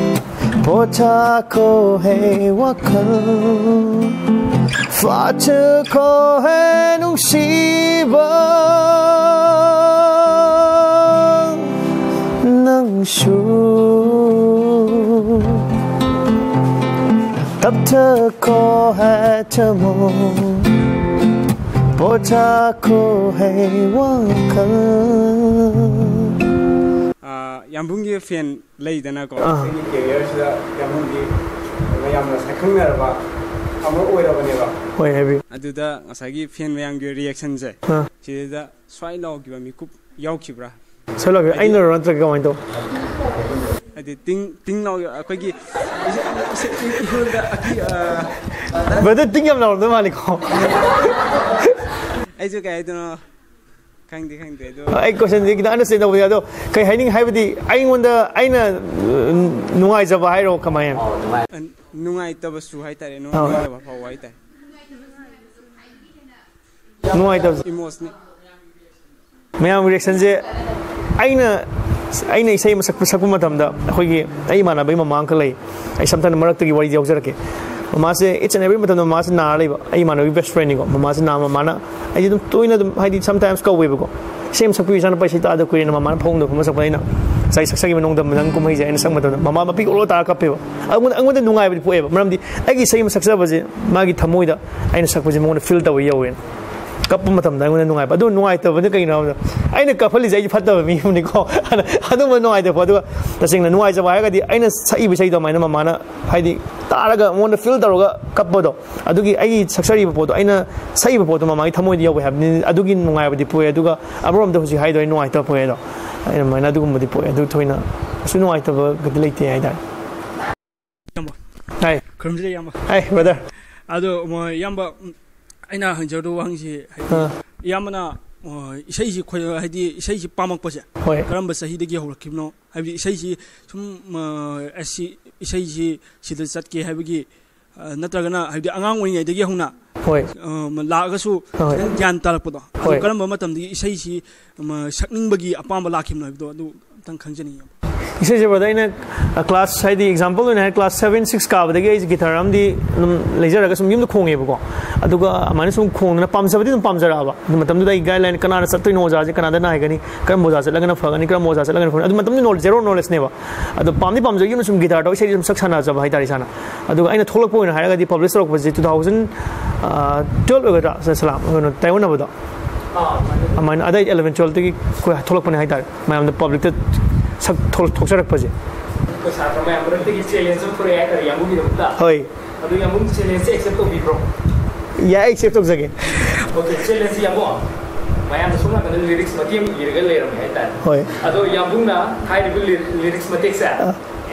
ꯄꯣꯊꯥꯈꯣ ꯍꯦ ꯋꯥꯈꯜ꯫ ꯐꯥꯊꯈꯣ ꯍꯦ ꯅꯨꯡꯁꯤꯕ, ꯅꯪꯁꯨ꯫ ꯇꯞꯊꯈꯣ ꯍꯦ ꯊꯃꯣꯏ, ꯄꯣꯊꯥꯈꯣ ꯍꯦ ꯋꯥꯈꯜ꯫ ꯑ, ꯌꯥꯝꯕꯨꯡꯒꯤ ꯐꯦꯟ ꯂꯩꯗꯅꯀꯣ꯫ ꯑꯥ꯫ ꯑꯩꯒꯤ ꯀꯦꯔꯤꯌꯔꯁꯤꯗ ꯌꯥꯝꯕꯨꯡꯒꯤ ꯃꯌꯥꯝꯅ ꯁꯛꯈꯪꯅꯔꯕ ꯑꯃ ꯑꯣꯏꯔꯕꯅꯦꯕ꯫ ꯍꯣꯏ, ꯍꯥꯏꯕꯤꯌꯨ꯫ ꯑꯗꯨꯗ ꯉꯁꯥꯏꯒꯤ ꯐꯦꯟ ꯃꯌꯥꯝꯒꯤ ꯔꯤꯌꯦꯛꯁꯟꯁꯦ ꯑꯥ꯫ ꯁꯤꯗ ꯁ꯭ꯋꯥꯏ ꯂꯥꯎꯈꯤꯕ ꯃꯤꯀꯨꯞ ꯌꯥꯎꯈꯤꯕ꯭ꯔꯥ? ꯁꯣꯏ ꯂꯥꯎꯈꯤꯕ ꯑꯩꯅꯔꯣ ꯅꯠꯇ꯭ꯔꯒ ꯀꯃꯥꯏꯅ ꯇꯧ? ꯍꯥꯏꯗꯤ ꯇꯤꯡ ꯇꯤꯡ ꯂꯥꯎ ꯑꯩꯈꯣꯏꯒꯤ ꯏꯍꯨꯜꯗ ꯑꯀꯤ-, ꯑ, ꯕ꯭ꯔꯗꯔ, ꯇꯤꯡ ꯌꯥꯝ ꯂꯥꯎꯔꯝꯗꯣꯏ ꯃꯥꯜꯂꯤꯀꯣ꯫ ꯑꯩꯁꯨ ꯀꯩ ꯍꯥꯏꯗꯣꯏꯅꯣ ꯈꯪꯗꯦ ꯈꯪꯗꯦ ꯑꯗꯣ꯫ ꯑꯩ ꯀꯣꯏꯁꯟꯁꯦ ꯈꯤꯇꯪ ꯑꯟꯗꯔꯁꯇꯦꯟ ꯇꯧꯕꯅꯦ, ꯑꯗꯣ ꯀꯩ ꯍꯥꯏꯅꯤꯡ ꯍꯥꯏꯕꯗꯤ ꯑꯩꯉꯣꯟꯗ ꯑꯩꯅ ꯑ, ꯅꯨꯡꯉꯥꯏꯖꯕ ꯍꯥꯏꯔꯣ ꯀꯃꯥꯏꯅ? ꯑ, ꯅꯨꯡꯉꯥꯏꯇꯕꯁꯨ ꯍꯥꯏꯇꯥꯔꯦ, ꯅꯨꯡꯉꯥꯏꯇꯕ ꯐꯥꯎꯕ ꯍꯥꯏꯇꯥꯔꯦ꯫ ꯅꯨꯡꯉꯥꯏꯇꯕꯁꯦ ꯏꯃꯣꯁꯅꯦꯜ꯫ ꯃꯌꯥꯝꯒꯤ ꯔꯤꯌꯦꯛꯁꯟꯁꯦ ꯑꯩꯅ ꯑꯩꯅ ꯏꯁꯩ ꯑꯃ ꯁꯛꯄ ꯁꯛꯄ ꯃꯇꯝꯗ ꯑꯩꯈꯣꯏꯒꯤ ꯑꯩ ꯏꯃꯥꯟꯅꯕꯒꯤ ꯃꯃꯥ ꯑꯃꯈꯛ ꯂꯩ꯫ ꯑꯩ ꯁꯝꯇꯝꯅ ꯃꯔꯛꯇꯒꯤ ꯋꯥꯔꯤꯗꯤ ꯌꯥꯎꯖꯔꯛꯀꯦ꯫ ꯃꯃꯥꯁꯦ each and every ꯃꯇꯝꯗ ꯃꯃꯥꯁꯦ ꯅꯥꯔ ꯂꯩꯕ꯫ ꯑꯩ ꯏꯃꯥꯟꯅꯕꯒꯤ best friendꯅꯤꯀꯣ꯫ ꯃꯃꯥꯁꯦ ꯅꯥ ꯃꯃꯥꯅ ꯑꯩꯁꯦ ꯑꯗꯨꯝ ꯇꯣꯏꯅ ꯑꯗꯨꯝ ꯍꯥꯏꯗꯤ sometimes ꯀꯧꯋꯦꯕꯀꯣ꯫ "ꯏꯁꯩ ꯑꯃ ꯁꯛꯄꯤꯌꯨ ꯏꯆꯥꯅꯨꯄꯥ, ꯏꯁꯩ ꯇꯥꯗ ꯀꯨꯏꯔꯦꯅ" ꯃꯃꯥꯅ ꯐꯃꯨꯡꯗ ꯐꯝꯃ ꯁꯛꯄ꯫ ꯑꯩꯅ ꯉꯁꯥꯏ ꯁꯛꯆꯈꯤꯕ ꯅꯣꯡꯗꯝꯕ ꯅꯪ ꯀꯨꯝꯍꯩꯁꯦ ꯑꯩꯅ ꯁꯛ ꯃꯇꯝꯗ ꯃꯃꯥ ꯃꯄꯤ ꯑꯣꯔꯣ ꯇꯥꯔ ꯀꯞꯄꯦꯕ꯫ ꯑꯩꯉꯣꯟꯗ ꯑꯩꯉꯣꯟꯗ ꯅꯨꯡꯉꯥꯏꯕꯗꯤ ꯄꯣꯛꯑꯦꯕ꯫ ꯃꯔꯝꯗꯤ ꯑꯩꯒꯤ ꯏꯁꯩ ꯑꯃ ꯁꯛꯆꯕꯁꯦ ꯃꯥꯒꯤ ꯊꯃꯣꯏꯗ ꯑꯩꯅ ꯁꯛꯄꯁꯦ ꯃꯉꯣꯟꯗ feel ꯇꯧꯕ ꯌꯧꯋꯦꯅ꯫ ꯀꯞꯄ ꯃꯇꯝꯗ ꯑꯩꯉꯣꯟꯗ ꯅꯨꯡꯉꯥꯏꯕ꯫ ꯑꯗꯨ ꯅꯨꯡꯉꯥꯏꯇꯕꯅ ꯀꯩꯒꯤꯅꯣ ꯍꯥꯏꯕꯗ ꯑꯩꯅ ꯀꯞꯍꯜꯂꯤꯁꯦ ꯑꯩꯁꯦ ꯐꯠꯇꯕ ꯃꯤ ꯑꯃꯅꯤꯀꯣ꯫ ꯑꯗꯨꯝꯕ ꯅꯨꯡꯉꯥꯏꯇꯕ꯫ ꯑꯗꯨꯒ ꯇꯁꯦꯡꯅ ꯅꯨꯡꯉꯥꯏꯖꯕ ꯍꯥꯏꯔꯒꯗꯤ ꯑꯩꯅ ꯁꯛꯏꯕ ꯏꯁꯩꯗꯣ ꯑꯗꯨꯃꯥꯏꯅ ꯃꯃꯥꯅ ꯍꯥꯏꯗꯤ ꯇꯥꯔꯒ ꯃꯉꯣꯟꯗ feel ꯇꯧꯔꯒ ꯀꯞꯄꯗꯣ꯫ ꯑꯗꯨꯒꯤ ꯑꯩꯒꯤ ꯁꯛꯆꯔꯤꯕ ꯄꯣꯠꯇꯣ, ꯑꯩꯅ ꯁꯛꯏꯕ ꯄꯣꯠꯇꯣ ꯃꯃꯥꯒꯤ ꯊꯃꯣꯏꯗ ꯌꯧꯋꯦ ꯍꯥꯏꯕꯅꯤ꯫ ꯑꯗꯨꯒꯤ ꯅꯨꯡꯉꯥꯏꯕꯗꯤ ꯄꯣꯛꯑꯦ꯫ ꯑꯗꯨꯒ ꯑꯃꯔꯣꯝꯗ ꯍꯧꯖꯤꯛ ꯍꯥꯏꯗꯣ ꯑꯩ ꯅꯨꯡꯉꯥꯏꯇꯕ ꯄꯣꯛꯑꯦ꯫ ꯑꯗꯣ ꯑꯩꯅ ꯑꯗꯨꯃꯥꯏꯅ ꯑꯗꯨꯒꯨꯝꯕꯗꯤ ꯄꯣꯛꯑꯦ꯫ ꯑꯗꯨ ꯊꯣꯏꯅ ꯀꯩꯁꯨ ꯅꯨꯡꯉꯥꯏꯇꯕꯒꯗꯤ ꯂꯩꯇꯦ ꯍꯥꯏꯇꯥꯔꯦ꯫ ꯏꯌꯥꯝꯕ꯫ ꯍꯥꯏ꯫ ꯈꯨꯔꯨꯝꯖꯔꯤ ꯏꯌꯥꯝꯕ꯫ ꯍꯥꯏ, brother꯫ ꯑꯗꯣ ꯃ- ꯏꯌꯥꯝꯕ, ꯎꯝ, ꯑꯩꯅ ꯍꯪꯖꯗꯧꯕ ꯋꯥꯍꯪꯁꯤ ꯍꯥꯏꯗꯤ, ꯑꯥ꯫ ꯏꯌꯥꯝꯕꯅ ꯑ, ꯏꯁꯩꯁꯤ ꯈꯣꯏ- ꯍꯥꯏꯗꯤ ꯏꯁꯩꯁꯤ ꯄꯥꯝꯃꯛꯄꯁꯦ ꯍꯣꯏ꯫ ꯀꯔꯝꯕ ꯆꯍꯤꯗꯒꯤ ꯍꯧꯔꯛꯈꯤꯕꯅꯣ? ꯍꯥꯏꯕꯗꯤ ꯏꯁꯩꯁꯤ ꯁꯨꯝ ꯑ, ꯑꯁꯤ ꯏꯁꯩꯁꯤ ꯁꯤꯗ ꯆꯠꯀꯦ ꯍꯥꯏꯕꯒꯤ ꯑ, ꯅꯠꯇ꯭ꯔꯒꯅ ꯍꯥꯏꯕꯗꯤ ꯑꯉꯥꯡ ꯑꯣꯏꯔꯤꯉꯩꯗꯒꯤ ꯍꯧꯅ ꯍꯣꯏ꯫ ꯑ, ꯃ- ꯂꯥꯛꯑꯒꯁꯨ ꯍꯣꯏ꯫ ꯈꯤꯇꯪ ꯒ꯭ꯌꯥꯟ ꯇꯥꯔꯛꯄꯗꯣ, ꯑꯗꯨ ꯍꯣꯏ꯫ ꯀꯔꯝꯕ ꯃꯇꯝꯗꯒꯤ ꯏꯁꯩꯁꯤ ꯃ- ꯁꯛꯅꯤꯡꯕꯒꯤ ꯑꯄꯥꯝꯕ ꯂꯥꯛꯈꯤꯕꯅꯣ ꯍꯥꯏꯕꯗꯣ ꯑꯗꯨ ꯑꯝꯇꯪ ꯈꯪꯖꯅꯤꯡꯉꯤ꯫ ꯏꯁꯩꯁꯦ, brother, ꯑꯩꯅ class, ꯍꯥꯏꯗꯤ example ꯑꯣꯏꯅ ꯍꯥꯏ, class seven, six ꯀꯥꯕꯗꯒꯤ ꯑꯩꯁꯦ guitar ꯑꯃꯗꯤ ꯑꯗꯨꯝ ꯂꯩꯖꯔꯒ ꯁꯨꯝ ꯌꯨꯝꯗ ꯈꯣꯡꯉꯦꯕꯀꯣ꯫ ꯑꯗꯨꯒ ꯑꯗꯨꯃꯥꯏꯅ ꯁꯨꯝ ꯈꯣꯡꯗꯅ ꯄꯥꯝꯖꯕꯗꯤ ꯑꯗꯨꯝ ꯄꯥꯝꯖꯔꯛꯑꯕ꯫ ꯑꯗꯨ ꯃꯇꯝꯗꯨꯗ ꯑꯩ guideline, ꯀꯅꯥꯗ ꯆꯠꯇꯣꯏꯅꯣ, ꯑꯣꯖꯥꯁꯦ ꯀꯅꯥꯗ ꯅꯥꯏꯒꯅꯤ, ꯀꯔꯝꯕ ꯑꯣꯖꯥ ꯆꯠꯂꯒꯅ ꯐꯒꯅꯤ, ꯀꯔꯝꯕ ꯑꯣꯖꯥ ꯆꯠꯂꯒꯅ ꯐꯒꯅꯤ, ꯑꯗꯨ ꯃꯇꯝꯗꯨꯗ knowledge, zero knowledgeꯅꯦꯕ꯫ ꯑꯗꯣ ꯄꯥꯝꯗꯤ ꯄꯥꯝꯖꯩ, ꯌꯨꯝꯗ ꯁꯨꯝ guitar ꯇꯧꯔꯒ ꯏꯁꯩꯗꯤ ꯁꯨꯝ ꯁꯛ ꯁꯥꯟꯅꯖꯕ ꯍꯥꯏꯇꯥꯔꯦ ꯏꯁꯥꯅ꯫ ꯑꯗꯨꯒ ꯑꯩꯅ ꯊꯣꯛꯂꯛꯄ ꯑꯣꯏꯅ ꯍꯥꯏꯔꯒꯗꯤ publish ꯇꯧꯔꯛꯄꯁꯦ two thousand twelve ꯑꯣꯏꯒꯗ꯭ꯔꯥ, ꯁ- ꯁꯂꯥꯝ, ꯀꯩꯅꯣ, ꯇꯥꯏꯑꯣꯟꯅꯕꯗꯣ꯫ ꯑꯗꯨꯃꯥꯏꯅ ꯑꯗꯥꯏ eleven twelveꯇꯒꯤ ꯑꯩꯈꯣꯏ ꯊꯣꯛꯂꯛꯄꯅꯦ ꯍꯥꯏꯇꯥꯔꯦ꯫ ꯃꯌꯥꯝꯗ publicꯇ ꯁꯛ ꯊꯣꯛ- ꯊꯣꯛꯆꯔꯛꯄꯁꯦ꯫ ꯑꯩꯈꯣꯏ ꯁꯥꯇ꯭ꯔ ꯃꯌꯥꯝ ꯃꯔꯛꯇꯒꯤ challenge ꯑꯃ ꯊꯣꯔꯛꯑꯦ ꯍꯥꯏꯇꯥꯔꯦ ꯌꯥꯝꯕꯨꯡꯒꯤꯗꯃꯛꯇ꯫ ꯍꯣꯏ꯫ ꯑꯗꯨ ꯌꯥꯝꯕꯨꯡ challengeꯁꯦ accept ꯇꯧꯕꯤꯕ꯭ꯔꯣ? ꯌꯥꯏ, accept ꯇꯧꯖꯒꯦ꯫ Okay, challengeꯁꯤ ꯌꯥꯝꯕꯨꯡ, ꯃꯌꯥꯝꯅ ꯁꯣꯝ ꯅꯥꯀꯟꯗ lyrics ꯃꯇꯦꯛ ꯑꯃ ꯏꯔꯒ ꯂꯩꯔꯝꯃꯦ ꯍꯥꯏꯇꯥꯔꯦ꯫ ꯍꯣꯏ꯫ ꯑꯗꯣ ꯌꯥꯝꯕꯨꯡꯅ ꯍꯥꯏꯔꯤꯕ ly- lyrics ꯃꯇꯦꯛꯁꯦ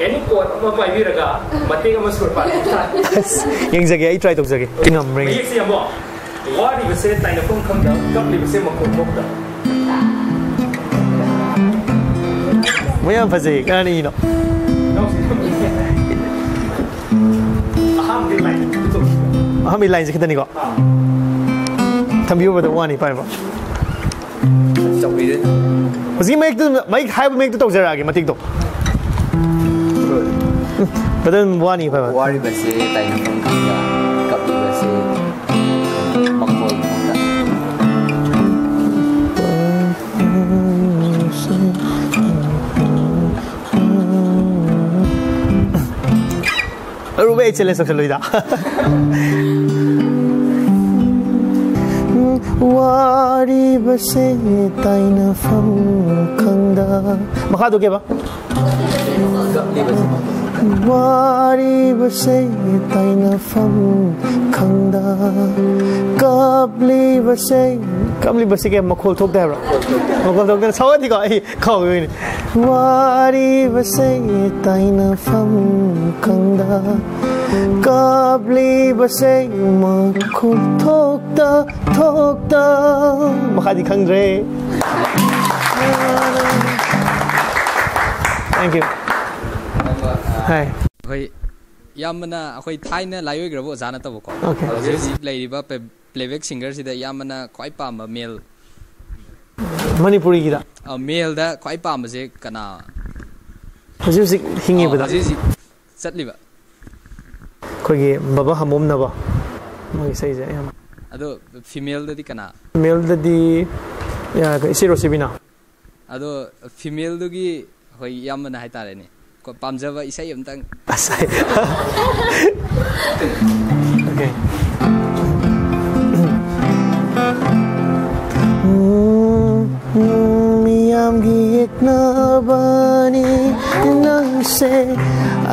any chord ꯑꯃ ꯄꯥꯏꯕꯤꯔꯒ ꯃꯇꯦꯛ ꯑꯃ ꯁꯨꯔ ꯄꯥꯟꯕ ꯇꯥꯔꯦ꯫ ꯑꯁ, ꯌꯦꯡꯖꯒꯦ, ꯑꯩ try ꯇꯧꯖꯒꯦ꯫ ꯉꯝꯕ꯭ꯔꯥ ꯌꯦꯡꯒꯦ꯫ ꯃꯌꯦꯛꯁꯦ ꯌꯥꯝꯕꯨꯡ, ꯋꯥꯔꯤꯕꯁꯦ ꯇꯥꯏꯅꯐꯝ ꯈꯪꯗ, ꯀꯞꯂꯤꯕꯁꯦ ꯃꯈꯣꯟ ꯊꯣꯛꯇ꯫ ꯃꯣꯏ ꯌꯥꯝ ꯐꯖꯩ꯫ ꯀꯅꯥꯅ ꯏꯅꯣ? ꯑꯍꯥꯟꯕꯒꯤ line ꯇꯧꯁꯤ꯫ ꯑꯍꯥꯟꯕꯒꯤ lineꯁꯦ ꯈꯤꯇꯅꯤꯀꯣ꯫ ꯊꯝꯕꯤꯌꯨꯕꯗ ꯋꯥꯅꯤ ꯄꯥꯏꯕ꯫ ꯆꯧꯀ꯭ꯔꯤꯗ ꯍꯧꯖꯤꯛꯀꯤ ꯃꯌꯦꯛꯇꯨ, ꯃꯌꯦꯛ ꯍꯥꯏꯕ ꯃꯌꯦꯛꯇꯨ ꯇꯧꯖꯔꯛꯑꯒꯦ ꯃꯇꯦꯛꯇꯣ꯫ Brother, ꯋꯥꯅꯤ ꯐꯕ꯫ ꯋꯥꯔꯤꯕꯁꯦ ꯇꯥꯏꯅꯐꯝ ꯈꯪꯗ, ꯀꯞꯂꯤꯕꯁꯦ ꯃꯈꯣꯜ ꯊꯣꯛꯇ꯫ ꯑꯔꯨꯕ ꯑꯩ ꯆꯦꯂꯦꯟꯖ ꯇꯧꯁꯜꯂꯨꯏꯗ꯫ ꯋꯥꯔꯤꯕꯁꯦ ꯇꯥꯏꯅꯐꯝ ꯈꯪꯗ꯫ ꯃꯈꯥꯗꯣ ꯀꯩꯕ? ꯋꯥꯔꯤꯕꯁꯦ ꯇꯥꯏꯅꯐꯝ ꯈꯪꯗ꯫ ꯀꯞꯂꯤꯕꯁꯦ, ꯀꯞꯂꯤꯕꯁꯦ ꯀꯩ ꯃꯈꯣꯜ ꯊꯣꯛꯇꯦ ꯍꯥꯏꯕ꯭ꯔꯣ? ꯃꯈꯣꯜ ꯊꯣꯛꯇꯦ꯫ ꯁꯥꯎꯍꯟꯗꯤꯀꯣ, ꯑꯩ ꯀꯥꯎꯕꯩꯅꯤ꯫ ꯋꯥꯔꯤꯕꯁꯦ ꯇꯥꯏꯅꯐꯝ ꯈꯪꯗ, ꯀꯞꯂꯤꯕꯁꯦ ꯃꯈꯣꯜ ꯊꯣꯛꯇ ꯊꯣꯛꯇ꯫ ꯃꯈꯥꯗꯤ ꯈꯪꯗ꯭ꯔꯦ꯫ Thank you꯫ ꯍꯥꯏ꯫ ꯑꯩꯈꯣꯏ ꯏꯌꯥꯝꯕꯅ ꯑꯩꯈꯣꯏ ꯊꯥꯏꯅ ꯂꯥꯏꯑꯣꯏꯈ꯭ꯔꯕ ꯑꯣꯖꯥ ꯅꯠꯇꯕꯀꯣ꯫ Okay꯫ ꯍꯧꯖꯤꯛ ꯍꯧꯖꯤꯛ ꯂꯩꯔꯤꯕ ꯄ꯭ꯂꯦꯕꯦꯛ ꯁꯤꯡꯒꯔꯁꯤꯗ ꯏꯌꯥꯝꯕꯅ ꯈ꯭ꯋꯥꯏ ꯄꯥꯝꯕ ꯃꯦꯜ꯫ ꯃꯅꯤꯄꯨꯔꯤꯒꯤꯗ? ꯑ, ꯃꯦꯜꯗ ꯈ꯭ꯋꯥꯏ ꯄꯥꯝꯕꯁꯦ ꯀꯅꯥ? ꯍꯧꯖꯤꯛ ꯍꯧꯖꯤꯛ ꯍꯤꯡꯉꯤꯕꯗ? ꯑ, ꯍꯧꯖꯤꯛ ꯍꯧꯖꯤꯛ ꯆꯠꯂꯤꯕ꯫ ꯑꯩꯈꯣꯏꯒꯤ ꯕꯕꯥ ꯍꯝꯕꯣꯝꯅꯕ ꯃꯣꯏꯒꯤ ꯏꯁꯩꯁꯦ ꯑꯌꯥꯝꯕ꯫ ꯑꯗꯣ ꯐꯤꯃꯦꯜꯗꯗꯤ ꯀꯅꯥ? ꯃꯦꯜꯗꯗꯤ, ꯌꯥ, ꯏꯆꯦ ꯔꯣꯁꯤꯕꯤꯅꯥ꯫ ꯑꯗꯣ ꯐꯤꯃꯦꯜꯗꯨꯒꯤ ꯑꯩꯈꯣꯏ ꯏꯌꯥꯝꯕꯅ ꯍꯥꯏꯇꯥꯔꯦꯅꯦ, ꯀꯣ, ꯄꯥꯝꯖꯕ ꯏꯁꯩ ꯑꯝꯇꯪ꯫ ꯑꯁ, ꯑꯩ-, okay꯫ ꯎꯝ, ꯃꯤꯌꯥꯝꯒꯤ ꯌꯦꯛꯅꯕꯅꯤ ꯅꯪꯁꯦ,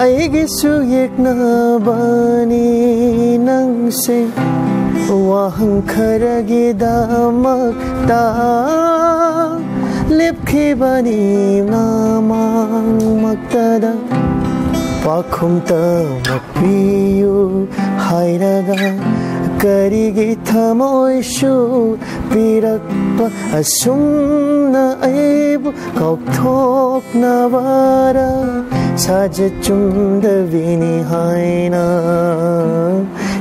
ꯑꯩꯒꯤꯁꯨ ꯌꯦꯛꯅꯕꯅꯤ ꯅꯪꯁꯦ꯫ ꯋꯥꯍꯪ ꯈꯔꯒꯤꯗꯃꯛꯇ ꯂꯦꯞꯈꯤꯕꯅꯤ ꯅꯃꯥꯡꯃꯛꯇꯗ꯫ ꯄꯥꯈꯨꯝ ꯇꯃꯛ ꯄꯤꯌꯨ ꯍꯥꯏꯔꯒ ꯀꯔꯤꯒꯤ ꯊꯃꯣꯏꯁꯨ ꯄꯤꯔꯛꯄ ꯑꯁꯨꯝꯅ ꯑꯩꯕꯨ ꯀꯥꯎꯊꯣꯛꯅꯕꯔ? ꯁꯥꯖꯠ ꯆꯨꯝꯗꯕꯤꯅꯤ ꯍꯥꯏꯅ,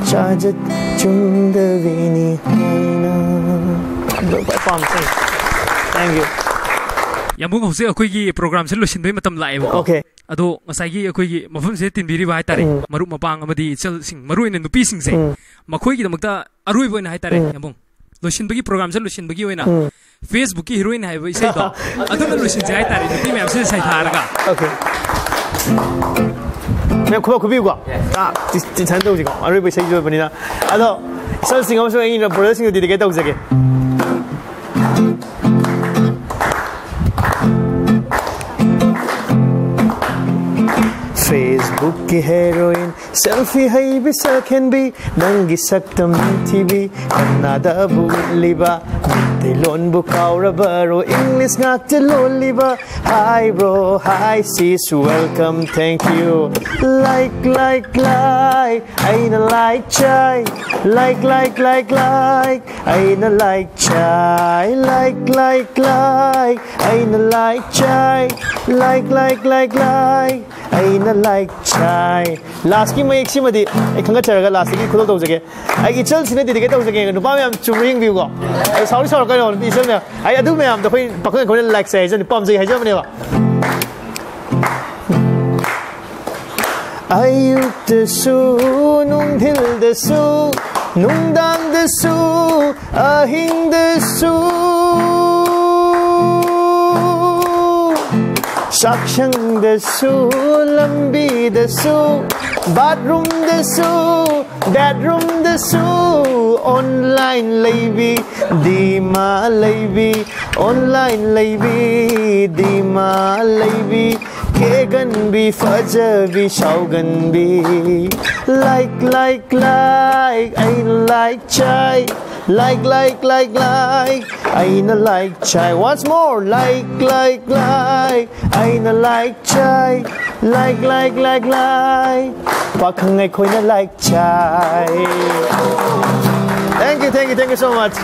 ꯁꯥꯖꯠ ꯆꯨꯝꯗꯕꯤꯅꯤ ꯍꯥꯏꯅ꯫ ꯑꯗꯨ ꯈ꯭ꯋꯥꯏ ꯄꯥꯝꯕ ꯏꯁꯩ꯫ Thank you꯫ ꯌꯥꯝꯕꯨꯡ, ꯍꯧꯖꯤꯛ ꯑꯩꯈꯣꯏꯒꯤ ꯄ꯭ꯔꯣꯒ꯭ꯔꯥꯝꯁꯦ ꯂꯣꯏꯁꯤꯟꯕꯒꯤ ꯃꯇꯝ ꯂꯥꯛꯑꯦꯕꯀꯣ꯫ Okay꯫ ꯑꯗꯣ ꯉꯁꯥꯏꯒꯤ ꯑꯩꯈꯣꯏꯒꯤ ꯃꯐꯝꯁꯤꯗ ꯇꯤꯟꯕꯤꯔꯤꯕ ꯍꯥꯏꯇꯥꯔꯦ, ꯎꯝ꯫ ꯃꯔꯨꯞ ꯃꯄꯥꯡ ꯑꯃꯗꯤ ꯏꯆꯜꯁꯤꯡ, ꯃꯔꯨ ꯑꯣꯏꯅ ꯅꯨꯄꯤꯁꯤꯡꯁꯦ, ꯎꯝ꯫ ꯃꯈꯣꯏꯒꯤꯗꯃꯛꯇ ꯑꯔꯣꯏꯕ ꯑꯣꯏꯅ ꯍꯥꯏꯇꯥꯔꯦ, ꯎꯝ꯫ ꯌꯥꯝꯕꯨꯡ, ꯂꯣꯏꯁꯤꯟꯕꯒꯤ, ꯄ꯭ꯔꯣꯒ꯭ꯔꯥꯝꯁꯦ ꯂꯣꯏꯁꯤꯟꯕꯒꯤ ꯑꯣꯏꯅ ꯎꯝ꯫ Facebook-ꯀꯤ ꯍꯤꯔꯣꯏꯟ ꯍꯥꯏꯕ ꯏꯁꯩꯗꯣ ꯑꯗꯨꯅ ꯂꯣꯏꯁꯤꯟꯁꯦ ꯍꯥꯏꯇꯥꯔꯦ, ꯅꯨꯄꯤ ꯃꯌꯥꯝꯁꯤꯗ ꯁꯩꯊꯥꯔꯒ꯫ Okay꯫ ꯃꯌꯥꯝ ꯈꯨꯕꯥꯛ ꯈꯨꯕꯤꯌꯨꯀꯣ꯫ ꯇꯤꯁꯟ ꯇꯧꯁꯤꯀꯣ, ꯑꯔꯣꯏꯕ ꯏꯁꯩꯁꯨ ꯑꯣꯏꯕꯅꯤꯅ꯫ ꯑꯗꯣ ꯏꯆꯜꯁꯤꯡ ꯑꯃꯁꯨꯡ ꯑꯩꯒꯤ ꯕ꯭ꯔꯗꯔꯁꯤꯡꯗ dedicate ꯇꯧꯖꯒꯦ꯫ Facebook-ꯀꯤ heroine, selfie ꯍꯩꯕꯤ ꯁꯛꯍꯦꯟꯕꯤ, ꯅꯪꯒꯤ ꯁꯛꯇꯝ ꯊꯤꯕꯤ, ꯀꯅꯥꯗꯕꯨ ꯎꯠꯂꯤꯕ, ꯃꯩꯇꯩꯂꯣꯟꯕꯨ ꯀꯥꯎꯔꯕꯔꯣ, English ꯉꯥꯛꯇ ꯂꯣꯜꯂꯤꯕ, hi bro, hi sis, welcome, thank you, like, like, like, ꯑꯩꯅ like ꯆꯥꯏ, like, like, like, like, ꯑꯩꯅ like ꯆꯥꯏ, like, like, like, ꯑꯩꯅ like ꯆꯥꯏ, like, like, like, like, ꯑꯩꯅ like ꯆꯥꯏ꯫ Last-ꯀꯤ ꯃꯌꯦꯛꯁꯤꯃꯗꯤ ꯑꯩ ꯈꯟꯒꯠꯆꯔꯒ last-ꯀꯤ ꯈꯨꯗꯣꯜ ꯇꯧꯖꯒꯦ꯫ ꯑꯩꯒꯤ ꯏꯆꯜꯁꯤꯅ dedicate ꯇꯧꯖꯒꯦ꯫ ꯅꯨꯄꯥ ꯃꯌꯥꯝ ꯆꯨꯝꯕ꯭ꯔꯥ ꯌꯦꯡꯕꯤꯌꯨꯀꯣ꯫ ꯑꯗꯣ ꯁꯥꯎꯗꯤ ꯁꯥꯎꯔꯛꯀꯅꯣ, ꯅꯨꯄꯤ ꯏꯆꯜ ꯃꯌꯥꯝ꯫ ꯑꯩ ꯑꯗꯨ ꯃꯌꯥꯝꯗꯣ ꯑꯩꯈꯣꯏ ꯄꯥꯈꯪ ꯑꯩꯈꯣꯏꯅ like ꯆꯥꯏ ꯍꯥꯏꯖꯕꯅꯤ, ꯄꯥꯝꯖꯩ ꯍꯥꯏꯖꯕꯅꯦꯕ꯫ ꯑꯌꯨꯛꯇꯁꯨ, ꯅꯨꯡꯊꯤꯜꯗꯁꯨ, ꯅꯨꯡꯗꯥꯡꯗꯁꯨ, ꯑꯍꯤꯡꯗꯁꯨ, ꯆꯥꯛꯁꯪꯗꯁꯨ, ꯂꯝꯕꯤꯗꯁꯨ, bathroom-ꯗꯁꯨ, bedroom-ꯗꯁꯨ, online ꯂꯩꯕꯤ, ꯗꯤꯃꯥ ꯂꯩꯕꯤ, online ꯂꯩꯕꯤ, ꯗꯤꯃꯥ ꯂꯩꯕꯤ, ꯀꯦꯒꯟꯕꯤ, ꯐꯖꯕꯤ, ꯁꯥꯎꯒꯟꯕꯤ, like, like, like, ꯑꯩꯅ like ꯆꯥꯏ, like, like, like, like, ꯑꯩꯅ like ꯆꯥꯏ, once more, like, like, like, ꯑꯩꯅ like ꯆꯥꯏ, like, like, like, like, ꯄꯥꯈꯪ ꯑꯩꯈꯣꯏꯅ like ꯆꯥꯏ꯫ Thank you, thank you, thank you so much.